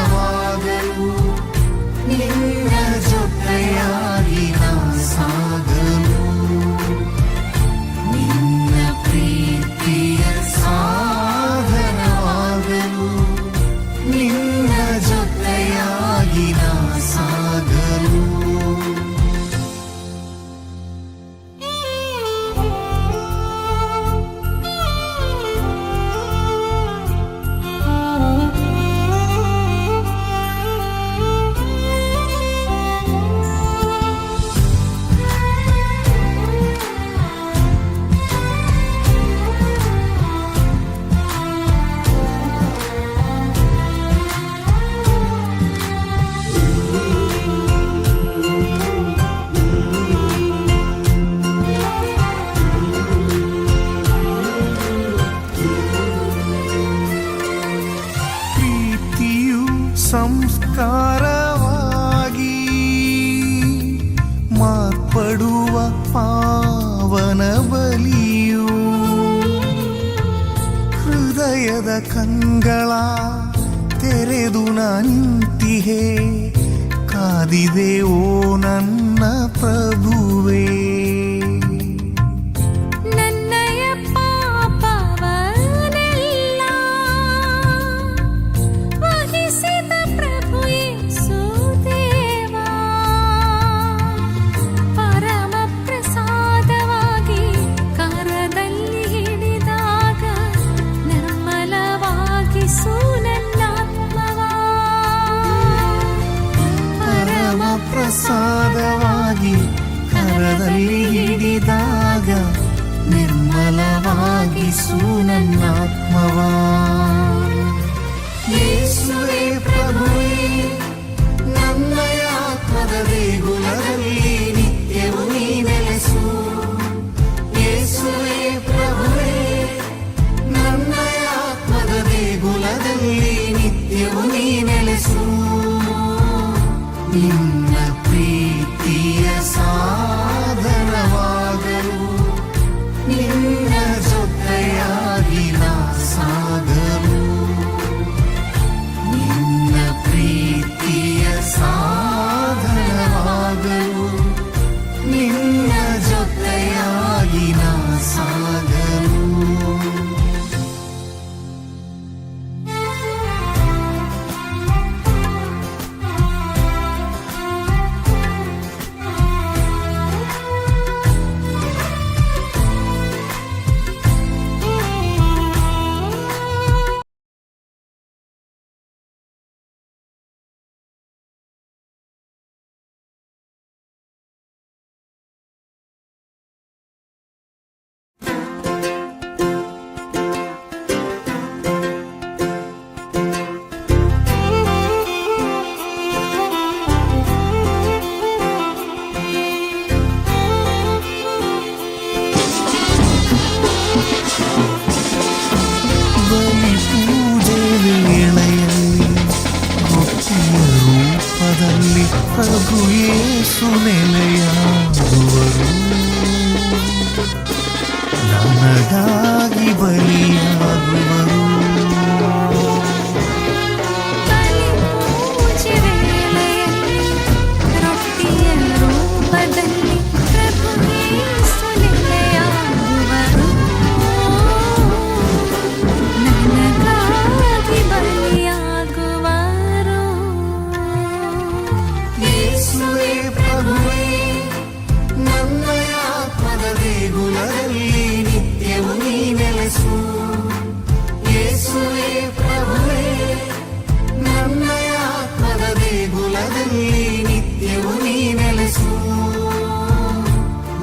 ನಿನ್ನ ಜೊತೆಯಾಗಿ ನಾ ಸಾಗಲು. ನಿನ್ನ ಪ್ರೀತಿಯ ಸಾಧನವಾಗಲು, ನಿನ್ನ ಜೊತೆಯಾಗಿ ನಾ ಸಾಗಲು. ಪ್ರೀತಿಯು ಸಂಸ್ಕಾರವಾಗಿ ಮಾರ್ಪಡುವ ಪಾವನ ಬಲಿಯು, ಹೃದಯದ ಕಂಗಳ ತೆರೆದು ನಿಂತಿಹೆ, ಕಾದಿದೆ ಓ ನನ್ನ ಪ್ರಭುವೇ. ನನ್ನಯ ಪಾಪವನೆಲ್ಲ ವಹಿಸಿದ ಪ್ರಭು ಯೇಸು ದೇವಾ, ಪರಮ ಪ್ರಸಾದವಾಗಿ ಕರದಲ್ಲಿ ಹಿಡಿದಾಗ ನಿರ್ಮಲವಾಗಿಸು ನನ್ನಾತ್ಮವ. ಪರಮ ಪ್ರಸಾದವಾಗಿ ಕರದಲ್ಲಿ ಹಿಡಿದಾಗ ನಿರ್ಮಲವಾಗಿಸು ನನ್ನಾತ್ಮವ. ಯೇಸುವೇ ಪ್ರಭುವೇ, ನನ್ನ ಆತ್ಮದ ದೇಗುಲದಲ್ಲಿ ನಿತ್ಯವು ನೀ ನೆಲೆಸು. ಯೇಸುವೇ ಪ್ರಭುವೇ, ನನ್ನ ಆತ್ಮದ ದೇಗುಲದಲ್ಲಿ ನಿತ್ಯವು ನೀ ನೆಲೆಸು. ನಿನ್ನ ಪ್ರೀತಿಯ ಸಾಧನವಾಗಲು, ನಿನ್ನ ಜೊತೆಯಾಗಿ ನಾ ಸಾಗಲು. ನಿನ್ನ ಪ್ರೀತಿಯ ಸಾಧನವಾಗಲು, ನಿನ್ನ ಜೊತೆಯಾಗಿ ನಾ ಸಾಗಲು. ಬಲಿ ಪೂಜೆ ವೇಳೆಯಲ್ಲಿ ರೊಟ್ಟಿಯ ರೂಪದಲ್ಲಿ ಪ್ರಭು ಯೇಸು ನೆಲೆಯಾಗುವರು, ನನಗಾಗಿ ಬಲಿಯಾಗುವರು. ಬಲಿ ಪೂಜೆ ವೇಳೆಯಲ್ಲಿ ರೊಟ್ಟಿಯ ರೂಪದಲ್ಲಿ ಪ್ರಭು ಯೇಸು ನೆಲೆಯಾಗುವರು, ನನಗಾಗಿ ಬಲಿಯಾಗುವರು. ದೇಗುಲದಲ್ಲಿ ನಿತ್ಯವೂ ನೀ ನೆಲೆಸು.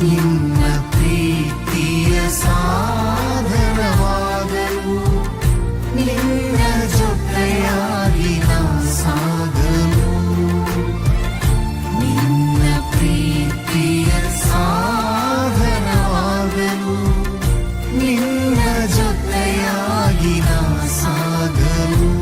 ನಿನ್ನ ಪ್ರೀತಿಯ ಸಾಧನವಾಗಲು ನಿನ್ನ ಜೊತೆಯಾಗಿ ನಾ ಸಾಗಲು. ನಿನ್ನ ಪ್ರೀತಿಯ ಸಾಧನವಾಗಲು ನಿನ್ನ ಜೊತೆಯಾಗಿ ನಾ ಸಾಗಲು.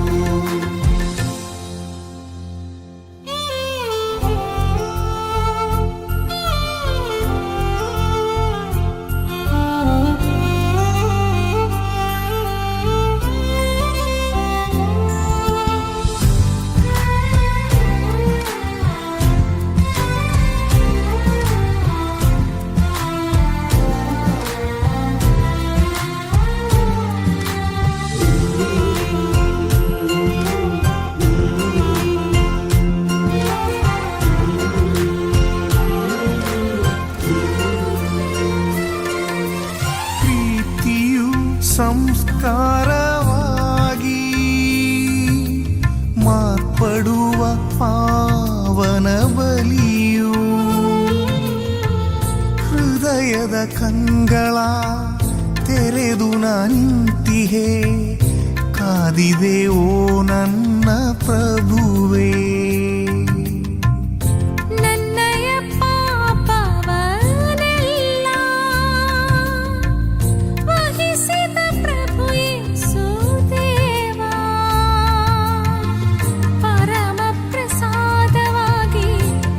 ಪ್ರೀತಿಯು ಸಂಸ್ಕಾರವಾಗಿ ಮಾರ್ಪಡುವ ಪಾವನ ಬಲಿಯು, ಹೃದಯದ ಕಂಗಳ ತೆರೆದು ನಿಂತಿಹೆ, ಕಾದಿದೆ ಓ ನನ್ನ ಪ್ರಭುವೇ. ನನ್ನಯ ಪಾಪವನೆಲ್ಲ ವಹಿಸಿದ ಪ್ರಭು ಯೇಸು ದೇವಾ, ಪರಮ ಪ್ರಸಾದವಾಗಿ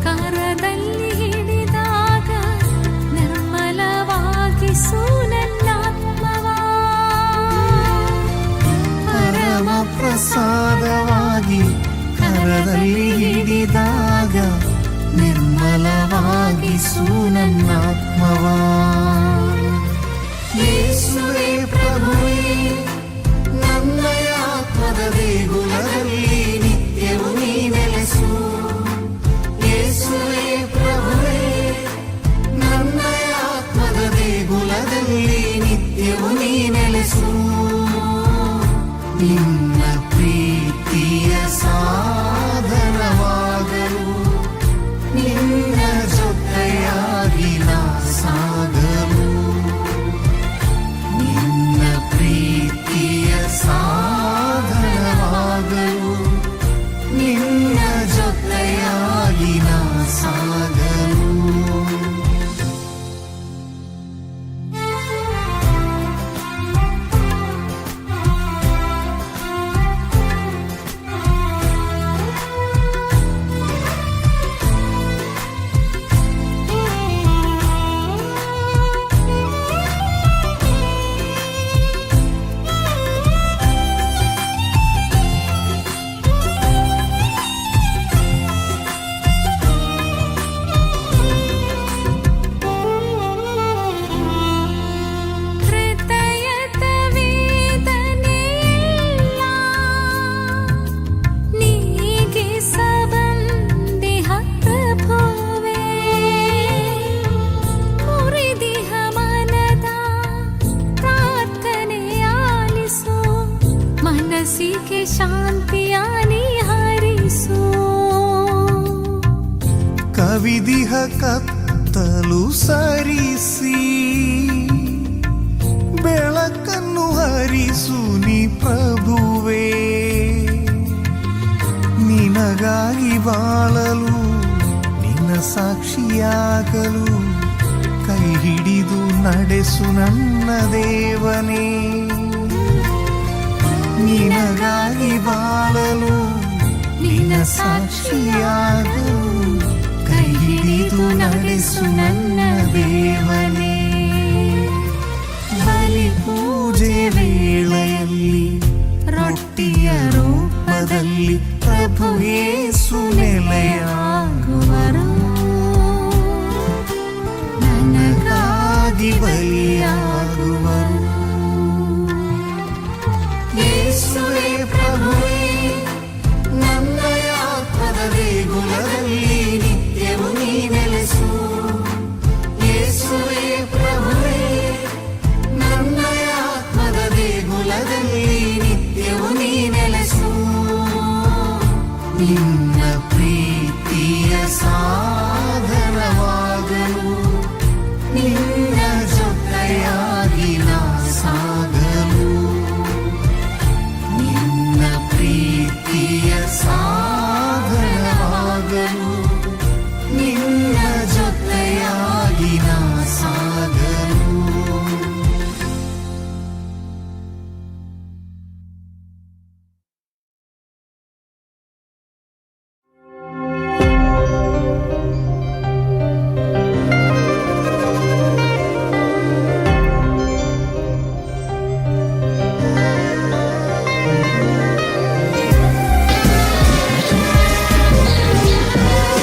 ಕರದಲ್ಲಿ ಹಿಡಿದಾಗ ನಿರ್ಮಲವಾಗಿಸು ನನ್ನಾತ್ಮವ. ಪರಮ ಪ್ರಸಾದವಾಗಿ ಕರದಲ್ಲಿ ಹಿಡಿದಾಗ ನಿರ್ಮಲವಾಗಿಸು ನನ್ನಾತ್ಮವ. ಯೇಸುವೆ ಪ್ರಭುವೇ, ನನ್ನಯ ಆತ್ಮದ ದೇಗುಲದಲ್ಲಿ ನಿತ್ಯವೂ ನೀ ನೆಲೆಸು. ಯೇಸುವೆ ಪ್ರಭುವೇ, ನನ್ನಯ ಆತ್ಮದ ದೇಗುಲದಲ್ಲಿ ನಿತ್ಯವೂ ನೀ ನೆಲೆಸು. ನಿನ್ನ ಪ್ರೀತಿಯ ಸಾಧನವಾಗಲು ನಿನ್ನ ಜೊತೆಯಾಗಿ ನಾ ಸಾಗಲು. ನಿನ್ನ ಪ್ರೀತಿಯ ಸಾಧನವಾಗಲು ನಿನ್ನ ಜೊತೆಯಾಗಿ ನಾ ಸಾಗಲು. ಹೃದಯದ ವೇದನೆಯೆಲ್ಲ ನೀಗಿಸಬಂದಿಹ ಪ್ರಭುವೇ, ಮುರಿದಿಹ ಮನದ ಪ್ರಾರ್ಥನೆಯಾಲಿಸು, ಮನಸ್ಸಿಗೆ ಶಾಂತಿಯ ಹರಿಸು. ಕವಿದಿಹ ಕತ್ತಲು ಸರಿಸಿ ಬೆಳಕನ್ನು ಹರಿಸು ನೀ ಪ್ರಭುವೇ. ನಿನಗಾಗಿ ಬಾಳಲು ನಿನ್ನ ಸಾಕ್ಷಿಯಾಗಲು ಕೈ ಹಿಡಿದು ನಡೆಸು ನನ್ನ ದೇವನೇ. ನಿನಗಾಗಿ ಬಾಳಲು ನಿನ್ನ ಸಾಕ್ಷಿಯಾಗಲು ಕೈ ಹಿಡಿದು ನಡೆಸು ನನ್ನ ದೇವನೇ. ಬಲಿ ಪೂಜೆ ವೇಳೆಯಲ್ಲಿ ರೊಟ್ಟಿಯ ರೂಪದಲ್ಲಿ ಪ್ರಭು ಯೇಸು ನೆಲೆಯಾಗುವರು, ನನಗಾಗಿ ಬಲಿಯಾಗುವರು. ಯೇಸುವೆ ಪ್ರಭುವೇ, ನನ್ನಯ ಆತ್ಮದ ದೇಗುಲದಲ್ಲಿ ನಿತ್ಯವೂ ನೀ ನೆಲೆಸು. ಯೇಸುವೆ ಪ್ರಭುವೇ, ನನ್ನಯ ಆತ್ಮದ ದೇಗುಲದಲ್ಲಿ ನಿತ್ಯವೂ ನೀ ನೆಲೆಸು. ನಿನ್ನ ಪ್ರೀತಿಯ ಸಾಗಲು, ನಿನ್ನ ಜೊತೆಯಾಗಿ ನಾ ಸಾಗಲು. Thank you.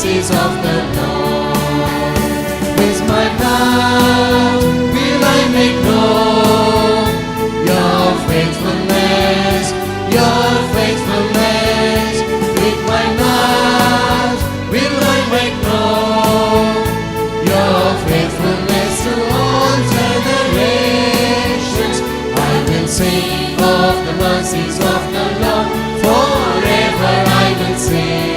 mercies of the Lord. With my mouth will I make known your faithfulness, your faithfulness. With my mouth will I make known your faithfulness to all generations. I will sing of the mercies of the Lord forever. I will sing,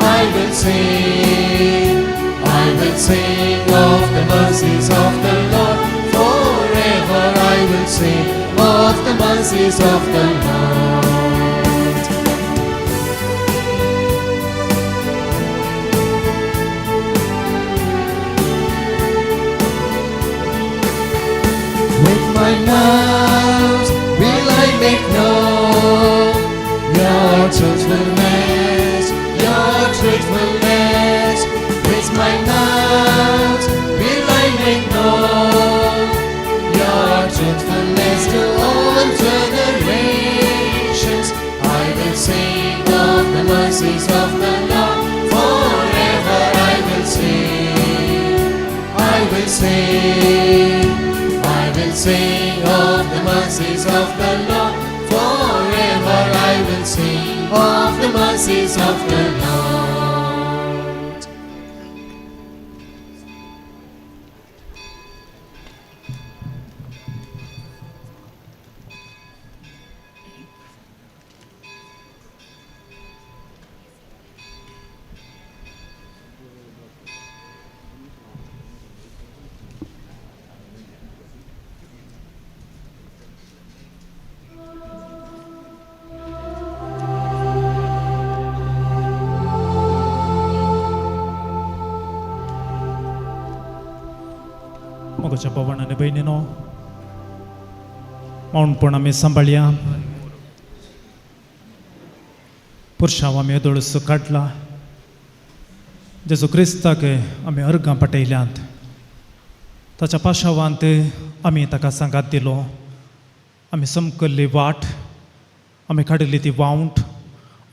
I will sing, I will sing of the mercies of the Lord forever. I will sing of the mercies of the Lord. With my mouth will I make known your truthfulness, your truthfulness. With my mouth will I make known your truthfulness to all generations. I will sing of the mercies of the Lord forever. I will sing, I will sing, I will sing of the mercies of the Lord forever. I will sing of the mercies of the Lord. मोगाच्या भावान आनी भयणीनो, मौनपण आमी सांबाळया. पुरशांव आमी येदोळसो काडला. जेजू क्रिस्ताक आमी अर्गां पाटयल्यांत. ताच्या पाशावांत आमी ताका सांगात दिलो. आमी समकल्ली वाट, आमी काडिल्ली ती वावंट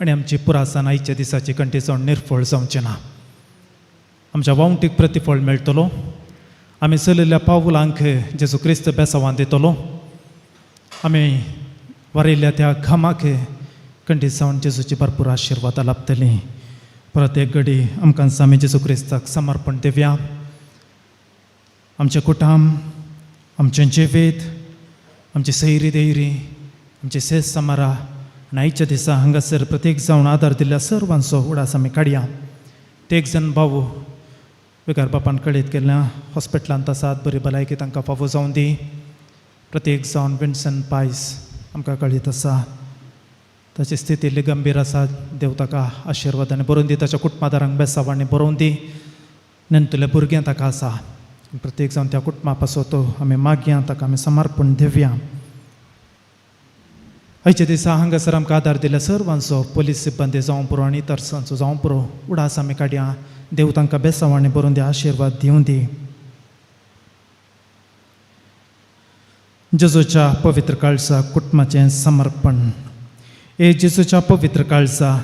आनी आमची पुरासान आयच्या दिसाची कंठीचो निर्फळ जावचें ना. आमच्या वावंटीक प्रतिफळ मेळटलो. आमी चलिल्ल्या पावलांक जेजू क्रिस्त बेसावान दितलो. आमी वारयल्ल्या त्या घामाक कंठी जावन जेजूची भरपूर आशिर्वादां लाभतलीं. परत एक घडी आमकां आमी जेजू क्रिस्ताक समर्पण दिवया. आमचें कुटुंब, आमचें जिवीत, आमची सैरी दैरी, आमची सेस समारा आनी आयच्या दिसा हांगासर प्रत्येक जावन आदार दिल्ल्या सर्वांचो उडास आमी काडया. ते एक जण भाऊ बेकार बापान कळीत केल्ल्या हॉस्पिटलांत आसात. बरी भलायकी तांकां फावो जावन दी. प्रत्येक जावन विन्सन पायस आमकां कळीत आसा. ताची स्थिती इल्ली गंभीर आसा. देव ताका आशिर्वाद आनी बरोवन दी. ताच्या कुटुंबादारांक बेसाव आनी बरोवन दी. नेणटुले भुरगें ताका आसा. प्रत्येक जावन त्या कुटुंबा पासत आमी मागया, ताका आमी समर्पण दिवया. आयच्या दिसा हांगासर आमकां आदार दिल्या सर्वांचो, पोलीस सिब्बंदी जावं पुरो आनी इतरसांचो जावं पुरो, उडास आमी काडया. देव तांकां बेसाव आनी बरोवन दी, आशिर्वाद दिवं दी. जेजूच्या पवित्र काळजा कुटुंबाचें समर्पण. हे जेजूच्या पवित्र काळजा,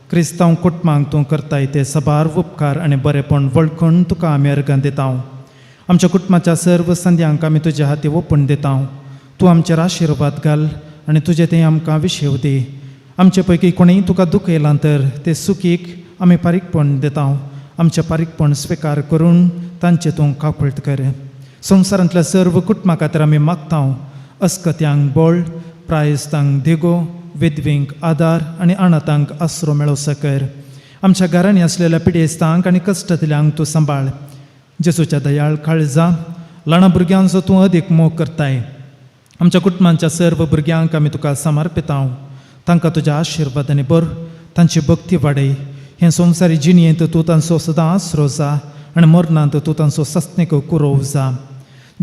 क्रिस्तांव कुटुंबांक तूं करताय ते सबार उपकार आनी बरेपण वळखून तुका आमी अर्गां दिता. आमच्या कुटुंबाच्या सर्व संद्यांक आमी तुज्या हाती ओपून दिता. तूं आमचेर आशिर्वाद घाल आनी तुजें तें आमकां विशेव दी. आमचे पैकी कोणीय तुका दुखयलां तर ते सुखीक आमी पारीकपण दिता. आमचें पारीकपण स्विकार करून तांचें तूं काकुळट कर. संवसारांतल्या सर्व कुटुंबा खातीर आमी मागता. अस्कत्यांक बळ, प्रायस्तांक देगो, विधवींक आदार आनी अनाथांक आसरो मेळोवचो कर. आमच्या घरांनी आसलेल्या पिडेस्तांक आनी कश्टतल्यांक तूं सांबाळ. जेजूच्या दयाळ काळजा, ल्हान भुरग्यांचो तूं अदीक मोग करताय. आमच्या कुटुंबांच्या सर्व भुरग्यांक आमी तुका समर्पिता. तांकां तुज्या आशिर्वादांनी भर, तांची भक्ती वाडय. हे संवसारी जिणेंत तूं तांचो सदां आसरो जा आनी मरणांत तूं तांचो सस्नेक कुरोव जा.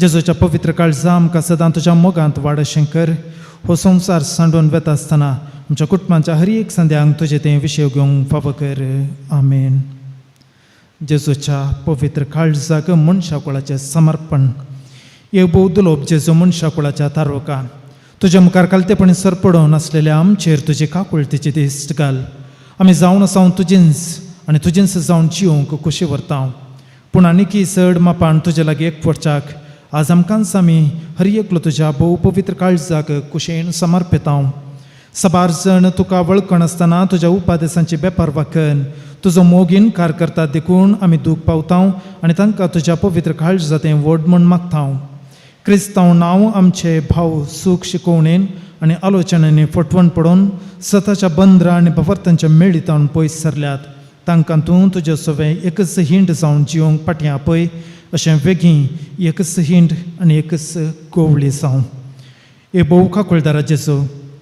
जेजूच्या पवित्र काळजा, आमकां सदां तुज्या मोगांत वाड अशें कर. हो संवसार सांडून वेता आसतना आमच्या कुटुंबाच्या हर एक संद्यांक तुजें तें विशय घेवंक फावो कर. आमेन. जेजूच्या पवित्र काळजाक मनशा कुळाचें समर्पण. हे भोव दुलोब जेजू मनशा कुळाच्या तारुका, तुज्या मुखार कालतेपणी सरपडोवन आसलेल्या आमचेर तुजी काकुळतीची दिश्ट घाल. आमी जावन आसा तुजींच आनी तुजेंच जावन जिवंक खोशी व्हरता. पूण आनीकय चड मापान तुजे लागीं एकवटच्याक आज आमकांच आमी हर एकलो तुज्या भोव पवित्र काळजाक कुशेन समर्पिता. साबार जण तुका वळखनासतना तुज्या उपादेसांची बेपारवा करून तुजो मोग इनकार करतात, देखून आमी दूख पावता आनी तांकां तुज्या पवित्र काळजातें व्हड म्हूण मागता. क्रिस्तांव नांव आमचे भाव सूख शिकोवणेन आनी आलोचनांनी फटवण पडून सताच्या बंद्रा आनी भवर्तांच्या मेळितावन पयस सरल्यात. तांकां तूं तुजे सवें एकच हिंड जावन जिवंक पाटयां आपय, अशें वेगीं एकच हिंड आनी एकच गोवळी जावं. हे भोव काकुळदारा जेजू,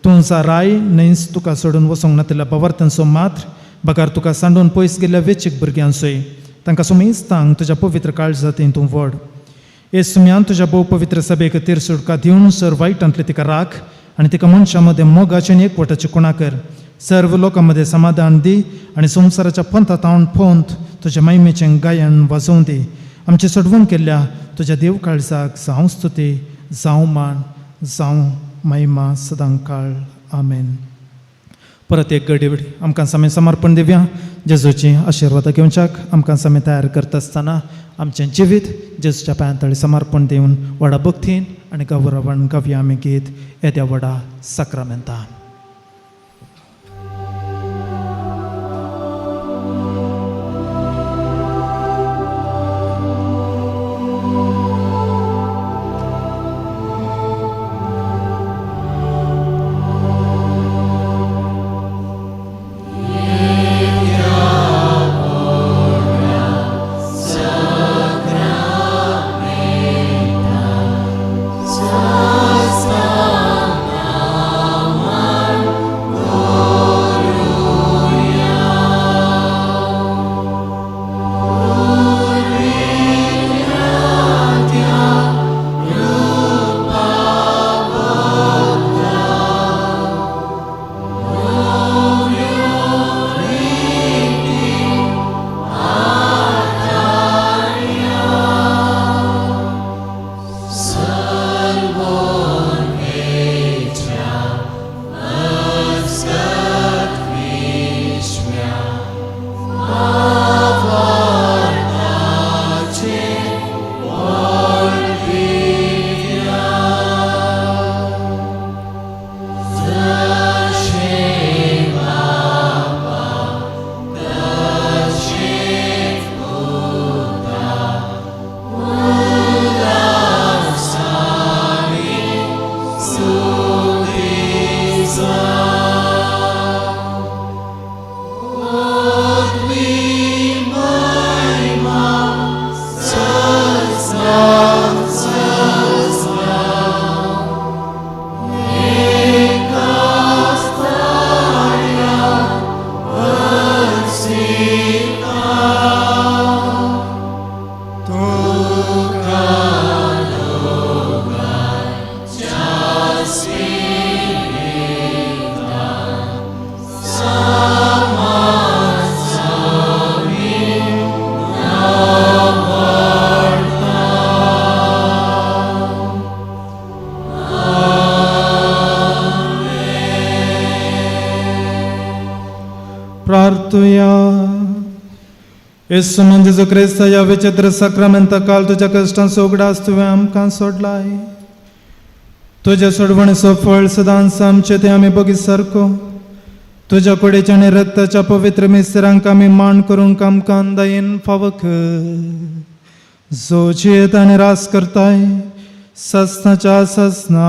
तूं जा राय न्हंयच तुका सोडून वचोंक नातिल्ल्या भवर्तांचो मात्र बगार तुका सांडून पयस गेल्ल्या वेचीक भुरग्यांचोय तांकां सुमेस्तांक तुज्या पवित्र काळजातीन तूं व्हड. हे सुम्यान तुज्या भोव पवित्र सभेक तीर सुटका दिवन सर वायटांतले तिका राख आनी तिका मनशां मदें मोगाचें आनी एकवटाचें कुणा कर. सर्व लोकां मदें समाधान दी आनी संवसाराच्या पंथा तावन पंथ तुज्या महिमेचें गायन वाजोवं दी. आमचें सोडवण केल्ल्या तुज्या देव काळजाक जावं स्तुती, जावं मान, जावं महिमा सदां काळ. आमेन. परत एक गडी आमकां सामे समर्पण दिवया. जेजूची आशिर्वादां घेवच्याक आमकां सामे तयार करता आसतना आमचें जिवीत जेजूच्या पांयां तळी समर्पण दिवन व्हडा भक्तीन आनी गौरवान गावया आमी गीत येद्या व्हडा साक्रामेंतान. येसू जेजू क्रिस्त ह्या विचित्र साक्रामेंता काल तुज्या कश्टांचो उगडास तुवें आमकां सोडलाय. तुज्या सोडवणेचो फळ सदांच आमचें तें आमी बगी सारको. तुज्या कुडीच्या आनी रक्ताच्या पवित्र मिस्त्रांक आमी मान करूंक आमकां दयेन फावो कर. जो जियेत आनी रास करताय ससनाच्या ससना.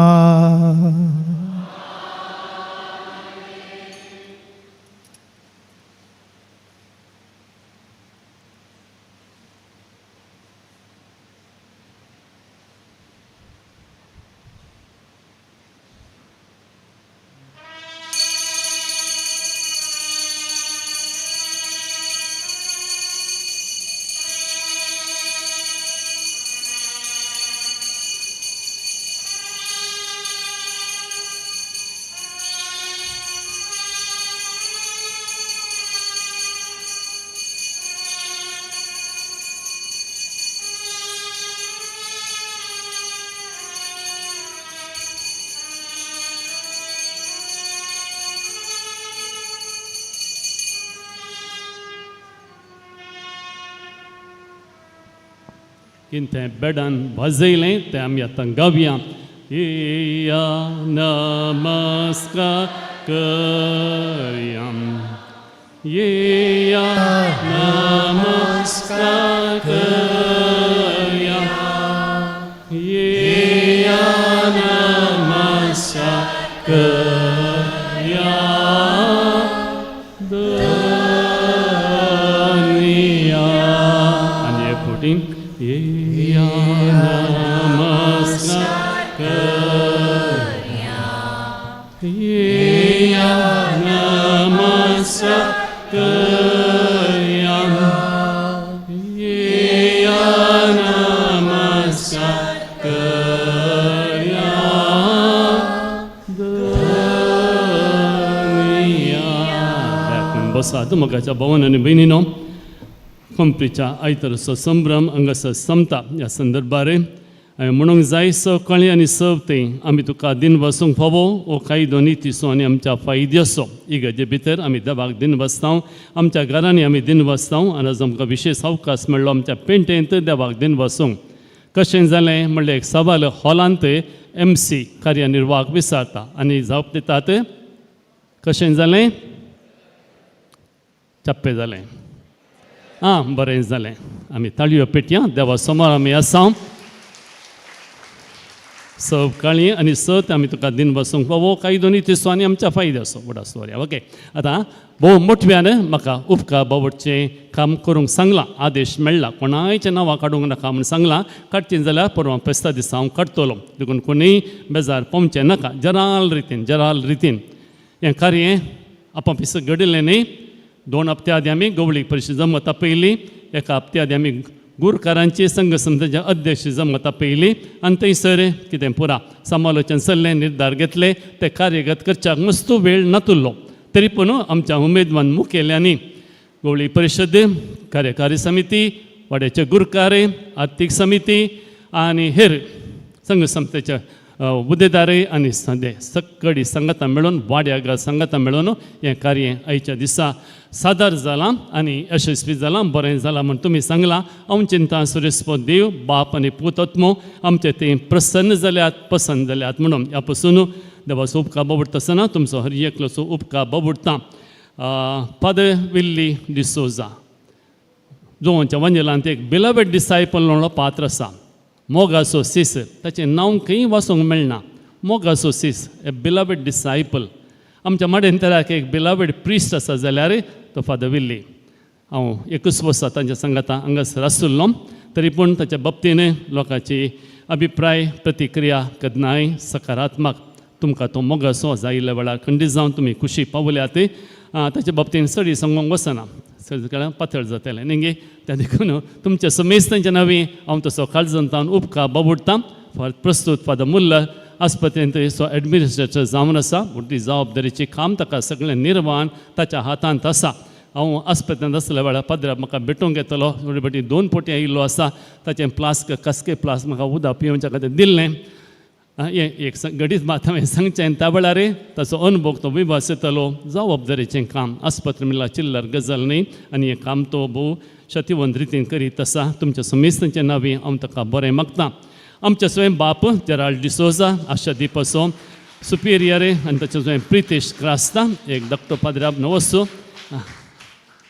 कितें बेडान वाजयलें तें आमी आतां गावया. येया नमस्कार करया, येया नमस्कार करया, येया नमस्कार करया धनिया. आनी एक फावटी येया नमस्कार करया, येया नमस्कार करया, येया नमस्कार करया धनिया. बसात मोगाच्या भवन आनी भयणीनो, कंपनीच्या आयतारचो संभ्रम हांगासर सोंपता. ह्या संदर्भार हांवें म्हणूंक जाय, सकाळीं आनी सवती आमी तुका दिन बसूंक फावो हो कायदो नितीचो आनी आमच्या फायद्याचो. इगर्जे भितर आमी देवाक दिन बसता, आमच्या घरांनी आमी दिन बसता आनी आज आमकां विशेश अवकाश मेळ्ळो आमच्या पेंटेंत देवाक दिन बसूंक. कशें जालें म्हणल्यार एक सवाल हॉलांत एम सी कार्यनिर्वाहक विचारता आनी जाप दितात, कशें जालें? चप्पे जालें. आं, बरें जालें. आमी ताळयो पेटया, देवा समोर आमी आसा. सकाळीं आनी सत आमी तुका दिन बसूंक फावो कायदो नितीचो आनी आमच्या फायद्याचो. व्हडा सोऱ्या. ओके, आतां भोव मोठव्यान म्हाका उपकार बावटचें काम करूंक सांगलां, आदेश मेळ्ळा, कोणायचें नांवां काडूंक नाका म्हूण सांगलां. काडचें जाल्यार परवां फेस्ता दिसा हांव काडटलो, देखून कोणूय बेजार पोवचें नाका. जराल रितीन, जराल रितीन हें कार्य आपापीस घडिल्लें न्ही. 2 हप्त्या आदी आमी गवळी परिशद जमत आपयली, 1 हप्त्या आदी आमी गुरकारांची संघ संस्थेचे अध्यक्ष जमत आपयली आनी थंयसर कितें पुरा समालोचन चल्लें, निर्धार घेतले, ते कार्यगत करच्याक मस्तू वेळ नातुल्लो. तरी पूण आमच्या उमेदवान मुखेल्यांनी गवळी परिशद, कार्यकारी समिती, वाड्याचे गुरकार, आर्थीक समिती आनी हेर संघ संस्थेचे हुद्देदार आनी सगळी संगतां मेळून, वाड्या संगतां मेळून हें कार्य आयच्या दिसा सादर जालां आनी यशस्वी जालां, बरें जालां म्हूण तुमी सांगलां. हांव चिंता सुरेस्पद देव बाप आनी पूत आत्मो आमचे ते प्रसन्न जाल्यात, पसंत जाल्यात म्हणून ह्या पसून देवाचो उपकार बाबुडटा आसतना तुमचो हर एकलोचो उपकार बाबुडटा. फादर विल्ली डिसोजा जोवांच्या वांजेलांत एक बिलवेड डिसायपल म्हणलो पात्र आसा, मोगाचो सीस. ताचें नांव खंय वाचूंक मेळना. मोगाचो सीस, ए बिलवेड डिसायपल. आमच्या माडेंतराक एक बिलवेड प्रिस्ट आसा जाल्यार तो फादर विल्ली. हांव एकूच वर्सा तांच्या सांगाता हांगासर आशिल्लो, तरी पूण ताच्या बाबतीन लोकांची अभिप्राय प्रतिक्रिया केन्नाय सकारात्मक. तुमकां तो मोगाचो जायिल्ल्या वेळार खंडीत जावन तुमी खुशी पावल्यात. ताच्या बाबतीन चड सांगूंक वचना, सगळ्यांक पातळ जातलें न्ही गे. त्या देखून तुमच्या समेस्तांच्या नांवी हांव तसो काळजांत उपकार बाबुडटा. प्रस्तूत फादर मुल्ल आस्पत्रेंत सो एडमिनिस्ट्रेटर जावन आसा, व्हडली जबाबदारीचें काम ताका सगळें निर्वाहन ताच्या हातांत आसा. हांव आस्पत्रेंत आसल्या वेळार पाद्रा म्हाका भेटूंक येतलो, थोडे फावटी 2 फावटी आयिल्लो आसा. ताचें प्लास्क कास्के प्लास्क म्हाका उदक पिवच्या खातीर दिल्लें. हें एक घडीत मात हांवें सांगचें, त्या वेळार ताचो अनुभव तो विभास येतलो. जबाबदारीचें काम आस्पत्र म्हणल्यार चिल्लर गजाल न्ही आनी हें काम तो भोव शतिवंत रितीन करीत आसा. तुमच्या समेस्तांच्या नांवी हांव ताका बरें मागता. आमच्या स्वयं बाप जेराल्ड डिसोजा आशा दीपाचो सुपिरियर आनी ताचें स्वयं प्रितेश क्रास्ता एक धाकटो पाद्राब नवसो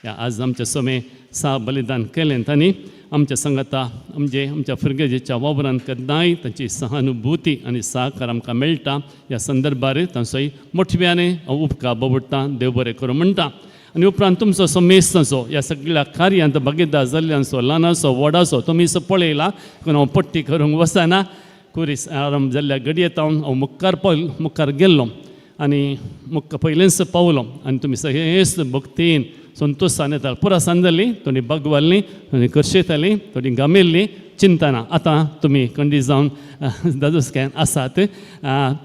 आज आमच्या समय सा बलिदान केलें. तांणी आमच्या संगता म्हणजे आमच्या फिरगेजेच्या वावरान केन्नाय तांची सहानुभूती आनी सहकार आमकां मेळटा. ह्या संदर्भार तांचोय मोठव्याने हांव उपकार बाबुडटा, देव बरें करूं म्हणटा. आनी उपरांत तुमचो समेस्तांचो ह्या सगळ्या कार्यांत भागीदार जाल्ल्यांचो, ल्हानाचो व्हडाचो तुमी सो पळयला, पूण हांव पट्टी करूंक वचना. कुरीस आरंभ जाल्ल्या घडयेत हांव मुखार मुखार गेल्लो आनी मुखार पयलेंच पावलो आनी तुमी सगळेच भक्तीन संतोशान येताले. पुरा सांज जाली, थोडी बागवाल्ली, थोडी करशेताली, थोडी गामेल्ली चिंतना. आतां तुमी खंडीत जावन दादोसकायेन आसात.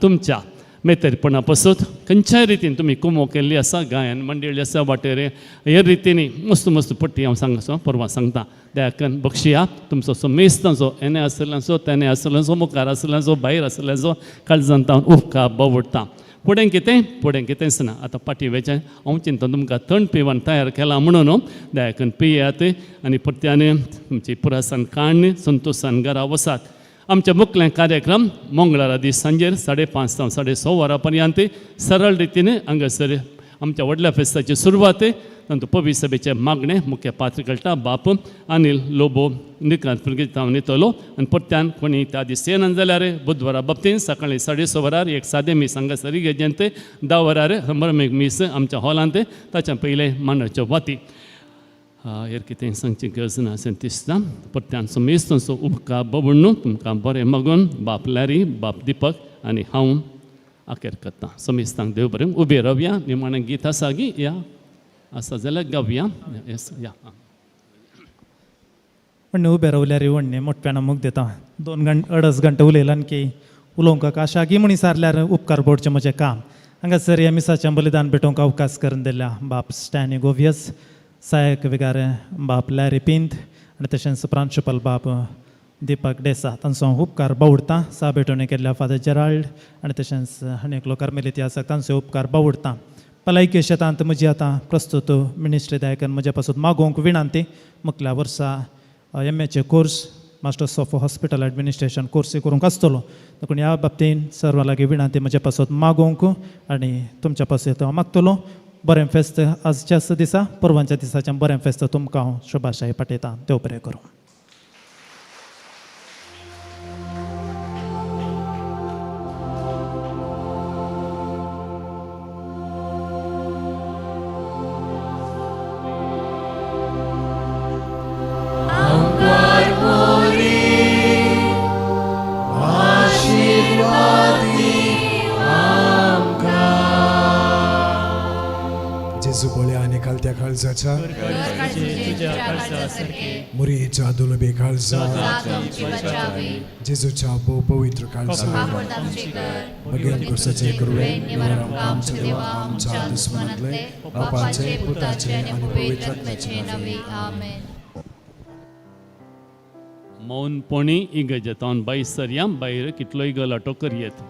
तुमच्या मेतेरपणा पासत खंयच्याय रितीन तुमी कुमो केल्ली आसा, गायन मंडळी आसा वाटेर हे रितीनी मस्त मस्त पट्टी हांव सांगसो परवां सांगता. दयाकन बक्षिया तुमचो समेस्तांचो येणे आशिल्ल्यांचो तेणे आशिल्ल्यांचो मुखार आशिल्ल्यांचो भायर आशिल्ल्यांचो काळजांत हांव उपकार बावडटा. फुडें कितें? फुडें कितेंच ना. आतां फाटीं वेचें हांव चिंतता तुमकां थंड पिवन तयार केलां म्हणून दया करून पियात आनी परत्यान तुमची पुरासान काडून संतोशान घरा वसात. आमचे मुखले कार्यक्रम मंगळारा दीस सांजेर 5:30 जावं 6:30 वरां पर्यंत सरळ रितीन हांगासर आमच्या व्हडल्या फेस्ताची सुरवात. तातूंत पवित्र सभेचे मागणें मुख्य पात्र कळटा बाप अनिल लोबो निकांत पुरगीत येतलो आनी परत्यान कोणी त्या दीस येना जाल्यार बुधवारा बाबतीन सकाळी 6:30 वरार एक सादें मीस हांगासर इगर्जेंत, 10 वरार संभ्रमीक मीस आमच्या हॉलांत, ताच्या पयलें मांडाच्यो वाती. हेर कितें सांगची गरज ना अशें दिसता. परत्यान समेस्त तुमचो उपकार बबडून तुमकां बरें मागून बाप लॅरी, बाप दिपक आनी हांव अखेर करता. समेस्तांक देव बरें. उबे रावया. निमाणें गीत आसा गी या आसा जाल्यार गावया. येस या. वण्णे उबे रावल्यार वण्णे मोठ्यान मुख दिता. 2 घंटे 2.5 घंटे उलयलान की उलोवंक आशा की म्हणी सारल्यार उपकार पडचें म्हजें काम. हांगासर ह्या मिसाचें बलिदान भेटोवंक अवकाश करून दिल्या बाप स्टॅनी गोवियस, सहायक विगार बाप लॅरी पिंत आनी तशेंच प्रांशुपाल बाप दीपक डेसा तांचो उपकार बावडटा. सा भेटवणी केल्ल्या फादर जेराल्ड आनी तशेंच आनी एकलो कार्मेलिती आसा तांचो उपकार बावडटा. भलायकी शेतांत म्हजी आतां प्रस्तुत मिनिस्ट्री दायकन म्हज्या पासून मागोवंक विनंती. मुखल्या वर्सा MHA course, masters of hospital administration course करूंक आसतलो, देखून ह्या बाबतीन सर्वां लागीं विनंती म्हज्या पासत मागोवंक आनी तुमच्या पासत हांव मागतलो. बरें फेस्त आजच्याच दिसा, परवांच्या दिसाचें बरें फेस्त तुमकां हांव शुभाशय पाठयतां. देव बरें करूं. मुरीच्या दुलबी काळजा, जेजूच्या भोव पवित्र काळजा, बगेन कुर्साचे कुरवे निवारण आमच्या देवा आमच्या दुस्मनांतले बापाचे पुताचे आनी पवित्र आत्म्याचे नांवे. आमेन. मौनपणी इगर्जेंत भायर सरया. भायर कितलोय गलाटो करयेत.